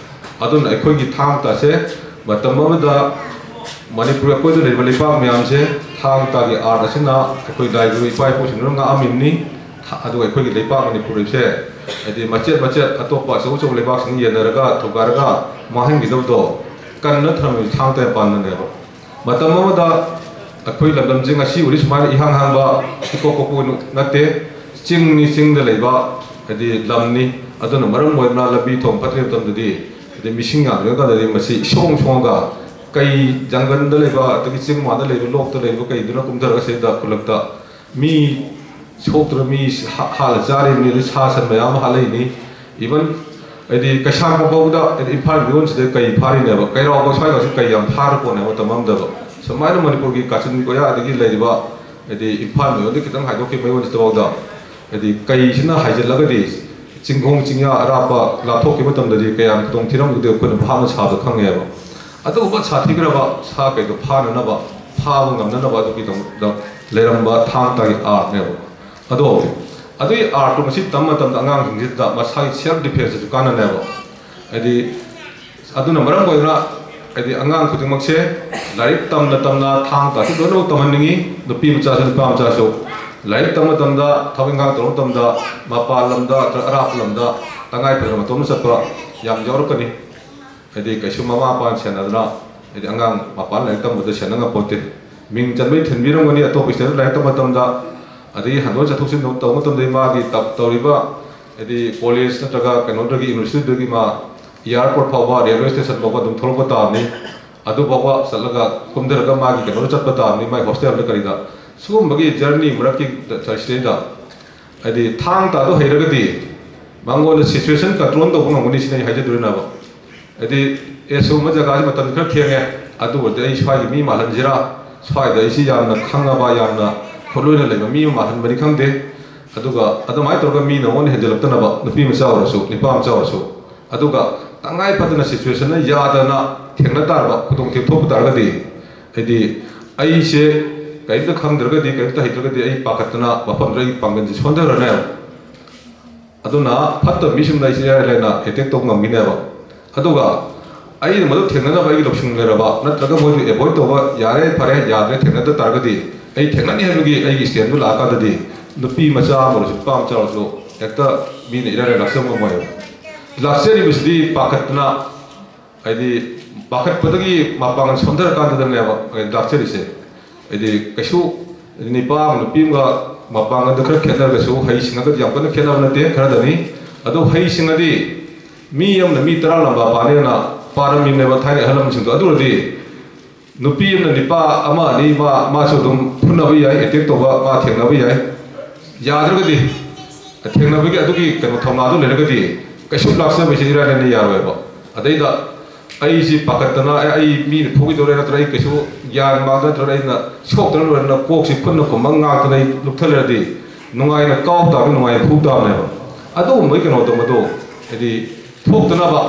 ꯑꯗꯨꯅ ꯑꯩꯈꯣꯏꯒꯤ ꯊꯥꯡ ꯇꯥꯁꯦ ꯃꯇꯝ ꯑꯃꯗ ꯃꯅꯤꯄꯨꯔ ꯑꯀꯣꯏꯕꯗ ꯂꯩꯔꯤꯕ ꯂꯩꯄꯥꯛ ꯃꯌꯥꯝꯁꯦ ꯊꯥꯡ ꯇꯥꯒꯤ ꯑꯥꯔꯠ ꯑꯁꯤꯅ ꯑꯩꯈꯣꯏ ꯂꯥꯏꯔꯕ ꯏꯄꯥ ꯏꯄꯨꯁꯤꯡꯗꯨꯅ ꯉꯥꯛꯑꯝꯃꯤꯕꯅꯤ꯫ ꯊꯥ-, ꯑꯗꯨꯒ ꯑꯩꯈꯣꯏꯒꯤ ꯂꯩꯄꯥꯛ ꯃꯅꯤꯄꯨꯔꯁꯦ ꯍꯥꯏꯗꯤ ꯃꯆꯦꯠ ꯃꯆꯦꯠ ꯑꯇꯣꯞꯄ ꯑꯆꯧ ꯑꯆꯧꯕ ꯂꯩꯕꯥꯛꯁꯤꯡ ꯌꯦꯟꯅꯔꯒ ꯊꯨꯒꯥꯏꯔꯒ ꯃꯥꯡꯍꯟꯈꯤꯗꯕꯗꯣ ꯀꯟꯅ ꯊꯝꯃꯤꯕ ꯊꯥꯡ ꯇꯥ ꯌꯥꯝ ꯄꯥꯟꯕꯅꯦꯕ꯫ ꯃꯇꯝ ꯑꯃꯗ ꯑꯩꯈꯣꯏ ꯂꯝꯗꯝꯁꯦ ꯉꯁꯤ ꯎꯔꯤ ꯁꯨꯃꯥꯏꯅ ꯏꯍꯥꯡ ꯍꯥꯡꯕ ꯏꯀꯣꯛ ꯀꯣꯛꯄ ꯅꯠꯇꯦ꯫ ꯆꯤꯡꯅꯤ, ꯆꯤꯡꯗ ꯂꯩꯕ ꯍꯥꯏꯗꯤ ꯂꯝꯅꯤ꯫ ꯑꯗꯨꯅ ꯃꯔꯝ ꯑꯣꯏꯗꯨꯅ ꯂꯝꯕꯤ ꯊꯣꯡ ꯐꯠꯇ꯭ꯔꯤꯉꯩ ꯃꯇꯝꯗꯗꯤ ꯍꯥꯏꯗꯤ ꯃꯤꯁꯤꯡ ꯌꯥꯝꯗ꯭ꯔꯤꯉꯩ ꯀꯥꯟꯗꯗꯤ ꯃꯁꯤ ꯏꯁꯣꯡ ꯁꯣꯡꯉꯒ ꯀꯩ ꯖꯪꯒꯜꯗ ꯂꯩꯕ ꯑꯗꯒꯤ ꯆꯤꯡ ꯃꯥꯟꯗ ꯂꯩꯕ ꯂꯣꯛꯇ ꯂꯩꯕ ꯀꯩꯗꯨꯅ ꯀꯨꯝꯊꯔꯒ ꯁꯤꯗ ꯈꯨꯜꯂꯛꯇ ꯃꯤ ꯁꯣꯛꯇ꯭ꯔ ꯃꯤ ꯍꯥ-, ꯍꯥꯠꯂ ꯆꯥꯔꯤꯕꯅꯤ, ꯑꯗꯩ ꯁꯥ ꯁꯟ ꯃꯌꯥꯝ ꯑꯃ ꯍꯥꯠꯂꯛꯏꯅꯤ꯫ Even ꯍꯥꯏꯗꯤ ꯀꯩꯁꯥꯝꯄꯥꯠ ꯐꯥꯎꯕꯗ ꯍꯥꯏꯗꯤ ꯏꯝꯐꯥꯜ ꯃꯌꯣꯟꯁꯤꯗ ꯀꯩ ꯐꯥꯔꯤꯅꯦꯕ, ꯀꯩꯔꯥꯎꯕ ꯁ꯭ꯋꯥꯏꯒꯁꯨ ꯀꯩ ꯌꯥꯝ ꯐꯥꯔ ꯄꯣꯠꯅꯦꯕ ꯃꯇꯝ ꯑꯃꯗꯕ꯫ ꯁꯨꯃꯥꯏꯅ ꯃꯅꯤꯄꯨꯔꯒꯤ ꯀꯥꯆꯤꯟ ꯀꯣꯌꯥꯗꯒꯤ ꯂꯩꯔꯤꯕ ꯍꯥꯏꯗꯤ ꯏꯝꯐꯥꯜ ꯃꯌꯣꯟꯗ ꯈꯤꯇꯪ ꯍꯥꯏꯗꯣꯛꯈꯤꯕ ꯃꯌꯣꯟꯁꯤꯗꯐꯥꯎꯗ ꯍꯥꯏꯗꯤ ꯀꯩꯁꯤꯅ ꯍꯥꯏꯖꯤꯜꯂꯒꯗꯤ ꯆꯤꯡꯈꯣꯡ ꯆꯤꯡꯌꯥ ꯑꯔꯥꯞꯄ ꯂꯥꯞꯊꯣꯛꯈꯤꯕ ꯃꯇꯝꯗꯗꯤ ꯀꯌꯥꯝ ꯈꯨꯗꯣꯡ ꯊꯤꯔꯝꯒꯗꯒꯦ ꯑꯩꯈꯣꯏꯅ ꯚꯥꯞꯅ ꯁꯥꯕꯗ ꯈꯪꯉꯦꯕ꯫ ꯑꯗꯨꯒꯨꯝꯕ ꯁꯥꯊꯤꯈ꯭ꯔꯕ ꯁꯥ ꯀꯩꯗꯣ ꯐꯥꯅꯅꯕ, ꯐꯥꯕ ꯉꯝꯅꯅꯕ ꯑꯗꯨꯒꯤꯗꯃꯛꯇ ꯂꯩꯔꯝꯕ ꯊꯥꯡ ꯇꯥꯒꯤ ꯑꯥꯔꯠꯅꯦꯕ꯫ ꯑꯗꯣ ꯑꯗꯨꯒꯤ ꯑꯥꯔꯠꯇꯣ ꯉꯁꯤ ꯇꯝꯕ ꯃꯇꯝꯗ ꯑꯉꯥꯡꯁꯤꯡꯁꯤꯗ ꯃꯁꯥꯒꯤ ꯁꯦꯜꯐ ꯗꯤꯐꯦꯟꯁꯇꯁꯨ ꯀꯥꯟꯅꯅꯦꯕ꯫ ꯍꯥꯏꯗꯤ ꯑꯗꯨꯅ ꯃꯔꯝ ꯑꯣꯏꯗꯨꯅ ꯍꯥꯏꯗꯤ ꯑꯉꯥꯡ ꯈꯨꯗꯤꯡꯃꯛꯁꯦ ꯂꯥꯏꯔꯤꯛ ꯇꯝꯅ ꯇꯝꯅ ꯊꯥꯡ ꯇꯥꯁꯤ ꯂꯣꯏꯅꯃꯛ ꯇꯝꯍꯟꯅꯤꯡꯉꯤ꯫ ꯅꯨꯄꯤ ꯃꯆꯥꯁꯨ ꯅꯨꯄꯥ ꯃꯆꯥꯁꯨ ꯂꯥꯏꯔꯤꯛ ꯇꯝꯕ ꯃꯇꯝꯗ, ꯊꯕꯛ ꯏꯪꯈꯥꯡ ꯇꯧꯕ ꯃꯇꯝꯗ ꯃꯄꯥꯟ ꯂꯝꯗ ꯅꯠꯇ꯭ꯔꯒ ꯑꯔꯥꯞꯄ ꯂꯝꯗ ꯇꯉꯥꯏ ꯐꯗꯅ ꯃꯇꯣꯝꯇ ꯆꯠꯄ ꯌꯥꯝ ꯌꯥꯎꯔꯛꯀꯅꯤ꯫ ꯍꯥꯏꯗꯤ ꯀꯩꯁꯨ ꯃꯃꯥ ꯃꯄꯥꯅ ꯁꯦꯟꯅꯗꯅ ꯍꯥꯏꯗꯤ ꯑꯉꯥꯡ ꯃꯄꯥꯟ ꯂꯥꯏꯔꯤꯛ ꯇꯝꯕꯗ ꯁꯦꯟꯅ ꯉꯝꯄꯣꯠꯇꯦ꯫ ꯃꯤꯡ ꯆꯟꯕꯩ ꯊꯤꯟꯕꯤꯔꯝꯒꯅꯤ ꯑꯇꯣꯞꯄ ꯁ꯭ꯇꯦꯠꯇ ꯂꯥꯏꯔꯤꯛ ꯇꯝꯕ ꯃꯇꯝꯗ, ꯑꯗꯒꯤ ꯍꯟꯗꯣꯛ ꯆꯠꯊꯣꯛ ꯆꯠꯁꯤꯟ ꯇꯧꯕ ꯃꯇꯝꯗ ꯃꯥꯒꯤ ꯇ-, ꯇꯧꯔꯤꯕ ꯍꯥꯏꯗꯤ ꯀꯣꯂꯦꯖ ꯅꯠꯇ꯭ꯔꯒ ꯀꯩꯅꯣꯗꯒꯤ ꯌꯨꯅꯤꯚꯔꯁꯤꯇꯤꯗꯒꯤ ꯃꯥ ꯑꯦꯌꯥꯔꯄꯣꯔꯠ ꯐꯥꯎꯕ, ꯔꯦꯜꯋꯦ ꯁ꯭ꯇꯦꯁꯟ ꯐꯥꯎꯕ ꯑꯗꯨꯝ ꯊꯣꯛꯂꯛꯄ ꯇꯥꯕꯅꯤ꯫ ꯑꯗꯨ ꯐꯥꯎꯕ ꯆꯠꯂꯒ ꯀꯨꯝꯊꯔꯒ ꯃꯥꯒꯤ ꯀꯩꯅꯣꯗ ꯆꯠꯄ ꯇꯥꯕꯅꯤ, ꯃꯥꯒꯤ ꯍꯣꯁꯇꯦꯜꯗ ꯀꯔꯤꯗ꯫ ꯁꯤꯒꯨꯝꯕꯒꯤ ꯖꯔꯅꯤ ꯃꯔꯛꯀꯤ ꯁꯤꯗꯩꯗ ꯍꯥꯏꯗꯤ ꯊꯥꯡ ꯇꯥꯗꯣ ꯍꯩꯔꯒꯗꯤ ꯃꯉꯣꯟꯗ ꯁꯤꯆꯨꯋꯦꯁꯟ ꯀꯟꯇ꯭ꯔꯣꯜ ꯇꯧꯕ ꯉꯝꯒꯅꯤ ꯁꯤꯅ ꯑꯩ ꯍꯥꯏꯖꯗꯣꯏꯅꯦꯕ꯫ ꯍꯥꯏꯗꯤ ꯑꯦ ꯁꯤꯒꯨꯝꯕ ꯖꯒꯥꯁꯤ ꯃꯇꯝ ꯈꯔ ꯊꯦꯡꯉꯦ, ꯑꯗꯨ ꯑꯣꯏꯔꯗꯤ ꯑꯩ ꯁ꯭ꯋꯥꯏꯒꯤ ꯃꯤ ꯃꯥꯜꯍꯟꯁꯤꯔꯥ, ꯁ꯭ꯋꯥꯏꯗ ꯑꯩꯁꯤ ꯌꯥꯝꯅ ꯈꯪꯉꯕ ꯌꯥꯝꯅ ꯈꯣꯠꯂꯣꯏꯅ ꯂꯩꯕ ꯃꯤ ꯑꯃ ꯃꯥꯜꯍꯟꯕꯅꯤ ꯈꯪꯗꯦ꯫ ꯑꯗꯨꯒ ꯑꯗꯨꯃꯥꯏꯅ ꯇꯧꯔꯒ ꯃꯤ ꯅꯉꯣꯟꯗ ꯍꯦꯟꯖꯜꯂꯛꯇꯅꯕ, ꯅꯨꯄꯤ ꯃꯆꯥ ꯑꯣꯏꯔꯁꯨ ꯅꯨꯄꯥ ꯃꯆꯥ ꯑꯣꯏꯔꯁꯨ꯫ ꯑꯗꯨꯒ ꯇꯉꯥꯏ ꯐꯗꯅ ꯁꯤꯆꯨꯋꯦꯁꯟꯅ ꯌꯥꯗꯅ ꯊꯦꯡꯅ ꯇꯥꯔꯕ ꯈꯨꯗꯣꯡꯊꯤꯕ ꯊꯣꯛꯄ ꯇꯥꯔꯒꯗꯤ ꯍꯥꯏꯗꯤ ꯑꯩꯁꯦ ꯀꯔꯤꯝꯇ ꯈꯪꯗ꯭ꯔꯒꯗꯤ, ꯀꯔꯤꯝꯇ ꯍꯩꯇ꯭ꯔꯒꯗꯤ ꯑꯩ ꯄꯥꯈꯠꯇꯅ ꯃꯐꯝꯗꯨꯗ ꯑꯩꯒꯤ ꯄꯥꯡꯒꯜꯁꯤ ꯁꯣꯟꯊꯈ꯭ꯔꯅꯦꯕ꯫ ꯑꯗꯨꯅ ꯐꯠꯇꯕ ꯃꯤꯁꯤꯡꯅ ꯑꯩꯁꯦ ꯏꯔꯥꯏ ꯂꯥꯏꯅ ꯑꯦꯇꯦꯛ ꯇꯧꯕ ꯉꯝꯈꯤꯅꯦꯕ꯫ ꯑꯗꯨꯒ ꯑꯩꯅ ꯃꯗꯨ ꯊꯦꯡꯅꯅꯕ ꯑꯩꯒꯤ ꯂꯧꯁꯤꯡ ꯂꯩꯔꯕ, ꯅꯠꯇ꯭ꯔꯒ ꯃꯣꯏꯗꯨ ꯑꯦꯚꯣꯏꯗ ꯇꯧꯕ ꯌꯥꯔꯦ, ꯐꯔꯦ, ꯌꯥꯗ꯭ꯔꯦ, ꯊꯦꯡꯅꯗ ꯇꯥꯔꯒꯗꯤ, ꯑꯩ ꯊꯦꯡꯅꯅꯤ ꯍꯥꯏꯕꯒꯤ ꯑꯩꯒꯤ ꯁ꯭ꯇꯦꯟꯗꯨ ꯂꯥꯛꯑꯀꯥꯟꯗꯗꯤ, ꯅꯨꯄꯤ ꯃꯆꯥ ꯑꯃ ꯑꯣꯏꯔꯁꯨ, ꯅꯨꯄꯥ ꯃꯆꯥ ꯑꯣꯏꯔꯁꯨ, ꯍꯦꯛꯇ ꯃꯤꯅ ꯏꯔꯥꯏ ꯂꯥꯏꯅ ꯂꯥꯛꯆꯕ ꯉꯝꯃꯣꯏꯕ꯫ ꯂꯥꯛꯆꯔꯤꯕꯁꯤꯗꯤ ꯄꯥꯈꯠꯇꯅ, ꯍꯥꯏꯗꯤ ꯄꯥꯈꯠꯄꯗꯒꯤ ꯃꯄꯥꯡꯒꯜ ꯁꯣꯟꯊꯔꯀꯥꯟꯗꯅꯦꯕ ꯂꯥꯛꯆꯔꯤꯁꯦ꯫ ꯍꯥꯏꯗꯤ ꯀꯩꯁꯨ ꯅꯤꯄꯥ ꯑꯃ ꯅꯨꯄꯤ ꯑꯃꯒ ꯃꯄꯥꯡꯒꯜꯗ ꯈꯔ ꯈꯦꯠꯅꯔꯒꯁꯨ, ꯍꯩ ꯁꯤꯡꯉꯒꯗꯤ ꯌꯥꯝ ꯀꯟꯅ ꯈꯦꯠꯅꯕ ꯅꯠꯇꯦ, ꯈꯔꯗꯅꯤ꯫ ꯑꯗꯣ ꯍꯩ ꯁꯤꯡꯉꯗꯤ ꯃꯤ ꯑꯃꯅ ꯃꯤ ꯇꯔꯥ ꯂꯝꯕꯥ ꯄꯥꯅꯦꯅ ꯄꯥꯔꯝꯃꯤꯅꯦꯕ ꯊꯥꯏꯅ ꯑꯍꯜ ꯂꯃꯟꯁꯤꯡꯗꯣ꯫ ꯑꯗꯨ ꯑꯣꯏꯔꯗꯤ ꯅꯨꯄꯤ ꯑꯃꯅ ꯅꯤꯄꯥ ꯑꯃ ꯑꯅꯤ ꯃꯥ, ꯃꯥꯁꯨ ꯑꯗꯨꯝ ꯐꯨꯅꯕ ꯌꯥꯏ, ꯑꯦꯇꯦꯛ ꯇꯧꯕ, ꯃꯥ ꯊꯦꯡꯅꯕ ꯌꯥꯏ꯫ ꯌꯥꯗ꯭ꯔꯒꯗꯤ ꯊꯦꯡꯅꯕꯒꯤ ꯑꯗꯨꯒꯤ ꯀꯩꯅꯣ ꯊꯧꯅꯥꯗꯨ ꯂꯩꯔꯒꯗꯤ ꯀꯩꯁꯨ ꯂꯥꯛꯆꯕꯁꯤ ꯏꯔꯥꯏ ꯂꯥꯏꯅ ꯌꯥꯔꯣꯏꯕ꯫ ꯑꯗꯩꯗ ꯑꯩꯁꯤ ꯄꯥꯈꯠꯇꯅ, "ꯑꯦ, ꯑꯩ ꯃꯤꯅ ꯐꯨꯈꯤꯗꯧꯔꯦ, ꯅꯠꯇ꯭ꯔꯒ ꯑꯩ ꯀꯩꯁꯨ ꯒ꯭ꯌꯥꯟ ꯃꯥꯡꯗ, ꯅꯠꯇ꯭ꯔꯒ ꯑꯩꯅ ꯁꯣꯛꯇꯅ ꯂꯣꯏꯔꯦꯅ" ꯀꯣꯛꯁꯤ ꯈꯨꯠꯅ ꯈꯨꯝꯃ ꯉꯥꯛꯇꯅ ꯑꯩ ꯂꯨꯞꯊ ꯂꯩꯔꯗꯤ ꯅꯨꯡꯉꯥꯏꯅ ꯀꯥꯎ ꯇꯥꯕꯅꯤ, ꯅꯨꯡꯉꯥꯏꯅ ꯐꯨ ꯇꯥꯕꯅꯦꯕ꯫ ꯑꯗꯨꯒꯨꯝꯕꯒꯤ ꯀꯩꯅꯣꯗꯣ ꯃꯗꯨ ꯍꯥꯏꯗꯤ ꯊꯣꯛꯇꯅꯕ,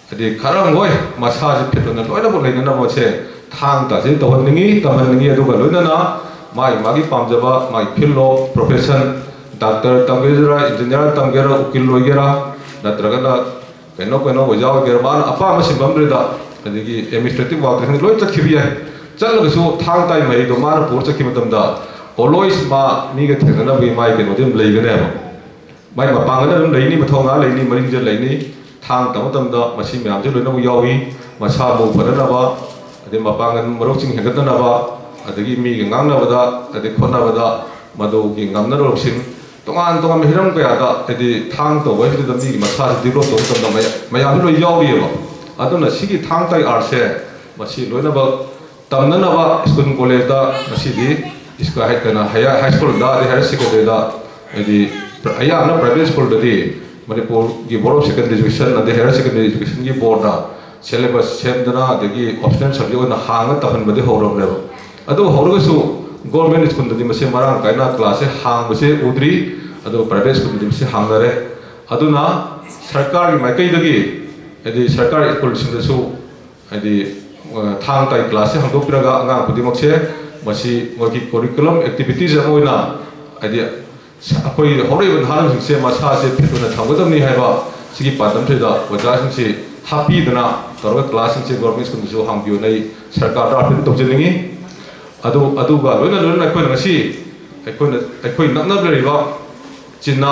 ꯍꯥꯏꯗꯤ ꯈꯔ ꯍꯪꯒꯣꯏ, ꯃꯁꯥꯁꯤ ꯐꯤꯠ ꯑꯣꯏꯅ ꯂꯣꯏꯅꯃꯛ ꯂꯩꯅꯅꯕꯁꯦ ꯊꯥꯡ ꯇꯥꯁꯤ ꯇꯧꯍꯟꯅꯤꯡꯉꯤ, ꯇꯝꯍꯟꯅꯤꯡꯉꯤ꯫ ꯑꯗꯨꯒ ꯂꯣꯏꯅꯅ ꯃꯥꯒꯤ ꯃꯥꯒꯤ ꯄꯥꯝꯖꯕ, ꯃꯥꯒꯤ field of profession, ꯗꯥꯛꯇꯔ ꯇꯝꯒꯦꯔꯥ, ꯏꯟꯖꯤꯅꯤꯌꯥꯔ ꯇꯝꯒꯦꯔꯥ, ꯎꯀꯤꯜ ꯑꯣꯏꯒꯦꯔꯥ, ꯅꯠꯇ꯭ꯔꯒꯅ ꯀꯩꯅꯣ ꯀꯩꯅꯣ ꯑꯣꯖꯥ ꯑꯣꯏꯒꯦꯔꯥ, ꯃꯥꯅ ꯑꯄꯥꯝꯕ ꯁꯤꯟꯐꯝꯗꯨꯗ, ꯑꯗꯒꯤ ꯑꯦꯗꯃꯤꯅꯤꯁꯇ꯭ꯔꯦꯇꯤꯚ ꯋꯥꯔꯛꯇ ꯈꯪꯗꯦ, ꯂꯣꯏ ꯆꯠꯈꯤꯕ ꯌꯥꯏ꯫ ꯆꯠꯂꯒꯁꯨ ꯊꯥꯡ ꯇꯥꯏ ꯃꯍꯩꯗꯣ ꯃꯥꯅ ꯄꯨꯔ ꯆꯠꯈꯤꯕ ꯃꯇꯝꯗ always ꯃꯥ ꯃꯤꯒ ꯊꯦꯡꯅꯅꯕꯒꯤ ꯃꯥꯒꯤ ꯀꯩꯅꯣꯗꯤ ꯑꯗꯨꯝ ꯂꯩꯒꯅꯦꯕ꯫ ꯃꯥꯏ ꯃꯄꯥꯡꯒꯜ ꯑꯗꯨꯝ ꯂꯩꯅꯤ, ꯃꯊꯧꯅꯥ ꯂꯩꯅꯤ, ꯃꯔꯤꯡꯖꯦꯜ ꯂꯩꯅꯤ꯫ ꯊꯥꯡ ꯇꯥꯕ ꯃꯇꯝꯗ ꯃꯁꯤ ꯃꯌꯥꯝꯁꯦ ꯂꯣꯏꯅꯃꯛ ꯌꯥꯎꯏ꯫ ꯃꯁꯥ ꯃꯎ ꯐꯅꯅꯕ, ꯑꯗꯩ ꯃꯄꯥꯡꯒꯜ ꯃꯔꯣꯛꯁꯤꯡ ꯍꯦꯟꯒꯠꯅꯅꯕ, ꯑꯗꯒꯤ ꯃꯤꯒ ꯉꯥꯡꯅꯕꯗ, ꯑꯗꯩ ꯈꯣꯠꯅꯕꯗ ꯃꯗꯨꯒꯤ ꯉꯝꯅꯕ ꯂꯧꯁꯤꯡ, ꯇꯣꯉꯥꯟ ꯇꯣꯉꯥꯟꯕ ꯍꯤꯔꯝ ꯀꯌꯥꯗ, ꯍꯥꯏꯗꯤ ꯊꯥꯡ ꯇꯧꯕ ꯍꯥꯏꯕꯁꯤꯗ ꯃꯤꯒꯤ ꯃꯁꯥꯁꯦ ꯗꯤꯕ꯭ꯂꯣꯞ ꯇꯧꯕ ꯃꯇꯝꯗ ꯃꯌꯥ-, ꯃꯌꯥꯝꯁꯦ ꯂꯣꯏ ꯌꯥꯎꯔꯤꯑꯕ꯫ ꯑꯗꯨꯅ ꯁꯤꯒꯤ ꯊꯥꯡ ꯇꯥꯏ ꯑꯥꯔꯠꯁꯦ ꯃꯁꯤ ꯂꯣꯏꯅꯃꯛ ꯇꯝꯅꯅꯕ ꯁ꯭ꯀꯨꯜ ꯀꯣꯂꯦꯖꯇ ꯉꯁꯤꯗꯤ ꯁ꯭ꯀꯨꯜ ꯍꯥꯏ-, ꯀꯩꯅꯣ, ꯍꯥꯌꯔ, ꯍꯥꯏ ꯁ꯭ꯀꯨꯜꯗ ꯑꯗꯩ ꯍꯥꯌꯔ ꯁꯦꯀꯦꯟꯗꯔꯤꯗ, ꯍꯥꯏꯗꯤ ꯑꯌꯥꯝꯕꯅ ꯄ꯭ꯔꯥꯏꯚꯦꯠ ꯁ꯭ꯀꯨꯜꯗꯗꯤ ꯃꯅꯤꯄꯨꯔꯒꯤ Board of Secondary Education ꯑꯗꯩ ꯍꯥꯌꯔ ꯁꯦꯀꯦꯟꯗꯔꯤ ꯑꯦꯖꯨꯀꯦꯁꯟꯒꯤ ꯕꯣꯔꯗꯅ ꯁꯦꯂꯦꯕꯁ ꯁꯦꯝꯗꯅ ꯑꯗꯒꯤ ꯑꯣꯞꯁꯅꯦꯜ ꯁꯕꯖꯦꯛ ꯑꯣꯏꯅ ꯍꯥꯡꯉ ꯇꯝꯍꯟꯕꯗꯤ ꯍꯧꯔꯕꯅꯦꯕ꯫ ꯑꯗꯨ ꯍꯧꯔꯒꯁꯨ ꯒꯣꯔꯃꯦꯟ ꯁ꯭ꯀꯨꯜꯗꯗꯤ ꯃꯁꯤ ꯃꯔꯥꯡ ꯀꯥꯏꯅ ꯀ꯭ꯂꯥꯁꯁꯦ ꯍꯥꯡꯕꯁꯦ ꯎꯗ꯭ꯔꯤ, ꯑꯗꯨꯒ ꯄ꯭ꯔꯥꯏꯚꯦꯠ ꯁ꯭ꯀꯨꯜꯗꯗꯤ ꯃꯁꯤ ꯍꯥꯡꯅꯔꯦ꯫ ꯑꯗꯨꯅ ꯁꯔꯀꯥꯔꯒꯤ ꯃꯥꯏꯀꯩꯗꯒꯤ, ꯍꯥꯏꯗꯤ ꯁꯔꯀꯥꯔꯒꯤ ꯁ꯭ꯀꯨꯜꯁꯤꯡꯗꯁꯨ ꯍꯥꯏꯗꯤ, ꯑ, ꯊꯥꯡ ꯇꯥꯏ ꯀ꯭ꯂꯥꯁꯁꯦ ꯍꯥꯡꯗꯣꯛꯄꯤꯔꯒ ꯑꯉꯥꯡ ꯈꯨꯗꯤꯡꯃꯛꯁꯦ ꯃꯁꯤ ꯃꯣꯏꯒꯤ ꯀꯣꯔꯤꯀꯨꯂꯝ ꯑꯦꯛꯇꯤꯚꯤꯇꯤꯁ ꯑꯃ ꯑꯣꯏꯅ, ꯍꯥꯏꯗꯤ, ꯑꯩꯈꯣꯏ ꯍꯧꯔꯛꯏꯕ ꯅꯍꯥꯔꯣꯜꯁꯤꯡꯁꯦ ꯃꯁꯥꯁꯦ ꯐꯤꯠ ꯑꯣꯏꯅ ꯊꯝꯒꯗꯕꯅꯤ ꯍꯥꯏꯕ ꯁꯤꯒꯤ ꯄꯥꯟꯗꯝꯁꯤꯗ ꯑꯣꯖꯥꯁꯤꯡꯁꯤ ꯍꯥꯞꯄꯤꯗꯅ ꯇꯧꯔꯒ ꯀ꯭ꯂꯥꯁꯁꯤꯡꯁꯦ ꯒꯣꯔꯃꯦꯟ ꯁ꯭ꯀꯨꯜꯗꯁꯨ ꯍꯥꯡꯕꯤꯌꯨꯅ ꯑꯩ ꯁꯔꯀꯥꯔꯗ ꯑꯥꯄꯤꯜ ꯇꯧꯖꯅꯤꯡꯉꯤ꯫ ꯑꯗꯨ, ꯑꯗꯨꯒ ꯂꯣꯏꯅ ꯂꯣꯏꯅꯅ ꯑꯩꯈꯣꯏꯅ ꯉꯁꯤ ꯑꯩꯈꯣꯏꯅ, ꯑꯩꯈꯣꯏ ꯅꯛꯅ ꯂꯩꯔꯤꯕ ꯆꯤꯅꯥ,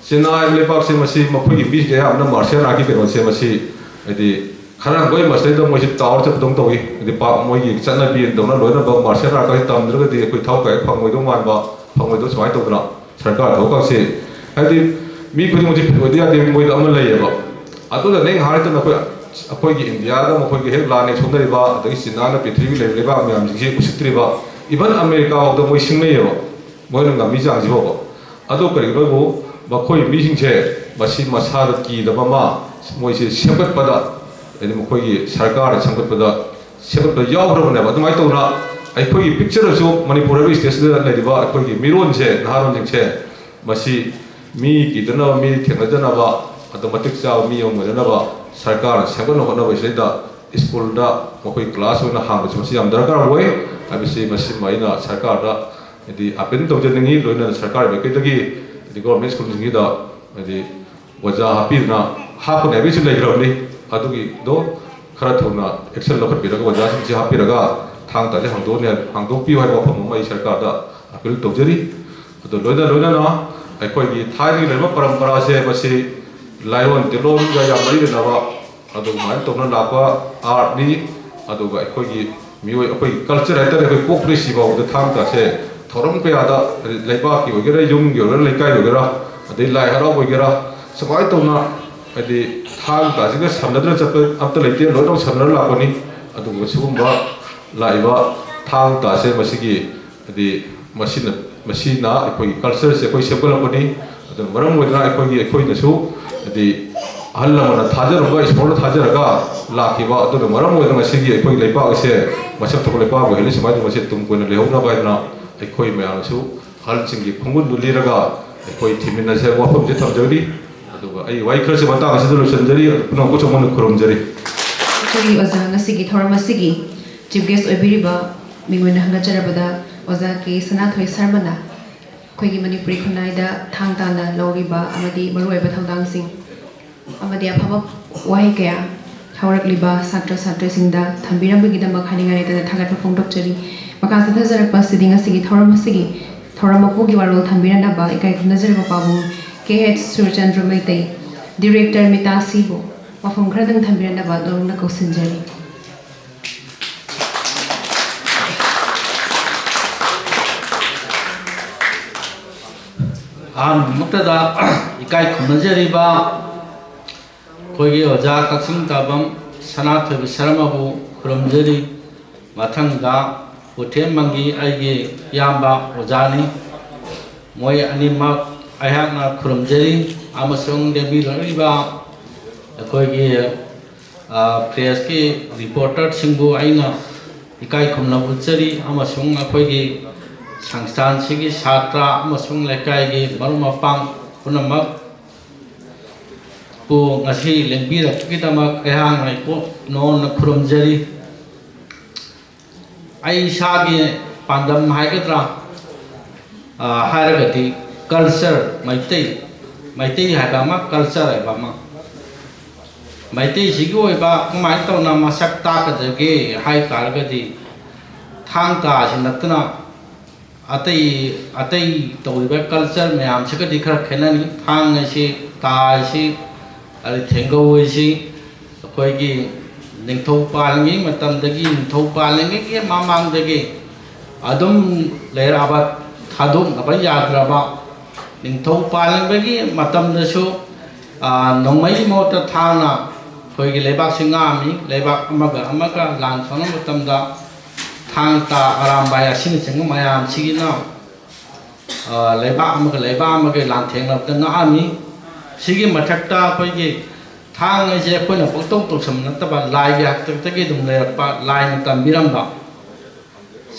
ꯆꯤꯅꯥ ꯍꯥꯏꯕ ꯂꯩꯕꯥꯛꯁꯦ, ꯃꯁꯤ ꯃꯈꯣꯏꯒꯤ ꯃꯤꯁꯤꯡꯁꯦ ꯑꯌꯥꯝꯕꯅ ꯃꯥꯔꯁꯤꯌꯦꯜ ꯑꯥꯔꯠꯀꯤ ꯀꯩꯅꯣꯁꯦ, ꯃꯁꯤ ꯍꯥꯏꯗꯤ ꯈꯔ ꯍꯪꯒꯣꯏ ꯃꯁꯤꯗꯩꯗ ꯃꯣꯏꯁꯤ ꯇꯥꯋꯔ ꯆꯠꯄꯗꯧꯅ ꯇꯧꯏ꯫ ꯍꯥꯏꯗꯤ ꯄꯥꯛ ꯃꯣꯏꯒꯤ ꯆꯠꯅꯕꯤ ꯇꯧꯅ ꯂꯣꯏꯅꯃꯛ ꯃꯥꯔꯁꯤꯌꯦꯜ ꯑꯥꯔꯠꯀꯁꯤ ꯇꯝꯗ꯭ꯔꯒꯗꯤ ꯑꯩꯈꯣꯏ ꯊꯕꯛ ꯀꯌꯥ ꯐꯪꯉꯣꯏꯗꯧ ꯃꯥꯟꯕ, ꯐꯪꯉꯣꯏꯗꯧ ꯁꯨꯃꯥꯏꯅ ꯇꯧꯗꯅ ꯁꯔꯀꯥꯔ ꯊꯕꯛꯀꯁꯦ, ꯍꯥꯏꯗꯤ ꯃꯤ ꯈꯨꯗꯤꯡꯃꯛꯁꯦ ꯐꯤꯠ ꯑꯣꯏꯗ ꯌꯥꯗꯦ ꯃꯣꯏꯗ ꯑꯃ ꯂꯩꯌꯦꯕ꯫ ꯑꯗꯨꯅ ꯅꯪ ꯍꯥꯏꯔꯗꯅ ꯑꯩꯈꯣꯏ, ꯑꯩꯈꯣꯏꯒꯤ ꯏꯟꯗꯤꯌꯥꯗ ꯃꯈꯣꯏꯒꯤ ꯍꯦꯛ ꯂꯥꯟꯅꯦ ꯁꯣꯛꯅꯔꯤꯕ, ꯑꯗꯒꯤ ꯆꯤꯅꯥꯅ ꯄ꯭ꯔꯤꯊꯤꯕꯤꯒꯤ ꯂꯩꯔꯤꯕ ꯂꯩꯕꯥꯛ ꯃꯌꯥꯝꯁꯤꯡꯁꯤ ꯎꯁꯤꯠꯇ꯭ꯔꯤꯕ, ꯏꯚꯟ ꯑꯃꯦꯔꯤꯀꯥ ꯐꯥꯎꯗ ꯃꯣꯏ ꯁꯤꯡꯅꯩꯌꯦꯕ, ꯃꯣꯏꯅ ꯉꯝꯃꯤ ꯆꯥꯡꯁꯤ ꯐꯥꯎꯕ꯫ ꯑꯗꯣ ꯀꯔꯤꯒꯤꯅꯣꯕꯨ ꯃꯈꯣꯏ ꯃꯤꯁꯤꯡꯁꯦ ꯃꯁꯤ ꯃꯁꯥꯗ ꯀꯤꯗꯕ ꯑꯃ ꯃꯣꯏꯁꯦ ꯁꯦꯝꯒꯠꯄꯗ, ꯍꯥꯏꯗꯤ ꯃꯈꯣꯏꯒꯤ ꯁꯔꯀꯥꯔꯅ ꯁꯦꯝꯒꯠꯄꯗ, ꯁꯦꯝꯒꯠꯄ ꯌꯥꯎꯈ꯭ꯔꯕꯅꯦꯕ꯫ ꯑꯗꯨꯃꯥꯏꯅ ꯇꯧꯅ ꯑꯩꯈꯣꯏꯒꯤ ꯄꯤꯛꯆꯔꯁꯨ ꯃꯅꯤꯄꯨꯔ ꯍꯥꯏꯕ ꯁ꯭ꯇꯦꯠꯁꯤꯗ ꯂꯩꯔꯤꯕ ꯑꯩꯈꯣꯏꯒꯤ ꯃꯤꯔꯣꯟꯁꯦ, ꯅꯍꯥꯔꯣꯟꯁꯤꯡꯁꯦ ꯃꯁꯤ ꯃꯤ ꯀꯤꯗꯅꯕ, ꯃꯤ ꯊꯦꯡꯅꯗꯅꯕ, ꯑꯗꯨ ꯃꯇꯤꯛ ꯆꯥꯕ ꯃꯤ ꯑꯃ ꯑꯣꯏꯅꯅꯕ ꯁꯔꯀꯥꯔꯅ ꯁꯦꯝꯒꯠꯅ ꯍꯣꯠꯅꯕꯁꯤꯗꯩꯗ ꯁ꯭ꯀꯨꯜꯗ ꯃꯈꯣꯏ ꯀ꯭ꯂꯥꯁ ꯑꯣꯏꯅ ꯍꯥꯡꯕꯁꯤ ꯃꯁꯤ ꯌꯥꯝ ꯗꯔꯀꯥꯔ ꯑꯣꯏ ꯍꯥꯏꯕꯁꯤ, ꯃꯁꯤꯃ ꯑꯩꯅ ꯁꯔꯀꯥꯔꯗ ꯍꯥꯏꯗꯤ ꯑꯥꯄꯤꯜ ꯇꯧꯖꯅꯤꯡꯉꯤ꯫ ꯂꯣꯏꯅꯅ ꯁꯔꯀꯥꯔ ꯃꯥꯏꯀꯩꯗꯒꯤ ꯍꯥꯏꯗꯤ ꯒꯣꯔꯃꯦꯟ ꯁ꯭ꯀꯨꯜꯁꯤꯡꯁꯤꯗ ꯍꯥꯏꯗꯤ ꯑꯣꯖꯥ ꯍꯥꯞꯄꯤꯗꯅ, ꯍꯥꯞꯀꯅꯤ ꯍꯥꯏꯕꯒꯤꯁꯨ ꯂꯩꯈ꯭ꯔꯕꯅꯤ꯫ ꯑꯗꯨꯒꯤꯗꯣ ꯈꯔ ꯊꯨꯅ ꯑꯦꯛꯁꯟ ꯂꯧꯈꯠꯄꯤꯔꯒ ꯑꯣꯖꯥꯁꯤꯡꯁꯤ ꯍꯥꯞꯄꯤꯔꯒ ꯊꯥꯡ ꯇꯥꯁꯦ ꯍꯥꯡꯗꯣꯛꯅꯤ ꯍꯥꯏ-, ꯍꯥꯡꯗꯣꯛꯄꯤꯌꯨ ꯍꯥꯏꯕ ꯋꯥꯐꯝ ꯑꯃ ꯑꯩ ꯁꯔꯀꯥꯔꯗ ꯑꯥꯄꯤꯜ ꯇꯧꯖꯔꯤ꯫ ꯑꯗꯨ ꯂꯣꯏꯅ ꯂꯣꯏꯅꯅ ꯑꯩꯈꯣꯏꯒꯤ ꯊꯥꯏꯅꯒꯤ ꯂꯩꯔꯝꯕ ꯄꯔꯝꯄꯔꯥꯁꯦ, ꯃꯁꯤ ꯂꯥꯏꯔꯣꯟ ꯇꯤꯂꯣꯟꯒ ꯌꯥꯝ ꯃꯔꯤ ꯂꯩꯅꯕ, ꯑꯗꯨꯃꯥꯏꯅ ꯇꯧꯅ ꯂꯥꯛꯄ ꯑꯥꯔꯠꯅꯤ꯫ ꯑꯗꯨꯒ ꯑꯩꯈꯣꯏꯒꯤ ꯃꯤꯑꯣꯏ, ꯑꯩꯈꯣꯏꯒꯤ ꯀꯜꯆꯔ ꯍꯥꯏꯇꯥꯔꯦ, ꯑꯩꯈꯣꯏ ꯄꯣꯛꯄꯗꯒꯤ ꯁꯤꯐꯥꯎꯕꯗ ꯊꯥꯡ ꯇꯥꯁꯦ ꯊꯧꯔꯝ ꯀꯌꯥꯗ, ꯂꯩꯕꯥꯛꯀꯤ ꯑꯣꯏꯒꯦꯔꯥ, ꯌꯨꯝꯒꯤ ꯑꯣꯏꯒꯦꯔꯥ, ꯂꯩꯀꯥꯏꯒꯤ ꯑꯣꯏꯒꯦꯔꯥ, ꯑꯗꯩ ꯂꯥꯏ ꯍꯔꯥꯎꯕ ꯑꯣꯏꯒꯦꯔꯥ, ꯁꯨꯃꯥꯏꯅ ꯇꯧꯅ ꯍꯥꯏꯗꯤ ꯊꯥꯡ ꯇꯥꯁꯤꯒ ꯁꯝꯅꯗꯅ ꯆꯠꯄ ꯑꯝꯇ ꯂꯩꯇꯦ, ꯂꯣꯏꯅꯃꯛ ꯁꯝꯅꯔ ꯂꯥꯛꯄꯅꯤ꯫ ꯑꯗꯨꯒ ꯁꯤꯒꯨꯝꯕ ꯂꯥꯛꯏꯕ ꯊꯥꯡ ꯇꯥꯁꯦ ꯃꯁꯤꯒꯤ ꯍꯥꯏꯗꯤ ꯃꯁꯤꯅ, ꯃꯁꯤꯅ ꯑꯩꯈꯣꯏꯒꯤ ꯀꯜꯆꯔꯁꯦ ꯑꯩꯈꯣꯏ ꯁꯦꯝꯒꯠꯂꯛꯄꯅꯤ꯫ ꯑꯗꯨꯅ ꯃꯔꯝ ꯑꯣꯏꯗꯅ ꯑꯩꯈꯣꯏꯒꯤ, ꯑꯩꯈꯣꯏꯅꯁꯨ ꯍꯥꯏꯗꯤ ꯑꯍꯜ ꯂꯃꯟꯅ ꯊꯥꯖꯔꯝꯕ ꯏꯁꯣꯔꯗ ꯊꯥꯖꯔꯒ ꯂꯥꯛꯈꯤꯕ, ꯑꯗꯨꯅ ꯃꯔꯝ ꯑꯣꯏꯗꯅ ꯉꯁꯤꯒꯤ ꯑꯩꯈꯣꯏ ꯂꯩꯄꯥꯛ ꯑꯁꯦ ꯃꯁꯛ ꯊꯣꯛꯄ ꯂꯩꯄꯥꯛ ꯑꯣꯏꯍꯜꯂꯤ꯫ ꯁꯨꯃꯥꯏꯅ ꯇꯧꯕꯁꯦ ꯇꯨꯡ ꯀꯣꯏꯅ ꯂꯩꯍꯧꯅꯕ ꯍꯥꯏꯗꯅ ꯑꯩꯈꯣꯏ ꯃꯌꯥꯝꯅꯁꯨ ꯑꯍꯜꯁꯤꯡꯒꯤ ꯈꯣꯡꯒꯨꯟꯗꯨ ꯂꯤꯔꯒ ꯑꯩꯈꯣꯏ ꯊꯤꯃꯤꯟꯅꯁꯦ ꯍꯥꯏꯕ ꯋꯥꯐꯝꯁꯦ ꯊꯝꯖꯔꯤ꯫ ꯑꯗꯨꯒ ꯑꯩ ꯋꯥꯍꯩ ꯈꯔꯁꯤ ꯃꯇꯥꯡ ꯑꯁꯤꯗ ꯂꯣꯏꯁꯤꯟꯖꯔꯤ꯫ ꯑꯗꯨ ꯄꯨꯝꯅꯃꯛꯄꯨ ꯆꯥꯎꯃꯟꯅ ꯈꯨꯔꯨꯝꯖꯔꯤ꯫ ꯑꯩꯈꯣꯏꯒꯤ ꯑꯣꯖꯥ ꯉꯁꯤꯒꯤ ꯊꯧꯔꯝ ꯑꯁꯤꯒꯤ ꯆꯤꯐ ꯒꯦꯁ ꯑꯣꯏꯕꯤꯔꯤꯕ ꯃꯤꯡ ꯑꯣꯏꯅ ꯍꯪꯒꯠꯆꯔꯕꯗ ꯑꯣꯖꯥ ꯀꯦ ꯁꯅꯥꯊꯣꯏ ꯁꯔꯃꯅ ꯑꯩꯈꯣꯏꯒꯤ ꯃꯅꯤꯄꯨꯔꯤ ꯈꯨꯟꯅꯥꯏꯗ ꯊꯥꯡ ꯇꯥꯅ ꯂꯧꯔꯤꯕ ꯑꯃꯗꯤ ꯃꯔꯨꯑꯣꯏꯕ ꯊꯧꯗꯥꯡꯁꯤꯡ ꯑꯃꯗꯤ ꯑꯐꯕ ꯋꯥꯍꯩ ꯀꯌꯥ ꯍꯧꯔꯛꯂꯤꯕ ꯁꯥꯇ꯭ꯔ ꯁꯥꯇ꯭ꯔꯤꯁꯤꯡꯗ ꯊꯝꯕꯤꯔꯝꯕꯒꯤꯗꯃꯛ ꯍꯥꯏꯅꯤꯡꯉꯥꯏ ꯂꯩꯇꯅ ꯊꯥꯒꯠꯄ ꯐꯣꯡꯗꯣꯛꯆꯔꯤ꯫ ꯃꯈꯥ ꯆꯠꯊꯖꯔꯛꯄ ꯑꯁꯤꯗꯤ ꯉꯁꯤꯒꯤ ꯊꯧꯔꯝ ꯑꯁꯤꯒꯤ ꯊꯧꯔꯝ ꯃꯄꯨꯒꯤ ꯋꯥꯔꯣꯜ ꯊꯝꯕꯤꯔꯅꯕ ꯏꯀꯥꯏ ꯈꯨꯝꯅꯖꯔꯕ ꯄꯥꯕꯨꯡ ꯀꯦ ꯑꯩꯆ ꯁꯨꯔꯆꯟꯗ꯭ꯔ ꯃꯩꯇꯩ, ꯗꯤꯔꯦꯛꯇꯔ ꯃꯤꯇꯥ ꯁꯤꯕꯨ ꯋꯥꯐꯝ ꯈꯔꯗꯪ ꯊꯝꯕꯤꯔꯅꯕ ꯅꯧꯅ ꯀꯧꯁꯤꯟꯖꯔꯤ꯫ ꯑꯍꯥꯟꯕꯃꯛꯇꯗ ꯏꯀꯥꯏ ꯈꯨꯝꯅꯖꯔꯤꯕ ꯑꯩꯈꯣꯏꯒꯤ ꯑꯣꯖꯥ ꯀꯛꯆꯤꯡ ꯇꯥꯕꯝ ꯁꯅꯥꯊꯣꯏꯕ ꯁꯔꯃꯕꯨ ꯈꯨꯔꯨꯝꯖꯔꯤ꯫ ꯃꯊꯪꯗ ꯄꯨꯊꯦꯝꯃꯪꯒꯤ ꯑꯩꯒꯤ ꯏꯌꯥꯝꯕ ꯑꯣꯖꯥꯅꯤ꯫ ꯃꯣꯏ ꯑꯅꯤꯃꯛ ꯑꯩꯍꯥꯛꯅ ꯈꯨꯔꯨꯝꯖꯔꯤ ꯑꯃꯁꯨꯡ ꯂꯦꯡꯕꯤꯔꯛꯂꯤꯕ ꯑꯩꯈꯣꯏꯒꯤ, ꯑ, ꯄ꯭ꯔꯦꯁꯀꯤ ꯔꯤꯄꯣꯔꯇꯔꯁꯤꯡꯕꯨ ꯑꯩꯅ ꯏꯀꯥꯏ ꯈꯨꯝꯅꯕ ꯎꯠꯆꯔꯤ ꯑꯃꯁꯨꯡ ꯑꯩꯈꯣꯏꯒꯤ ꯁꯪꯁꯊꯥꯟꯁꯤꯒꯤ ꯁꯥꯇ꯭ꯔ ꯑꯃꯁꯨꯡ ꯂꯩꯀꯥꯏꯒꯤ ꯃꯔꯨꯞ ꯃꯄꯥꯡ ꯄꯨꯝꯅꯃꯛ ꯄꯨ ꯉꯁꯤ ꯂꯦꯡꯕꯤꯔꯛꯄꯒꯤꯗꯃꯛ ꯑꯩꯍꯥꯛꯅ ꯏꯀꯣꯛ ꯅꯧꯅ ꯈꯨꯔꯨꯝꯖꯔꯤ꯫ ꯑꯩ ꯏꯁꯥꯒꯤ ꯄꯥꯟꯗꯝ ꯍꯥꯏꯒꯗ꯭ꯔꯥ, ꯑ, ꯍꯥꯏꯔꯒꯗꯤ ꯀꯜꯆꯔ, ꯃꯩꯇꯩ, ꯃꯩꯇꯩ ꯍꯥꯏꯕ ꯑꯃ, ꯀꯜꯆꯔ ꯍꯥꯏꯕ ꯑꯃ, ꯃꯩꯇꯩꯁꯤꯒꯤ ꯑꯣꯏꯕ ꯀꯃꯥꯏꯅ ꯇꯧꯅ ꯃꯁꯛ ꯇꯥꯛꯀꯗꯒꯦ ꯍꯥꯏ ꯇꯥꯔꯒꯗꯤ ꯊꯥꯡ ꯇꯥ ꯑꯁꯤ ꯅꯠꯇꯅ ꯑꯇꯩ, ꯑꯇꯩ ꯇꯧꯔꯤꯕ ꯀꯜꯆꯔ ꯃꯌꯥꯝꯁꯤꯒꯗꯤ ꯈꯔ ꯈꯦꯠꯅꯅꯤ꯫ ꯊꯥꯡ ꯑꯁꯤ, ꯇꯥ ꯑꯁꯤ, ꯑꯗꯩ ꯊꯦꯡꯒꯧ ꯑꯁꯤ ꯑꯩꯈꯣꯏꯒꯤ ꯅꯤꯡꯊꯧ ꯄꯥꯜꯂꯤꯉꯩ ꯃꯇꯝꯗꯒꯤ, ꯅꯤꯡꯊꯧ ꯄꯥꯜꯂꯤꯉꯩꯒꯤ ꯃꯃꯥꯡꯗꯒꯤ ꯑꯗꯨꯝ ꯂꯩꯔꯛꯑꯕ, ꯊꯥꯗꯣꯛꯅꯕ ꯌꯥꯗ꯭ꯔꯕ, ꯅꯤꯡꯊꯧ ꯄꯥꯜꯂꯤꯉꯩꯒꯤ ꯃꯇꯝꯗꯁꯨ, ꯑ, ꯅꯣꯡꯃꯩꯒꯤ ꯃꯍꯨꯠꯇ ꯊꯥꯡꯅ ꯑꯩꯈꯣꯏꯒꯤ ꯂꯩꯕꯥꯛꯁꯤ ꯉꯥꯛꯑꯝꯃꯤ꯫ ꯂꯩꯕꯥꯛ ꯑꯃꯒ ꯑꯃꯒ ꯂꯥꯟ ꯁꯣꯛꯅꯕ ꯃꯇꯝꯗ ꯊꯥꯡ, ꯇꯥ, ꯑꯔꯥꯝꯕꯥꯏ ꯑꯁꯤꯅꯆꯤꯡꯕ ꯃꯌꯥꯝꯁꯤꯒꯤꯅ, ꯑ, ꯂꯩꯕꯥꯛ ꯑꯃꯒ ꯂꯩꯕꯥꯛ ꯑꯃꯒ ꯂꯥꯟꯊꯦꯡꯅꯕꯗ ꯉꯥꯛꯑꯝꯃꯤ꯫ ꯁꯤꯒꯤ ꯃꯊꯛꯇ ꯑꯩꯈꯣꯏꯒꯤ ꯊꯥꯡ ꯍꯥꯏꯁꯦ ꯑꯩꯈꯣꯏꯅ ꯄꯪꯇꯧ ꯇꯧꯁꯟꯕ ꯅꯠꯇꯕ, ꯂꯥꯏꯒꯤ ꯍꯥꯛꯇꯛꯇꯒꯤ ꯑꯗꯨꯝ ꯂꯩꯔꯛꯄ, ꯂꯥꯏꯅ ꯇꯝꯕꯤꯔꯝꯕ꯫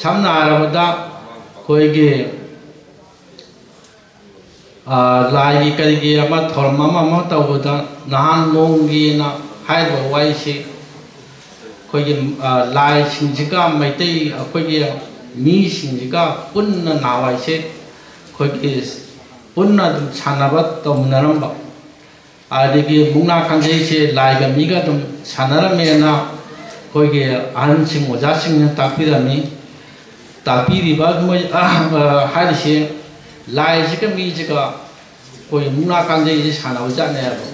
ꯁꯝꯅ ꯍꯥꯏꯔꯕꯗ ꯑꯩꯈꯣꯏꯒꯤ, ꯑ, ꯂꯥꯏꯒꯤ ꯀꯔꯤꯒꯤ ꯑꯃ ꯊꯧꯔꯝ ꯑꯃ ꯑꯃ ꯇꯧꯕꯗ ꯅꯍꯥꯟ ꯅꯣꯡꯒꯤꯅ ꯍꯥꯏꯔꯤꯕ ꯋꯥꯔꯤꯁꯤ ꯑꯩꯈꯣꯏꯒꯤ, ꯑ, ꯂꯥꯏꯁꯤꯡꯁꯤꯒ ꯃꯩꯇꯩ ꯑꯩꯈꯣꯏꯒꯤ ꯃꯤꯁꯤꯡꯁꯤꯒ ꯄꯨꯟꯅ ꯅꯍꯥꯟꯋꯥꯏꯁꯦ ꯑꯩꯈꯣꯏꯒꯤ ꯄꯨꯟꯅ ꯑꯗꯨꯝ ꯁꯥꯟꯅꯕ ꯇꯧꯃꯤꯟꯅꯔꯝꯕ꯫ ꯑꯗꯒꯤ ꯃꯨꯛꯅꯥ ꯀꯥꯡꯖꯩꯁꯦ ꯂꯥꯏꯒ ꯃꯤꯒ ꯑꯗꯨꯝ ꯁꯥꯟꯅꯔꯝꯃꯦꯅ ꯑꯩꯈꯣꯏꯒꯤ ꯑꯍꯟꯁꯤꯡ, ꯑꯣꯖꯥꯁꯤꯡꯅ ꯇꯥꯛꯄꯤꯔꯝꯃꯤ꯫ ꯇꯥꯛꯄꯤꯔꯤꯕ ꯃꯣꯏ, ꯑ, ꯍꯥꯏꯔꯤꯁꯦ ꯂꯥꯏꯁꯤꯒ ꯃꯤꯁꯤꯒ ꯑꯩꯈꯣꯏ ꯃꯨꯛꯅꯥ ꯀꯥꯡꯖꯩꯁꯤ ꯁꯥꯟꯅꯕ ꯖꯥꯠꯅꯦꯕ꯫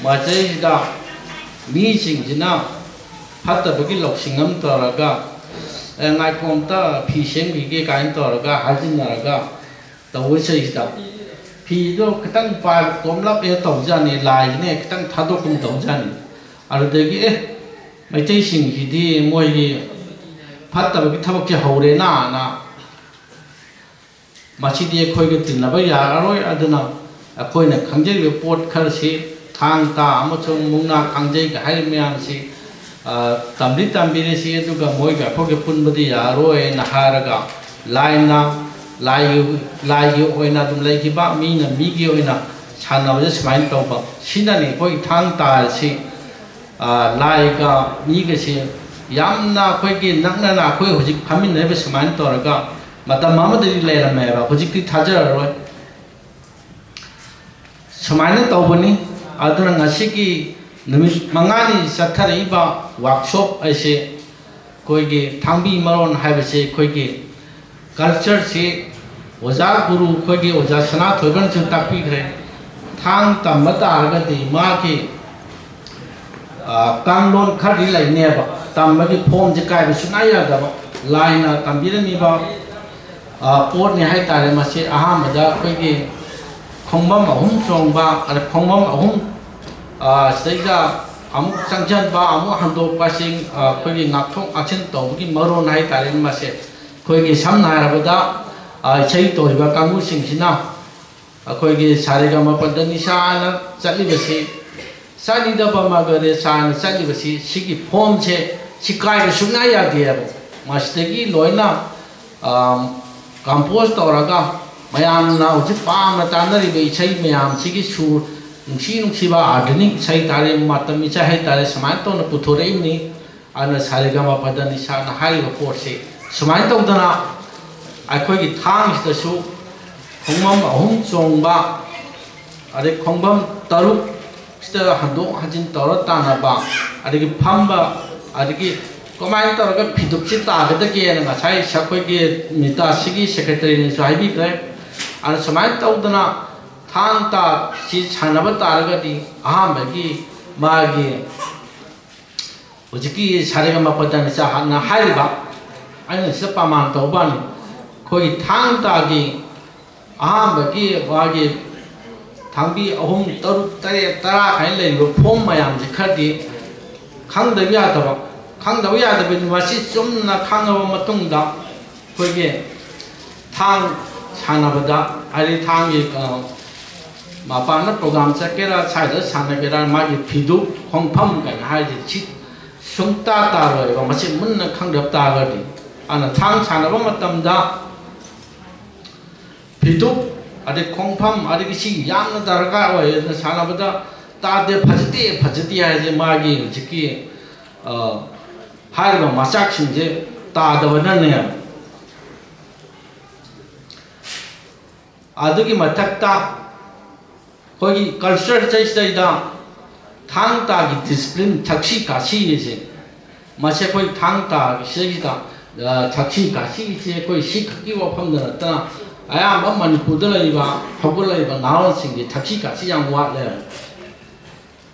ꯃꯁꯤꯗꯩꯁꯤꯗ ꯃꯤꯁꯤꯡꯁꯤꯅ ꯐꯠꯇꯕꯒꯤ ꯂꯧꯁꯤꯡ ꯑꯃ ꯇꯧꯔꯒ, "ꯑꯦ, ꯉꯥꯏꯈꯣ, ꯑꯝꯇ ꯐꯤ ꯁꯦꯝꯈꯤꯒꯦ" ꯀꯥꯏꯅ ꯇꯧꯔꯒ ꯍꯥꯏꯖꯤꯟꯅꯔꯒ ꯇꯧꯕꯁꯤꯗꯩꯁꯤꯗ ꯐꯤꯗꯣ ꯈꯤꯇꯪ ꯄꯥꯏꯕ ꯀꯣꯝꯂꯞ ꯍꯦꯛ ꯇꯧꯖꯥꯠꯅꯤ, ꯂꯥꯏꯁꯤꯅ ꯍꯦꯛ ꯈꯤꯇꯪ ꯊꯥꯗꯣꯛꯀꯨꯝ ꯇꯧꯖꯥꯠꯅꯤ꯫ ꯑꯗꯨꯗꯒꯤ, "ꯑꯦ, ꯃꯩꯇꯩꯁꯤꯡꯁꯤꯗꯤ ꯃꯣꯏꯒꯤ ꯐꯠꯇꯕꯒꯤ ꯊꯕꯛꯁꯦ ꯍꯧꯔꯦꯅꯥꯅ" ꯃꯁꯤꯗꯤ ꯑꯩꯈꯣꯏꯒ ꯇꯤꯟꯅꯕ ꯌꯥꯔꯔꯣꯏ꯫ ꯑꯗꯨꯅ ꯑꯩꯈꯣꯏꯅ ꯈꯪꯖꯔꯤꯕ ꯄꯣꯠ ꯈꯔꯁꯤ, ꯊꯥꯡ ꯇꯥ ꯑꯃꯁꯨꯡ ꯃꯨꯛꯅꯥ ꯀꯥꯡꯖꯩꯒ ꯍꯥꯏꯔꯤꯕ ꯃꯌꯥꯝꯁꯤ, ꯑ, ꯇꯝꯗꯤ ꯇꯝꯕꯤꯔꯁꯤ, ꯑꯗꯨꯒ ꯃꯣꯏꯒ ꯑꯩꯈꯣꯏꯒ ꯄꯨꯟꯕꯗꯤ ꯌꯥꯔꯔꯣꯏꯅ ꯍꯥꯏꯔꯒ, ꯂꯥꯏꯅ, ꯂꯥꯏꯒꯤ, ꯂꯥꯏꯒꯤ ꯑꯣꯏꯅ ꯑꯗꯨꯝ ꯂꯩꯈꯤꯕ, ꯃꯤꯅ ꯃꯤꯒꯤ ꯑꯣꯏꯅ ꯁꯥꯟꯅꯕꯁꯦ ꯁꯨꯃꯥꯏꯅ ꯇꯧꯕ꯫ ꯁꯤꯅꯅꯤ ꯑꯩꯈꯣꯏꯒꯤ ꯊꯥꯡ ꯇꯥ ꯑꯁꯤ ꯑ, ꯂꯥꯏꯒ ꯃꯤꯒꯁꯦ ꯌꯥꯝꯅ ꯑꯩꯈꯣꯏꯒꯤ ꯅꯛꯅꯅ ꯑꯩꯈꯣꯏ ꯍꯧꯖꯤꯛ ꯐꯝꯃꯤꯟꯅꯔꯤꯕ ꯁꯨꯃꯥꯏꯅ ꯇꯧꯔꯒ ꯃꯇꯝ ꯑꯃꯗꯗꯤ ꯂꯩꯔꯝꯃꯦꯕ, ꯍꯧꯖꯤꯛꯇꯤ ꯊꯥꯖꯔꯔꯣꯏ꯫ ꯁꯨꯃꯥꯏꯅ ꯇꯧꯕꯅꯤ꯫ ꯑꯗꯨꯅ ꯉꯁꯤꯒꯤ ꯅꯨꯃꯤꯠ ꯃꯉꯥꯅꯤ ꯆꯠꯊꯔꯛꯏꯕ ꯋꯥꯛꯁꯣꯞ ꯑꯁꯦ ꯑꯩꯈꯣꯏꯒꯤ ꯊꯥꯡꯕꯤ ꯃꯔꯣꯟ ꯍꯥꯏꯕꯁꯦ ꯑꯩꯈꯣꯏꯒꯤ ꯀꯜꯆꯔꯁꯤ ꯑꯣꯖꯥ ꯒꯨꯔꯨ ꯑꯩꯈꯣꯏꯒꯤ ꯑꯣꯖꯥ ꯁꯅꯥꯊꯣꯏꯕꯅꯁꯨ ꯇꯥꯛꯄꯤꯈ꯭ꯔꯦ꯫ ꯊꯥꯡ ꯇꯝꯕ ꯇꯥꯔꯒꯗꯤ ꯃꯥꯒꯤ, ꯑ, ꯀꯥꯡꯂꯣꯟ ꯈꯔꯗꯤ ꯂꯩꯅꯦꯕ꯫ ꯇꯝꯕꯒꯤ ꯐꯣꯝꯁꯦ ꯀꯥꯏꯕ ꯁꯨꯡꯌꯥ ꯌꯥꯗꯕ꯫ ꯂꯥꯏꯅ ꯇꯝꯕꯤꯔꯝꯃꯤꯕ, ꯑ, ꯄꯣꯠꯅꯤ ꯍꯥꯏꯇꯥꯔꯦ꯫ ꯃꯁꯤ ꯑꯍꯥꯟꯕꯗ ꯑꯩꯈꯣꯏꯒꯤ ꯈꯣꯡꯕꯝ ꯑꯍꯨꯝ ꯆꯣꯡꯕ, ꯑꯗ ꯈꯣꯡꯕꯝ ꯑꯍꯨꯝ, ꯑ, ꯁꯤꯗꯩꯗ ꯑꯃꯨꯛ ꯆꯪꯁꯤꯟꯕ, ꯑꯃꯨꯛ ꯍꯟꯗꯣꯛꯄꯁꯤꯡ, ꯑ, ꯑꯩꯈꯣꯏꯒꯤ ꯉꯥꯛꯊꯣꯛ ꯉꯥꯛꯁꯤꯟ ꯇꯧꯕꯒꯤ ꯃꯔꯣꯟ ꯍꯥꯏꯇꯥꯔꯦ꯫ ꯃꯁꯦ ꯑꯩꯈꯣꯏꯒꯤ ꯁꯝꯅ ꯍꯥꯏꯔꯕꯗ, ꯑ, ꯏꯁꯩ ꯇꯧꯔꯤꯕ ꯀꯥꯡꯕꯨꯁꯤꯡꯁꯤꯅ ꯑꯩꯈꯣꯏꯒꯤ ꯁꯥꯔꯦꯒꯃ ꯄꯗꯅꯤꯁꯥꯅ ꯆꯠꯂꯤꯕꯁꯤ, ꯁꯥꯅꯤꯗꯕ ꯃꯒꯔꯦ ꯁꯥꯅ ꯆꯠꯂꯤꯕꯁꯤ, ꯁꯤꯒꯤ ꯐꯣꯝꯁꯦ ꯁꯤ ꯀꯥꯏꯕ ꯁꯨꯡꯌꯥ ꯌꯥꯗꯦꯕ꯫ ꯃꯁꯤꯗꯒꯤ ꯂꯣꯏꯅ, ꯑꯝ, ꯀꯝꯄꯣꯖ ꯇꯧꯔꯒ ꯃꯌꯥꯝꯅ ꯍꯧꯖꯤꯛ ꯄꯥꯝꯅ ꯇꯥꯅꯔꯤꯕ ꯏꯁꯩ ꯃꯌꯥꯝꯁꯤꯒꯤ ꯁꯨꯔ ꯅꯨꯡꯁꯤ ꯅꯨꯡꯁꯤꯕ ꯑꯥꯔꯊꯅꯤꯛ ꯏꯁꯩ ꯇꯥꯔꯦ, ꯃꯇꯝ ꯏꯁꯩ ꯍꯥꯏꯇꯥꯔꯦ, ꯁꯨꯃꯥꯏꯅ ꯇꯧꯅ ꯄꯨꯊꯣꯔꯛꯏꯕꯅꯤ꯫ ꯑꯗꯨꯅ ꯁꯥꯔꯦꯒꯥꯃꯥꯄꯥꯙꯥꯅꯤꯁꯥꯅ ꯍꯥꯏꯔꯤꯕ ꯄꯣꯠꯁꯤ ꯁꯨꯃꯥꯏꯅ ꯇꯧꯗꯅ ꯑꯩꯈꯣꯏꯒꯤ ꯊꯥꯡꯁꯤꯗꯁꯨ ꯈꯣꯡꯐꯝ ꯑꯍꯨꯝ ꯆꯣꯡꯕ, ꯑꯗꯩ ꯈꯣꯡꯐꯝ ꯇꯔꯨꯛ ꯁꯤꯗ ꯍꯟꯗꯣꯛ ꯍꯟꯖꯤꯟ ꯇꯧꯔ ꯇꯥꯟꯅꯕ, ꯑꯗꯒꯤ ꯐꯝꯕ, ꯑꯗꯒꯤ ꯀꯃꯥꯏꯅ ꯇꯧꯔꯒ ꯐꯤꯗꯨꯞꯁꯤ ꯇꯥꯒꯗꯒꯦꯅ ꯉꯁꯥꯏ ꯑꯩꯈꯣꯏꯒꯤ ꯃꯤꯇꯥꯁꯤꯒꯤ ꯁꯦꯀ꯭ꯔꯦꯇꯔꯤꯅꯁꯨ ꯍꯥꯏꯕꯤꯈ꯭ꯔꯦ꯫ ꯑꯗꯨꯅ ꯁꯨꯃꯥꯏꯅ ꯇꯧꯗꯅ ꯊꯥꯡ ꯇꯥꯁꯤ ꯁꯥꯟꯅꯕ ꯇꯥꯔꯒꯗꯤ ꯑꯍꯥꯟꯕꯒꯤ ꯃꯥꯒꯤ ꯍꯧꯖꯤꯛꯀꯤ ꯁꯥꯔꯦꯒꯥꯃꯥꯄꯥꯙꯥꯅꯤꯁꯥꯅ ꯍꯥꯏꯔꯤꯕ, ꯑꯩꯅ ꯁꯤꯗ ꯄ꯭ꯔꯃꯥꯟ ꯇꯧꯕꯅꯤ꯫ ꯑꯩꯈꯣꯏꯒꯤ ꯊꯥꯡ ꯇꯥꯒꯤ ꯑꯍꯥꯟꯕꯒꯤ ꯃꯥꯒꯤ ꯊꯥꯡꯕꯤ ꯑꯍꯨꯝ, ꯇꯔꯨꯛ, ꯇꯔꯦꯠ, ꯇꯔꯥ ꯀꯥꯏꯅ ꯂꯩꯔꯤꯕ ꯐꯣꯝ ꯃꯌꯥꯝꯁꯦ ꯈꯔꯗꯤ ꯈꯪꯗꯕ ꯌꯥꯗꯕ, ꯈꯪꯗꯕ ꯌꯥꯗꯕꯗꯤ ꯃꯁꯤ ꯆꯨꯝꯅ ꯈꯪꯉꯕ ꯃꯇꯨꯡꯗ ꯑꯩꯈꯣꯏꯒꯤ ꯊꯥꯡ ꯁꯥꯟꯅꯕꯗ, ꯍꯥꯏꯗꯤ ꯊꯥꯡꯒꯤ, ꯑ, ꯃꯄꯥꯟꯗ ꯄ꯭ꯔꯣꯒ꯭ꯔꯥꯝ ꯆꯠꯀꯦꯔꯥ, ꯁ꯭ꯋꯥꯏꯗ ꯁꯥꯟꯅꯒꯦꯔꯥ, ꯃꯥꯒꯤ ꯐꯤꯗꯨꯞ, ꯈꯣꯡꯐꯝ ꯀꯥꯏꯅ ꯍꯥꯏꯔꯤꯁꯦ ꯁꯤ ꯁꯨꯡꯇꯥ ꯇꯥꯔꯣꯏꯕ, ꯃꯁꯤ ꯃꯨꯟꯅ ꯈꯪꯗꯕ ꯇꯥꯔꯒꯗꯤ꯫ ꯑꯗꯨꯅ ꯊꯥꯡ ꯁꯥꯟꯅꯕ ꯃꯇꯝꯗ ꯐꯤꯗꯨꯞ, ꯑꯗꯩ ꯈꯣꯡꯐꯝ, ꯑꯗꯒꯤ ꯁꯤ ꯌꯥꯝꯅ ꯗꯔꯀꯥꯔ ꯑꯣꯏ꯫ ꯑꯗꯨꯅ ꯁꯥꯟꯅꯕꯗ ꯇꯥꯗꯦ, ꯐꯖꯗꯦ, ꯐꯖꯗꯦ ꯍꯥꯏꯁꯦ ꯃꯥꯒꯤ ꯍꯧꯖꯤꯛꯀꯤ, ꯑ, ꯍꯥꯏꯔꯤꯕ ꯃꯆꯥꯛꯁꯤꯡꯁꯦ ꯇꯥꯗꯕꯅꯅꯦ꯫ ꯑꯗꯨꯒꯤ ꯃꯊꯛꯇ ꯑꯩꯈꯣꯏꯒꯤ ꯀꯜꯆꯔꯁꯤꯗꯩꯗ ꯊꯥꯡ ꯇꯥꯒꯤ ꯗꯤꯁꯤꯄ꯭ꯂꯤꯟ, ꯊꯛꯁꯤ ꯈꯥꯁꯤ ꯍꯥꯏꯁꯦ, ꯃꯁꯤ ꯑꯩꯈꯣꯏ ꯊꯥꯡ ꯇꯥꯒꯤꯁꯤꯗꯩꯁꯤꯗ, ꯑ, ꯊꯛꯁꯤ ꯈꯥꯁꯤꯁꯦ ꯑꯩꯈꯣꯏ ꯁꯤꯈꯛꯀꯤ ꯋꯥꯐꯝꯗ ꯅꯠꯇꯅ ꯑꯌꯥꯝꯕ ꯃꯅꯤꯄꯨꯔꯗ ꯂꯩꯔꯤꯕ ꯍꯧꯒꯠꯂꯛꯏꯕ ꯅꯍꯥꯔꯣꯜꯁꯤꯡꯒꯤ ꯊꯛꯁꯤ ꯈꯥꯁꯤ ꯌꯥꯝ ꯋꯥꯠꯂꯦ꯫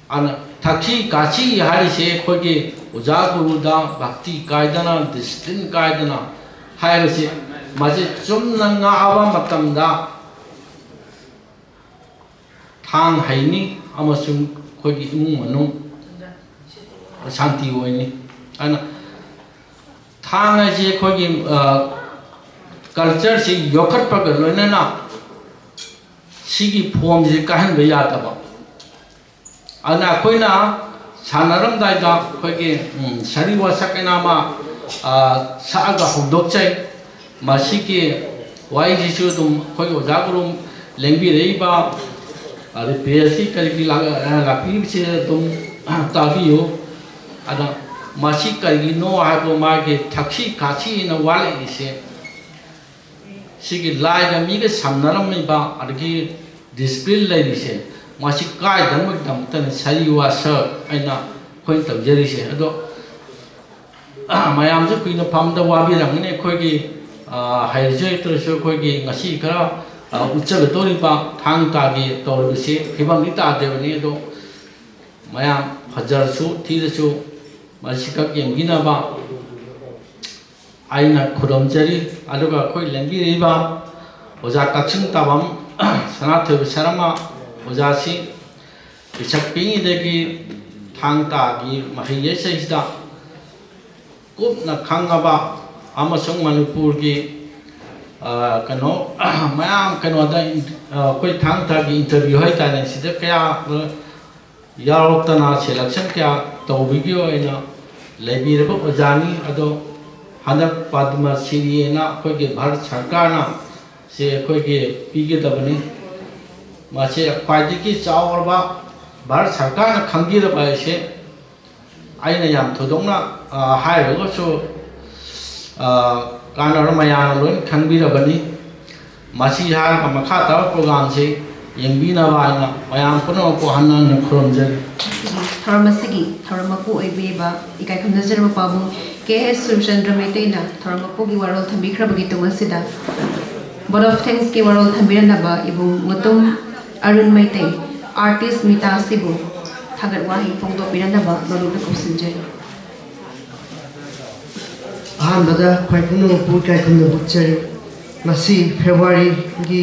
ꯑꯗꯨꯅ ꯊꯛꯁꯤ ꯈꯥꯁꯤ ꯍꯥꯏꯔꯤꯁꯦ ꯑꯩꯈꯣꯏꯒꯤ ꯑꯣꯖꯥ ꯒꯨꯔꯨꯗ ꯚꯛꯇꯤ ꯀꯥꯏꯗꯅ, ꯗꯤꯁꯤꯄ꯭ꯂꯤꯟ ꯀꯥꯏꯗꯅ ꯍꯥꯏꯕꯁꯤ, ꯃꯁꯤ ꯆꯨꯝꯅ ꯉꯥꯛꯑꯕ ꯃꯇꯝꯗ ꯊꯥꯡ ꯍꯩꯅꯤ ꯑꯃꯁꯨꯡ ꯑꯩꯈꯣꯏꯒꯤ ꯏꯃꯨꯡ ꯃꯅꯨꯡ ꯁꯥꯟꯇꯤ ꯑꯣꯏꯅꯤ꯫ ꯑꯗꯨꯅ ꯊꯥꯡ ꯍꯥꯏꯁꯤ ꯑꯩꯈꯣꯏꯒꯤ, ꯑ, ꯀꯜꯆꯔꯁꯤ ꯌꯣꯛꯈꯠꯄꯒ ꯂꯣꯏꯅꯅ ꯁꯤꯒꯤ ꯐꯣꯝꯁꯤ ꯀꯥꯏꯍꯟꯕ ꯌꯥꯗꯕ꯫ ꯑꯗꯨꯅ ꯑꯩꯈꯣꯏꯅ ꯁꯥꯟꯅꯔꯝꯗꯥꯏꯗ ꯑꯩꯈꯣꯏꯒꯤ, ꯎꯝ, ꯁꯥꯔꯤ ꯋꯥꯁꯛ ꯍꯥꯏꯅ ꯑꯃ, ꯑ, ꯁꯛꯑꯒ ꯍꯧꯗꯣꯛꯆꯩ꯫ ꯃꯁꯤꯒꯤ ꯋꯥꯍꯩꯁꯤꯁꯨ ꯑꯗꯨꯝ ꯑꯩꯈꯣꯏꯒꯤ ꯑꯣꯖꯥ ꯒꯨꯔꯨ ꯂꯦꯡꯕꯤꯔꯛꯏꯕ ꯑꯗꯩ ꯄ꯭ꯔꯦꯁꯀꯤ ꯀꯔꯤꯒꯤ ꯂꯥꯛ-, ꯑ, ꯂꯥꯛꯄꯤꯔꯤꯕꯁꯦ ꯑꯗꯨꯝ ꯇꯥꯕꯤꯌꯨ꯫ ꯑꯗ ꯃꯁꯤ ꯀꯔꯤꯒꯤꯅꯣ ꯍꯥꯏꯕ ꯃꯥꯒꯤ ꯊꯛꯁꯤ ꯈꯥꯁꯤꯅ ꯋꯥꯠꯂꯛꯏꯁꯦ, ꯁꯤꯒꯤ ꯂꯥꯏꯒ ꯃꯤꯒ ꯁꯝꯅꯔꯝꯃꯤꯕ ꯑꯗꯒꯤ ꯗꯤꯁꯤꯄ꯭ꯂꯤꯟ ꯂꯩꯔꯤꯁꯦ, ꯃꯁꯤ ꯀꯥꯏꯗꯅꯕꯒꯤꯗꯃꯛꯇꯅꯤ ꯁꯔꯤ ꯋꯥꯁꯛ ꯑꯩꯅ ꯑꯩꯈꯣꯏꯅ ꯇꯧꯖꯔꯤꯁꯦ꯫ ꯑꯗꯣ ꯃꯌꯥꯝꯁꯨ ꯀꯨꯏꯅ ꯐꯝꯕꯗ ꯋꯥꯕꯤꯔꯝꯒꯅꯤ꯫ ꯑꯩꯈꯣꯏꯒꯤ, ꯑ, ꯍꯩꯔꯁꯨ ꯍꯩꯇ꯭ꯔꯁꯨ ꯑꯩꯈꯣꯏꯒꯤ ꯉꯁꯤ ꯈꯔ, ꯑ, ꯎꯠꯆꯒꯗꯧꯔꯤꯕ ꯊꯥꯡ ꯇꯥꯒꯤ ꯇꯧꯔꯤꯕꯁꯤ ꯐꯤꯕꯝꯗꯤ ꯇꯥꯗ꯭ꯔꯤꯕꯅꯤ꯫ ꯑꯗꯣ ꯃꯌꯥꯝ ꯐꯖꯔꯁꯨ ꯊꯤꯔꯁꯨ ꯃꯁꯤꯈꯛ ꯌꯦꯡꯕꯤꯅꯕ ꯑꯩꯅ ꯈꯨꯔꯨꯝꯖꯔꯤ꯫ ꯑꯗꯨꯒ ꯑꯩꯈꯣꯏ ꯂꯦꯡꯕꯤꯔꯛꯏꯕ ꯑꯣꯖꯥ ꯀꯛꯆꯤꯡ ꯇꯥꯕꯝ ꯁꯅꯥꯊꯣꯏꯕ ꯁꯔꯃ ꯑꯣꯖꯥꯁꯤ ꯄꯤꯁꯛ ꯄꯤꯛꯏꯉꯩꯗꯒꯤ ꯊꯥꯡ ꯇꯥꯒꯤ ꯃꯍꯩ ꯌꯩꯁꯩꯁꯤꯗ ꯀꯨꯞꯅ ꯈꯪꯉꯕ ꯑꯃꯁꯨꯡ ꯃꯅꯤꯄꯨꯔꯒꯤ, ꯑ, ꯀꯩꯅꯣ, ꯃꯌꯥꯝ ꯀꯩꯅꯣꯗ ꯏꯟ-, ꯑ, ꯑꯩꯈꯣꯏ ꯊꯥꯡ ꯇꯥꯒꯤ ꯏꯟꯇꯔꯚ꯭ꯌꯨ ꯍꯥꯏꯇꯥꯔꯦ, ꯁꯤꯗ ꯀꯌꯥ ꯌꯥꯎꯔꯛꯇꯅ ꯁꯦꯂꯦꯛꯁꯟ ꯀꯌꯥ ꯇꯧꯕꯒꯤ ꯑꯣꯏꯅ ꯂꯩꯕꯤꯔꯕ ꯑꯣꯖꯥꯅꯤ꯫ ꯑꯗꯣ ꯍꯟꯗꯛ ꯄꯗꯃ ꯁꯤꯔꯤ ꯍꯥꯏꯅ ꯑꯩꯈꯣꯏꯒꯤ ꯚꯥꯔꯠ ꯁꯔꯀꯥꯔꯅ ꯁꯤ ꯑꯩꯈꯣꯏꯒꯤ ꯄꯤꯒꯗꯕꯅꯤ꯫ ꯃꯁꯤ ꯈ꯭ꯋꯥꯏꯗꯒꯤ ꯆꯥꯎꯔꯕ ꯚꯥꯔꯠ ꯁꯔꯀꯥꯔꯅ ꯈꯪꯕꯤꯔꯕ ꯍꯥꯏꯁꯦ ꯑꯩꯅ ꯌꯥꯝ ꯊꯣꯏꯗꯣꯛꯅ, ꯑ, ꯍꯥꯏꯔꯨꯔꯒꯁꯨ, ꯑ, ꯀꯥꯟꯅꯔꯣꯏ, ꯃꯌꯥꯝꯅ ꯂꯣꯏꯅ ꯈꯪꯕꯤꯔꯕꯅꯤ꯫ ꯃꯁꯤ ꯍꯥꯏꯔꯒ ꯃꯈꯥ ꯇꯥꯕ ꯄ꯭ꯔꯣꯒ꯭ꯔꯥꯝꯁꯤ ꯌꯦꯡꯕꯤꯅꯕ ꯍꯥꯏꯅ ꯃꯌꯥꯝ ꯄꯨꯝꯅꯃꯛꯄꯨ ꯍꯟꯅ ꯍꯟꯅ ꯈꯨꯔꯨꯝꯖꯔꯤ꯫ ꯊꯧꯔꯝ ꯑꯁꯤꯒꯤ ꯊꯧꯔꯝ ꯃꯄꯨ ꯑꯣꯏꯕꯤꯔꯤꯕ ꯏꯀꯥꯏ ꯈꯨꯝꯅꯖꯔꯕ ꯄꯥꯕꯨꯡ ꯀꯦ ꯑꯦꯁ ꯁꯨꯔꯆꯟꯗ꯭ꯔ ꯃꯩꯇꯩꯅ ꯊꯧꯔꯝ ꯃꯄꯨꯒꯤ ꯋꯥꯔꯣꯜ ꯊꯝꯕꯤꯈ꯭ꯔꯕꯒꯤ ꯇꯨꯡ ꯑꯁꯤꯗ Vote of Thanksꯀꯤ ꯋꯥꯔꯣꯜ ꯊꯝꯕꯤꯔꯝꯂꯕ ꯏꯕꯨꯡ ꯃꯨꯇꯨꯝ ꯑꯔꯨꯟ ꯃꯩꯇꯩ, ꯑꯥꯔꯇꯤꯁ ꯃꯤꯇꯥ ꯑꯁꯤꯕꯨ ꯊꯥꯒꯠ ꯋꯥꯍꯩ ꯐꯣꯡꯗꯣꯛꯄꯤꯔꯝꯅꯕ ꯃꯔꯨꯞꯅ ꯀꯧꯁꯤꯟꯖꯔꯤ꯫ ꯑꯍꯥꯟꯕꯗ ꯈ꯭ꯋꯥꯏ ꯄꯨꯝꯅꯃꯛꯄꯨ ꯏꯀꯥꯏ ꯈꯨꯝꯅꯕ ꯎꯠꯆꯔꯤ꯫ ꯉꯁꯤ ꯐꯦꯕ꯭ꯔꯨꯋꯥꯔꯤꯒꯤ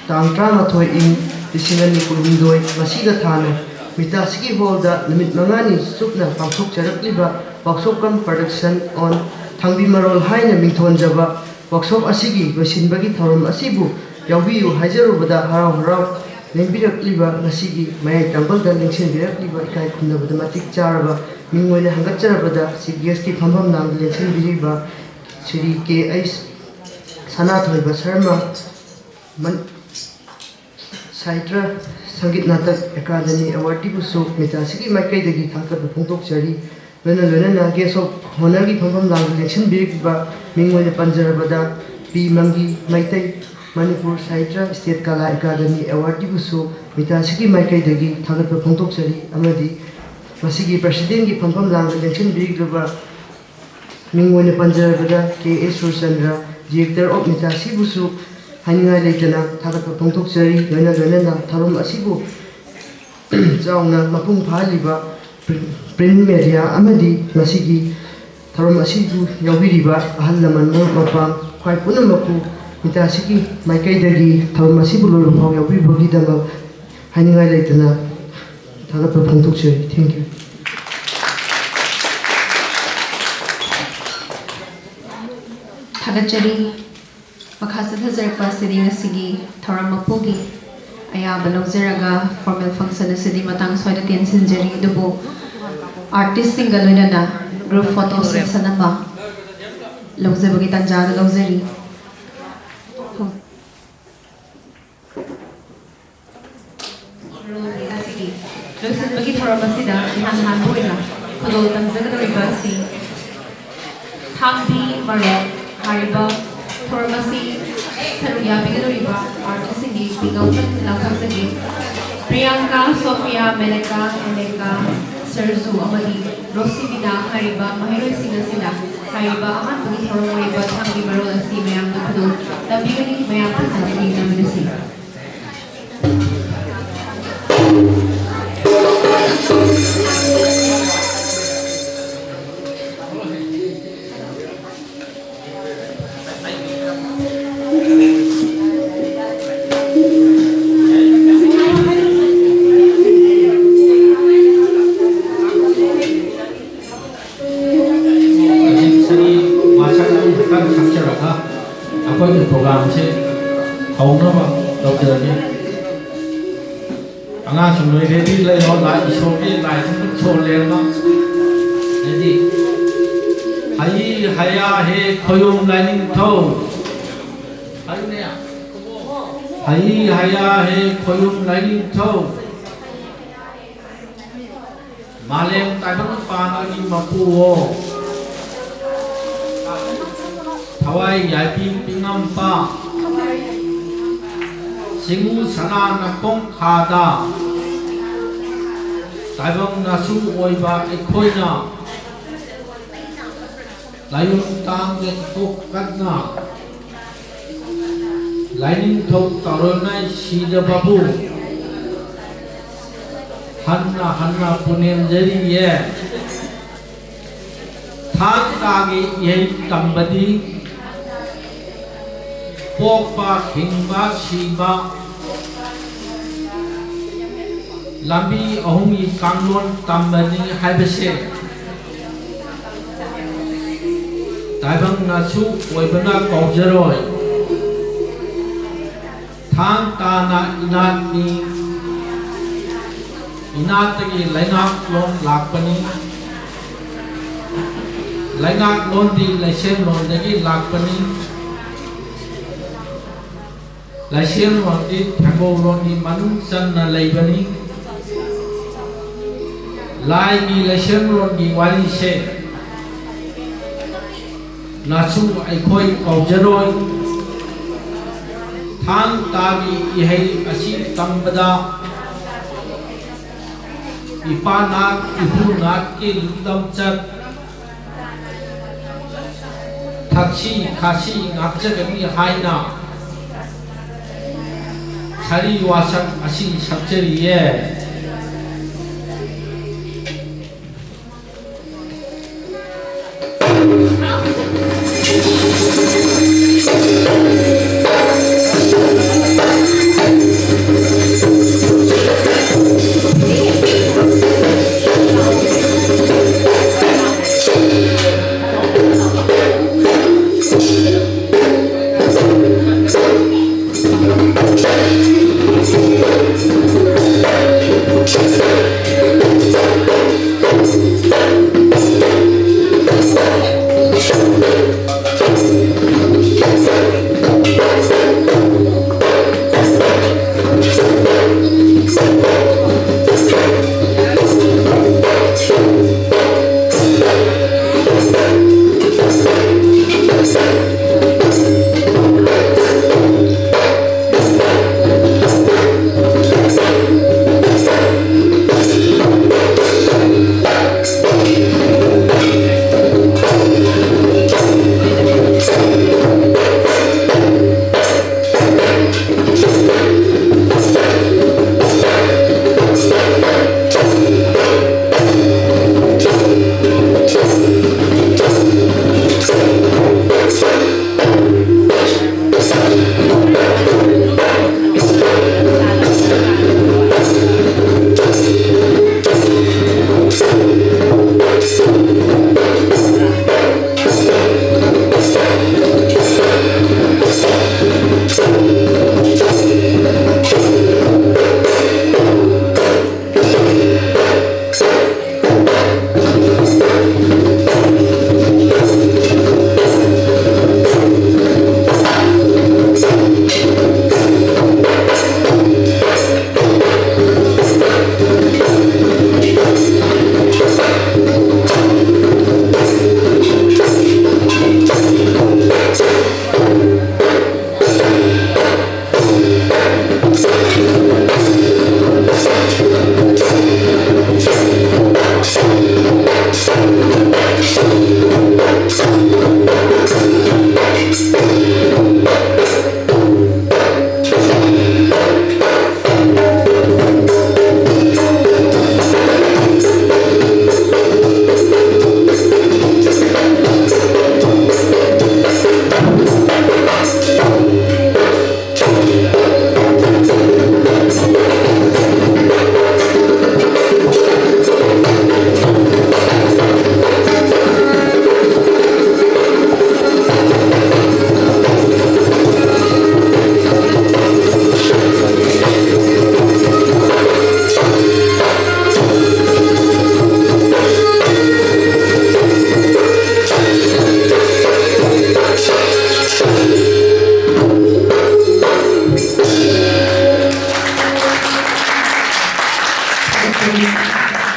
ꯇꯥꯡ ꯇꯔꯥꯃꯥꯊꯣꯏ, ꯏꯪ ꯂꯤꯁꯤꯡ ꯑꯅꯤ ꯀꯨꯟꯍꯨꯝꯗꯣꯏ, ꯉꯁꯤꯒ ꯊꯥꯅ ꯃꯤꯇꯥꯁꯤꯒꯤ ꯍꯣꯜꯗ ꯅꯨꯃꯤꯠ ꯃꯉꯥꯅꯤ ꯆꯨꯞꯅ ꯄꯥꯡꯊꯣꯛꯆꯔꯛꯂꯤꯕ Workshop cum Production on ꯊꯥꯡꯕꯤ ꯃꯔꯣꯜ ꯍꯥꯏꯅ ꯃꯤꯡꯊꯣꯟꯖꯕ workshop ꯑꯁꯤꯒꯤ ꯂꯣꯏꯁꯤꯟꯕꯒꯤ ꯊꯧꯔꯝ ꯑꯁꯤꯕꯨ ꯌꯥꯎꯕꯤꯌꯨ ꯍꯥꯏꯖꯔꯨꯕꯗ ꯍꯔꯥꯎ ꯍꯔꯥꯎ ꯂꯦꯡꯕꯤꯔꯛꯂꯤꯕ, ꯉꯁꯤꯒꯤ ꯃꯌꯥꯏ ꯇꯥꯡꯕꯜꯗ ꯂꯦꯡꯁꯤꯟꯕꯤꯔꯛꯂꯤꯕ ꯏꯀꯥꯏ ꯈꯨꯝꯅꯕꯗ ꯃꯇꯤꯛ ꯆꯥꯔꯕ ꯃꯤꯡ ꯑꯣꯏꯅ ꯍꯪꯒꯠꯆꯔꯕꯗ, ꯆꯤꯐ ꯒꯦꯁꯀꯤ ꯐꯝꯐꯝ ꯅꯥꯝꯗ ꯂꯦꯡꯁꯤꯟꯕꯤꯔꯤꯕ ꯁ꯭ꯔꯤ ꯀꯦ ꯑꯩꯆ ꯁꯅꯥꯊꯣꯏꯕ ꯁꯔꯃ, ꯃꯟ-, ꯁꯥꯍꯤꯇ꯭ꯔ ꯁꯪꯒꯤꯠ ꯅꯥꯇꯛ ꯑꯦꯀꯥꯗꯃꯤ ꯑꯦꯋꯥꯔꯗꯀꯤꯕꯨꯁꯨ ꯃꯤꯇꯥꯁꯤꯒꯤ ꯃꯥꯏꯀꯩꯗꯒꯤ ꯊꯥꯒꯠꯄ ꯐꯣꯡꯗꯣꯛꯆꯔꯤ꯫ ꯂꯣꯏꯅ ꯂꯣꯏꯅꯅ ꯒꯦꯁ ꯑꯣꯐ ꯑꯣꯅꯔꯒꯤ ꯐꯝꯐꯝ ꯂꯥꯡꯗ ꯂꯦꯡꯁꯤꯟꯕꯤꯔꯤꯕ ꯃꯤꯡ ꯑꯣꯏꯅ ꯄꯟꯖꯔꯕꯗ ꯄꯤ ꯃꯪꯒꯤ ꯃꯩꯇꯩ, ꯃꯅꯤꯄꯨꯔ ꯁꯥꯍꯤꯇ꯭ꯌ ꯁ꯭ꯇꯦꯠ ꯀꯂꯥ ꯑꯦꯀꯥꯗꯃꯤ ꯑꯦꯋꯥꯔꯗꯀꯤꯕꯨꯁꯨ ꯃꯤꯇꯥꯁꯤꯒꯤ ꯃꯥꯏꯀꯩꯗꯒꯤ ꯊꯥꯒꯠꯄ ꯐꯣꯡꯗꯣꯛꯆꯔꯤ꯫ ꯑꯃꯗꯤ ꯃꯁꯤꯒꯤ ꯄ꯭ꯔꯁꯤꯗꯦꯟꯒꯤ ꯐꯝꯐꯝ ꯂꯥꯡꯗ ꯂꯦꯡꯁꯤꯟꯕꯤꯔꯤꯕ ꯃꯤꯡ ꯑꯣꯏꯅ ꯄꯟꯖꯔꯕꯗ ꯀꯦ ꯑꯦꯁ ꯁꯨꯔꯆꯟꯗ꯭ꯔ, ꯗꯤꯔꯦꯛꯇꯔ ꯑꯣꯐ ꯃꯤꯇꯥꯁꯤꯕꯨꯁꯨ ꯍꯥꯏꯅꯤꯡꯉꯥꯏ ꯂꯩꯇꯅ ꯊꯥꯒꯠꯄ ꯐꯣꯡꯗꯣꯛꯆꯔꯤ꯫ ꯂꯣꯏꯅ ꯂꯣꯏꯅꯅ ꯊꯧꯔꯝ ꯑꯁꯤꯕꯨ ꯆꯥꯎꯅ ꯃꯄꯨꯡ ꯐꯥꯍꯜꯂꯤꯕ ꯄ꯭ꯔꯤꯟ ꯃꯦꯗꯤꯌꯥ ꯑꯃꯗꯤ ꯃꯁꯤꯒꯤ ꯊꯧꯔꯝ ꯑꯁꯤꯕꯨ ꯌꯥꯎꯕꯤꯔꯤꯕ ꯑꯍꯜ ꯂꯃꯟ, ꯃꯔꯨꯞ ꯃꯄꯥꯡ, ꯈ꯭ꯋꯥꯏ ꯄꯨꯝꯅꯃꯛꯄꯨ ꯃꯤꯇꯥꯁꯤꯒꯤ ꯃꯥꯏꯀꯩꯗꯒꯤ ꯊꯧꯔꯝ ꯑꯁꯤꯕꯨ ꯂꯣꯏꯕ ꯐꯥꯎ ꯌꯥꯎꯕꯤꯕꯒꯤꯗꯃꯛ ꯍꯥꯏꯅꯤꯡꯉꯥꯏ ꯂꯩꯇꯅ ꯊꯥꯒꯠꯄ ꯐꯣꯡꯗꯣꯛꯆꯔꯤ꯫ Thank you꯫ ꯊꯥꯒꯠꯆꯔꯤ꯫ ꯃꯈꯥ ꯆꯠꯊꯖꯔꯛꯄ ꯑꯁꯤꯗꯤ ꯉꯁꯤꯒꯤ ꯊꯧꯔꯝ ꯃꯄꯨꯒꯤ ꯑꯌꯥꯕ ꯂꯧꯖꯔꯒ formal function ꯑꯁꯤꯗꯤ ꯃꯇꯥꯡ ꯁ꯭ꯋꯥꯏꯗ ꯇꯦꯟꯁꯤꯟꯖꯔꯤ꯫ ꯑꯗꯨꯕꯨ artistꯁꯤꯡꯒ ꯂꯣꯏꯅꯅ group photo session ꯑꯃ ꯂꯧꯖꯕꯒꯤ ꯇꯥꯟꯖꯥ ꯑꯗꯨ ꯂꯧꯖꯔꯤ꯫ ꯂꯣꯏꯁꯤꯟꯕꯒꯤ ꯊꯧꯔꯝ ꯑꯁꯤꯗ ꯏꯍꯥꯟ ꯍꯥꯟꯕ ꯑꯣꯏꯅ ꯈꯨꯗꯣꯜ ꯇꯝꯖꯒꯗꯧꯔꯤꯕ ꯑꯁꯤ ꯊꯥꯡꯕꯤ ꯃꯔꯣꯛ ꯍꯥꯏꯔꯤꯕ ꯊꯧꯔꯝ ꯑꯁꯤ ꯁꯔꯨꯛ ꯌꯥꯕꯤꯒꯗꯧꯔꯤꯕ artistꯁꯤꯡꯒꯤ ꯄꯤꯡ ꯂꯥꯎꯊꯣꯛꯆꯒꯦ꯫ ꯄ꯭ꯔꯤꯌꯥꯡꯀꯥ, ꯁꯣꯐꯤꯌꯥ, ꯃꯦꯅꯀꯥ, ꯑꯦꯂꯦꯀꯥ, ꯁꯔꯖꯨ ꯑꯃꯗꯤ ꯔꯣꯁꯤꯕꯤꯅꯥ ꯍꯥꯏꯔꯤꯕ ꯃꯍꯩꯔꯣꯏꯁꯤꯡ ꯑꯁꯤꯅ ꯍꯥꯏꯔꯤꯕ ꯑꯍꯥꯟꯕꯒꯤ ꯊꯧꯔꯝ ꯑꯣꯏꯔꯤꯕ ꯊꯥꯡꯕꯤ ꯃꯔꯣꯜ ꯑꯁꯤ ꯃꯌꯥꯝꯗ ꯈꯨꯗꯣꯜ ꯇꯝꯕꯤꯒꯅꯤ꯫ ꯃꯌꯥꯝ ꯐꯖꯅ ꯌꯦꯡꯅꯕꯤꯔꯁꯤ꯫ ꯍꯧꯖꯤꯛꯁꯤ ꯋꯥꯁꯛ ꯑꯃꯈꯛꯇꯪ ꯁꯛꯆꯔꯒ ꯑꯩꯈꯣꯏꯒꯤ programꯁꯦ ꯍꯧꯅꯕ ꯇꯧꯖꯔꯒꯦ꯫ ꯑꯉꯥꯡꯁꯤꯡ ꯅꯣꯏ ready ꯂꯩꯔꯣ꯫ ꯂꯥꯏ, ꯏꯁꯣꯔꯒꯤ ꯂꯥꯏ ꯑꯗꯨꯝ ꯁꯣꯜꯂꯦꯕ꯫ Ready꯫ ꯍꯩ ꯍꯌꯥ ꯍꯦ ꯈꯣꯌꯨꯝ ꯂꯥꯏꯅꯤꯡꯊꯧ꯫ ꯍꯩꯅꯦ꯫ ꯍꯩ ꯍꯌꯥ ꯍꯦ ꯈꯣꯌꯨꯝ ꯂꯥꯏꯅꯤꯡꯊꯧ, ꯃꯥꯂꯦꯝ ꯇꯥꯏꯕꯪ ꯄꯥꯟꯕꯒꯤ ꯃꯄꯨꯋꯣ, ꯊꯋꯥꯏ ꯌꯥꯏꯕꯤ ꯄꯤꯡꯉꯝꯄꯥ, ꯆꯤꯡꯉꯨ ꯁꯅꯥ ꯅꯈꯣꯡ ꯈꯥꯗ, ꯇꯥꯏꯕꯪ ꯅꯥꯁꯨ ꯑꯣꯏꯕ ꯑꯩꯈꯣꯏꯅ ꯂꯥꯏꯌꯣꯟ ꯇꯥꯡꯗ ꯀꯣꯛ ꯀꯠꯅ ꯂꯥꯏꯅꯤꯡꯊꯧ ꯇꯥꯔꯣꯏꯅꯥꯏ ꯁꯤꯗꯕꯕꯨ ꯍꯟꯅ ꯍꯟꯅ ꯄꯨꯅꯦꯝꯖꯔꯤꯌꯦ꯫ ꯊꯥꯡ ꯇꯥꯒꯤ ꯏꯍꯩ ꯇꯝꯕꯗꯤ ꯄꯣꯛꯄ, ꯍꯤꯡꯕ, ꯁꯤꯕ, ꯂꯝꯕꯤ ꯑꯍꯨꯝꯒꯤ ꯀꯥꯡꯂꯣꯟ ꯇꯝꯕꯅꯤ ꯍꯥꯏꯕꯁꯦ ꯇꯥꯏꯕꯪꯅꯁꯨ ꯑꯣꯏꯕꯅ ꯀꯥꯎꯖꯔꯣꯏ꯫ ꯊꯥꯡ ꯇꯥꯅ ꯏꯅꯥꯠꯅꯤ, ꯏꯅꯥꯠꯇꯒꯤ ꯂꯩꯉꯥꯛꯂꯣꯟ ꯂꯥꯛꯄꯅꯤ, ꯂꯩꯉꯥꯛꯂꯣꯟꯗꯤ ꯂꯩꯁꯦꯝꯂꯣꯟꯗꯒꯤ ꯂꯥꯛꯄꯅꯤ꯫ ꯂꯥꯏꯁꯦꯟꯂꯣꯟꯗꯤ ꯊꯦꯡꯒꯧꯂꯣꯟꯒꯤ ꯃꯅꯨꯡ ꯆꯟꯅ ꯂꯩꯕꯅꯤ꯫ ꯂꯥꯏꯒꯤ ꯂꯥꯏꯁꯦꯟꯂꯣꯟꯒꯤ ꯋꯥꯔꯤꯁꯦ ꯅꯁꯨ ꯑꯩꯈꯣꯏ ꯀꯥꯎꯖꯔꯣꯏ꯫ ꯊꯥꯡ ꯇꯥꯒꯤ ꯏꯍꯩ ꯑꯁꯤ ꯇꯝꯕꯗ ꯏꯄꯥ ꯅꯥꯠ, ꯏꯄꯨ ꯅꯥꯠꯀꯤ ꯂꯨꯞꯂꯝꯆꯠ, ꯊꯛꯁꯤ ꯈꯥꯁꯤ ꯉꯥꯛꯆꯒꯅꯤ ꯍꯥꯏꯅ ꯁꯥꯔꯤ ꯋꯥꯁꯛ ꯑꯁꯤ ꯁꯛꯆꯔꯤꯌꯦ꯫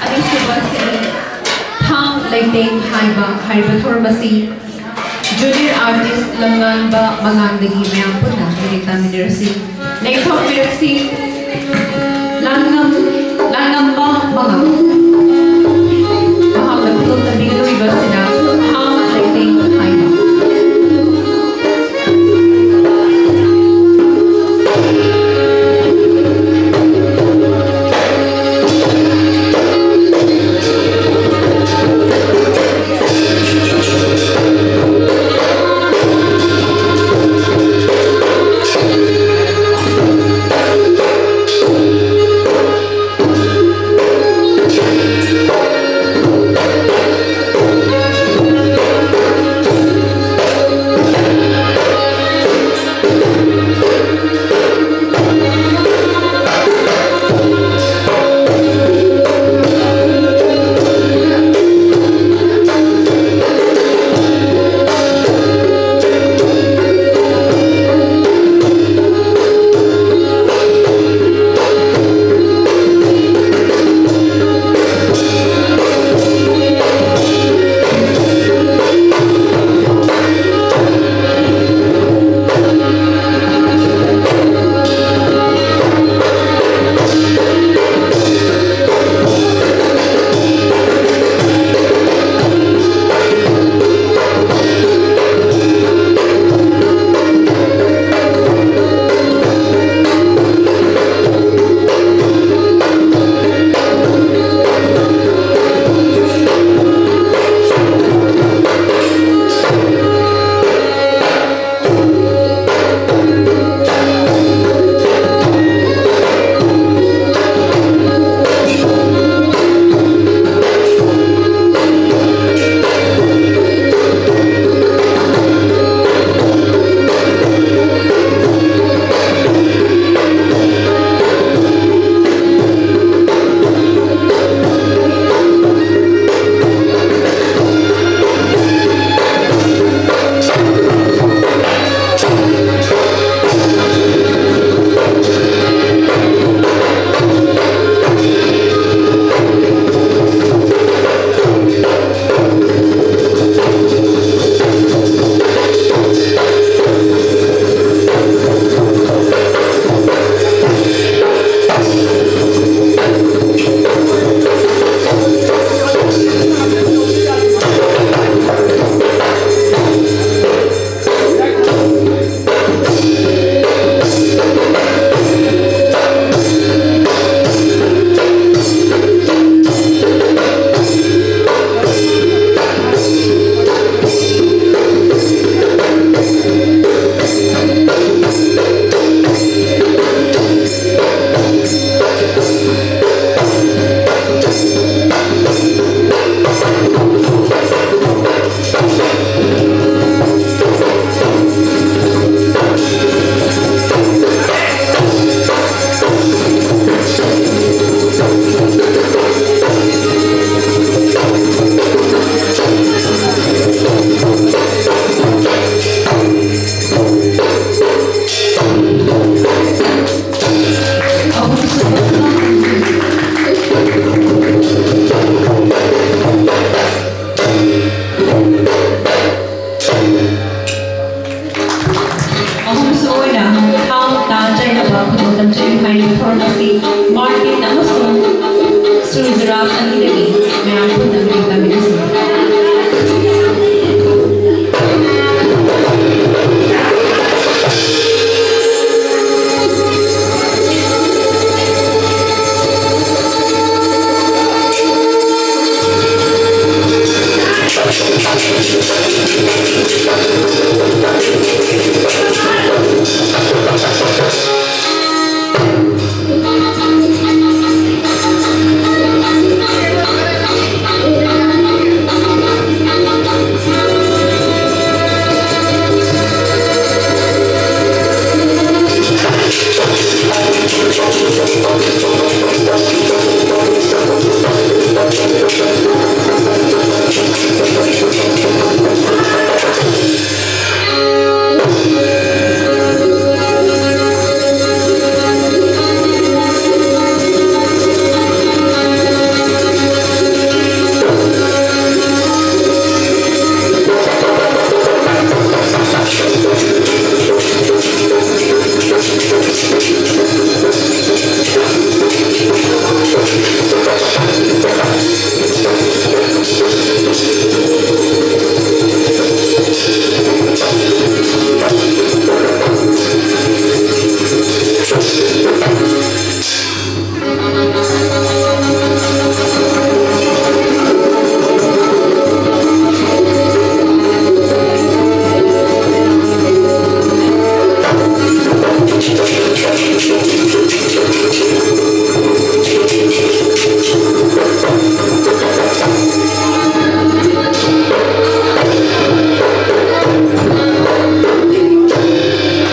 ꯑꯅꯤꯁꯨꯕꯁꯤ ꯊꯥꯡ ꯂꯩꯇꯦꯡ ꯍꯥꯏꯕ ꯍꯥꯏꯔꯤꯕ ꯊꯧꯔꯝ ꯑꯁꯤ junior artist ꯂꯝꯉꯥꯟꯕ ꯃꯉꯥꯡꯗꯒꯤ ꯃꯌꯥꯝ ꯄꯨꯟꯅ ꯂꯩꯔꯤꯛ ꯇꯝꯃꯤꯟꯅꯔꯁꯤ꯫ ꯂꯩꯊꯣꯛꯄꯤꯔꯛꯁꯤ꯫ ꯂꯥꯡꯉꯝ-, ꯂꯥꯡꯉꯝꯕ ꯃꯉꯥꯡ꯫ ꯃꯍꯥꯛꯅ ꯈꯨꯗꯣꯜ ꯇꯝꯕꯤꯒꯗꯧꯔꯤꯕ ꯑꯁꯤꯅ ꯊꯥꯡ ꯂꯩꯇꯦꯡ ꯍꯥꯏꯕ꯫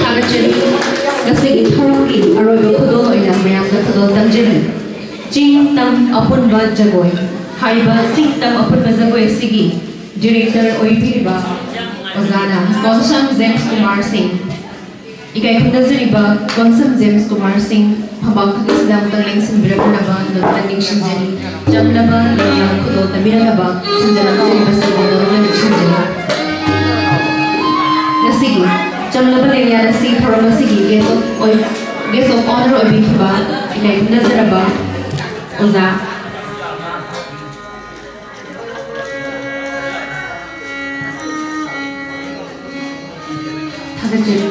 ꯊꯥꯒꯠꯆꯔꯤ꯫ ꯉꯁꯤꯒꯤ ꯊꯧꯔꯝꯒꯤ ꯑꯔꯣꯏꯕ ꯈꯨꯗꯣꯜ ꯑꯣꯏꯅ ꯃꯌꯥꯝꯗ ꯈꯨꯗꯣꯜ ꯇꯝꯖꯔꯤ꯫ ꯆꯤꯡ ꯇꯝ ꯑꯄꯨꯟꯕ ꯖꯒꯣꯏ ꯍꯥꯏꯕ ꯆꯤꯡ ꯇꯝ ꯑꯄꯨꯟꯕ ꯖꯒꯣꯏ ꯑꯁꯤꯒꯤ ꯗꯤꯔꯦꯛꯇꯔ ꯑꯣꯏꯕꯤꯔꯤꯕ ꯑꯣꯖꯥꯅ ꯀꯣꯟꯁꯝ ꯖꯦꯝꯁ ꯀꯨꯃꯥꯔ ꯁꯤꯡ꯫ ꯏꯀꯥꯏ ꯈꯨꯝꯅꯖꯔꯤꯕ ꯀꯣꯟꯁꯝ ꯖꯦꯝꯁ ꯀꯨꯃꯥꯔ ꯁꯤꯡ ꯐꯝꯕꯥꯛ ꯑꯁꯤꯗ ꯑꯃꯨꯛꯇꯪ ꯂꯦꯡꯁꯤꯟꯕꯤꯔꯛꯅꯕ ꯅꯣꯡꯗ ꯅꯤꯡꯁꯤꯡꯖꯔꯤ꯫ ꯆꯝꯂꯕ ꯂꯩꯌꯥ ꯈꯨꯗꯣꯜ ꯇꯝꯕꯤꯔꯛꯅꯕ ꯁꯤꯡꯖꯦꯜ ꯑꯃꯨꯛꯇꯪ ꯅꯤꯡꯁꯤꯡꯖꯔꯤ꯫ ꯉꯁꯤꯒꯤ ꯆꯝꯂꯕ ꯂꯩꯌꯥ ꯑꯁꯤ ꯊꯧꯔꯝ ꯑꯁꯤꯒꯤ guest of ꯑꯣꯏ-, guest of honour ꯑꯣꯏꯕꯤꯈꯤꯕ ꯏꯀꯥꯏ ꯈꯨꯝꯅꯖꯔꯕ ꯑꯣꯖꯥ ꯊꯥꯒꯠꯆꯔꯤ꯫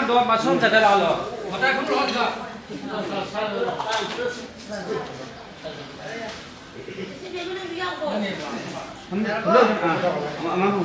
ꯑꯉꯥꯡꯗꯣ ꯃꯁꯣꯝ ꯆꯠꯈ꯭ꯔ ꯂꯥꯛꯍꯜꯂꯣ꯫ ꯑꯉꯥꯡ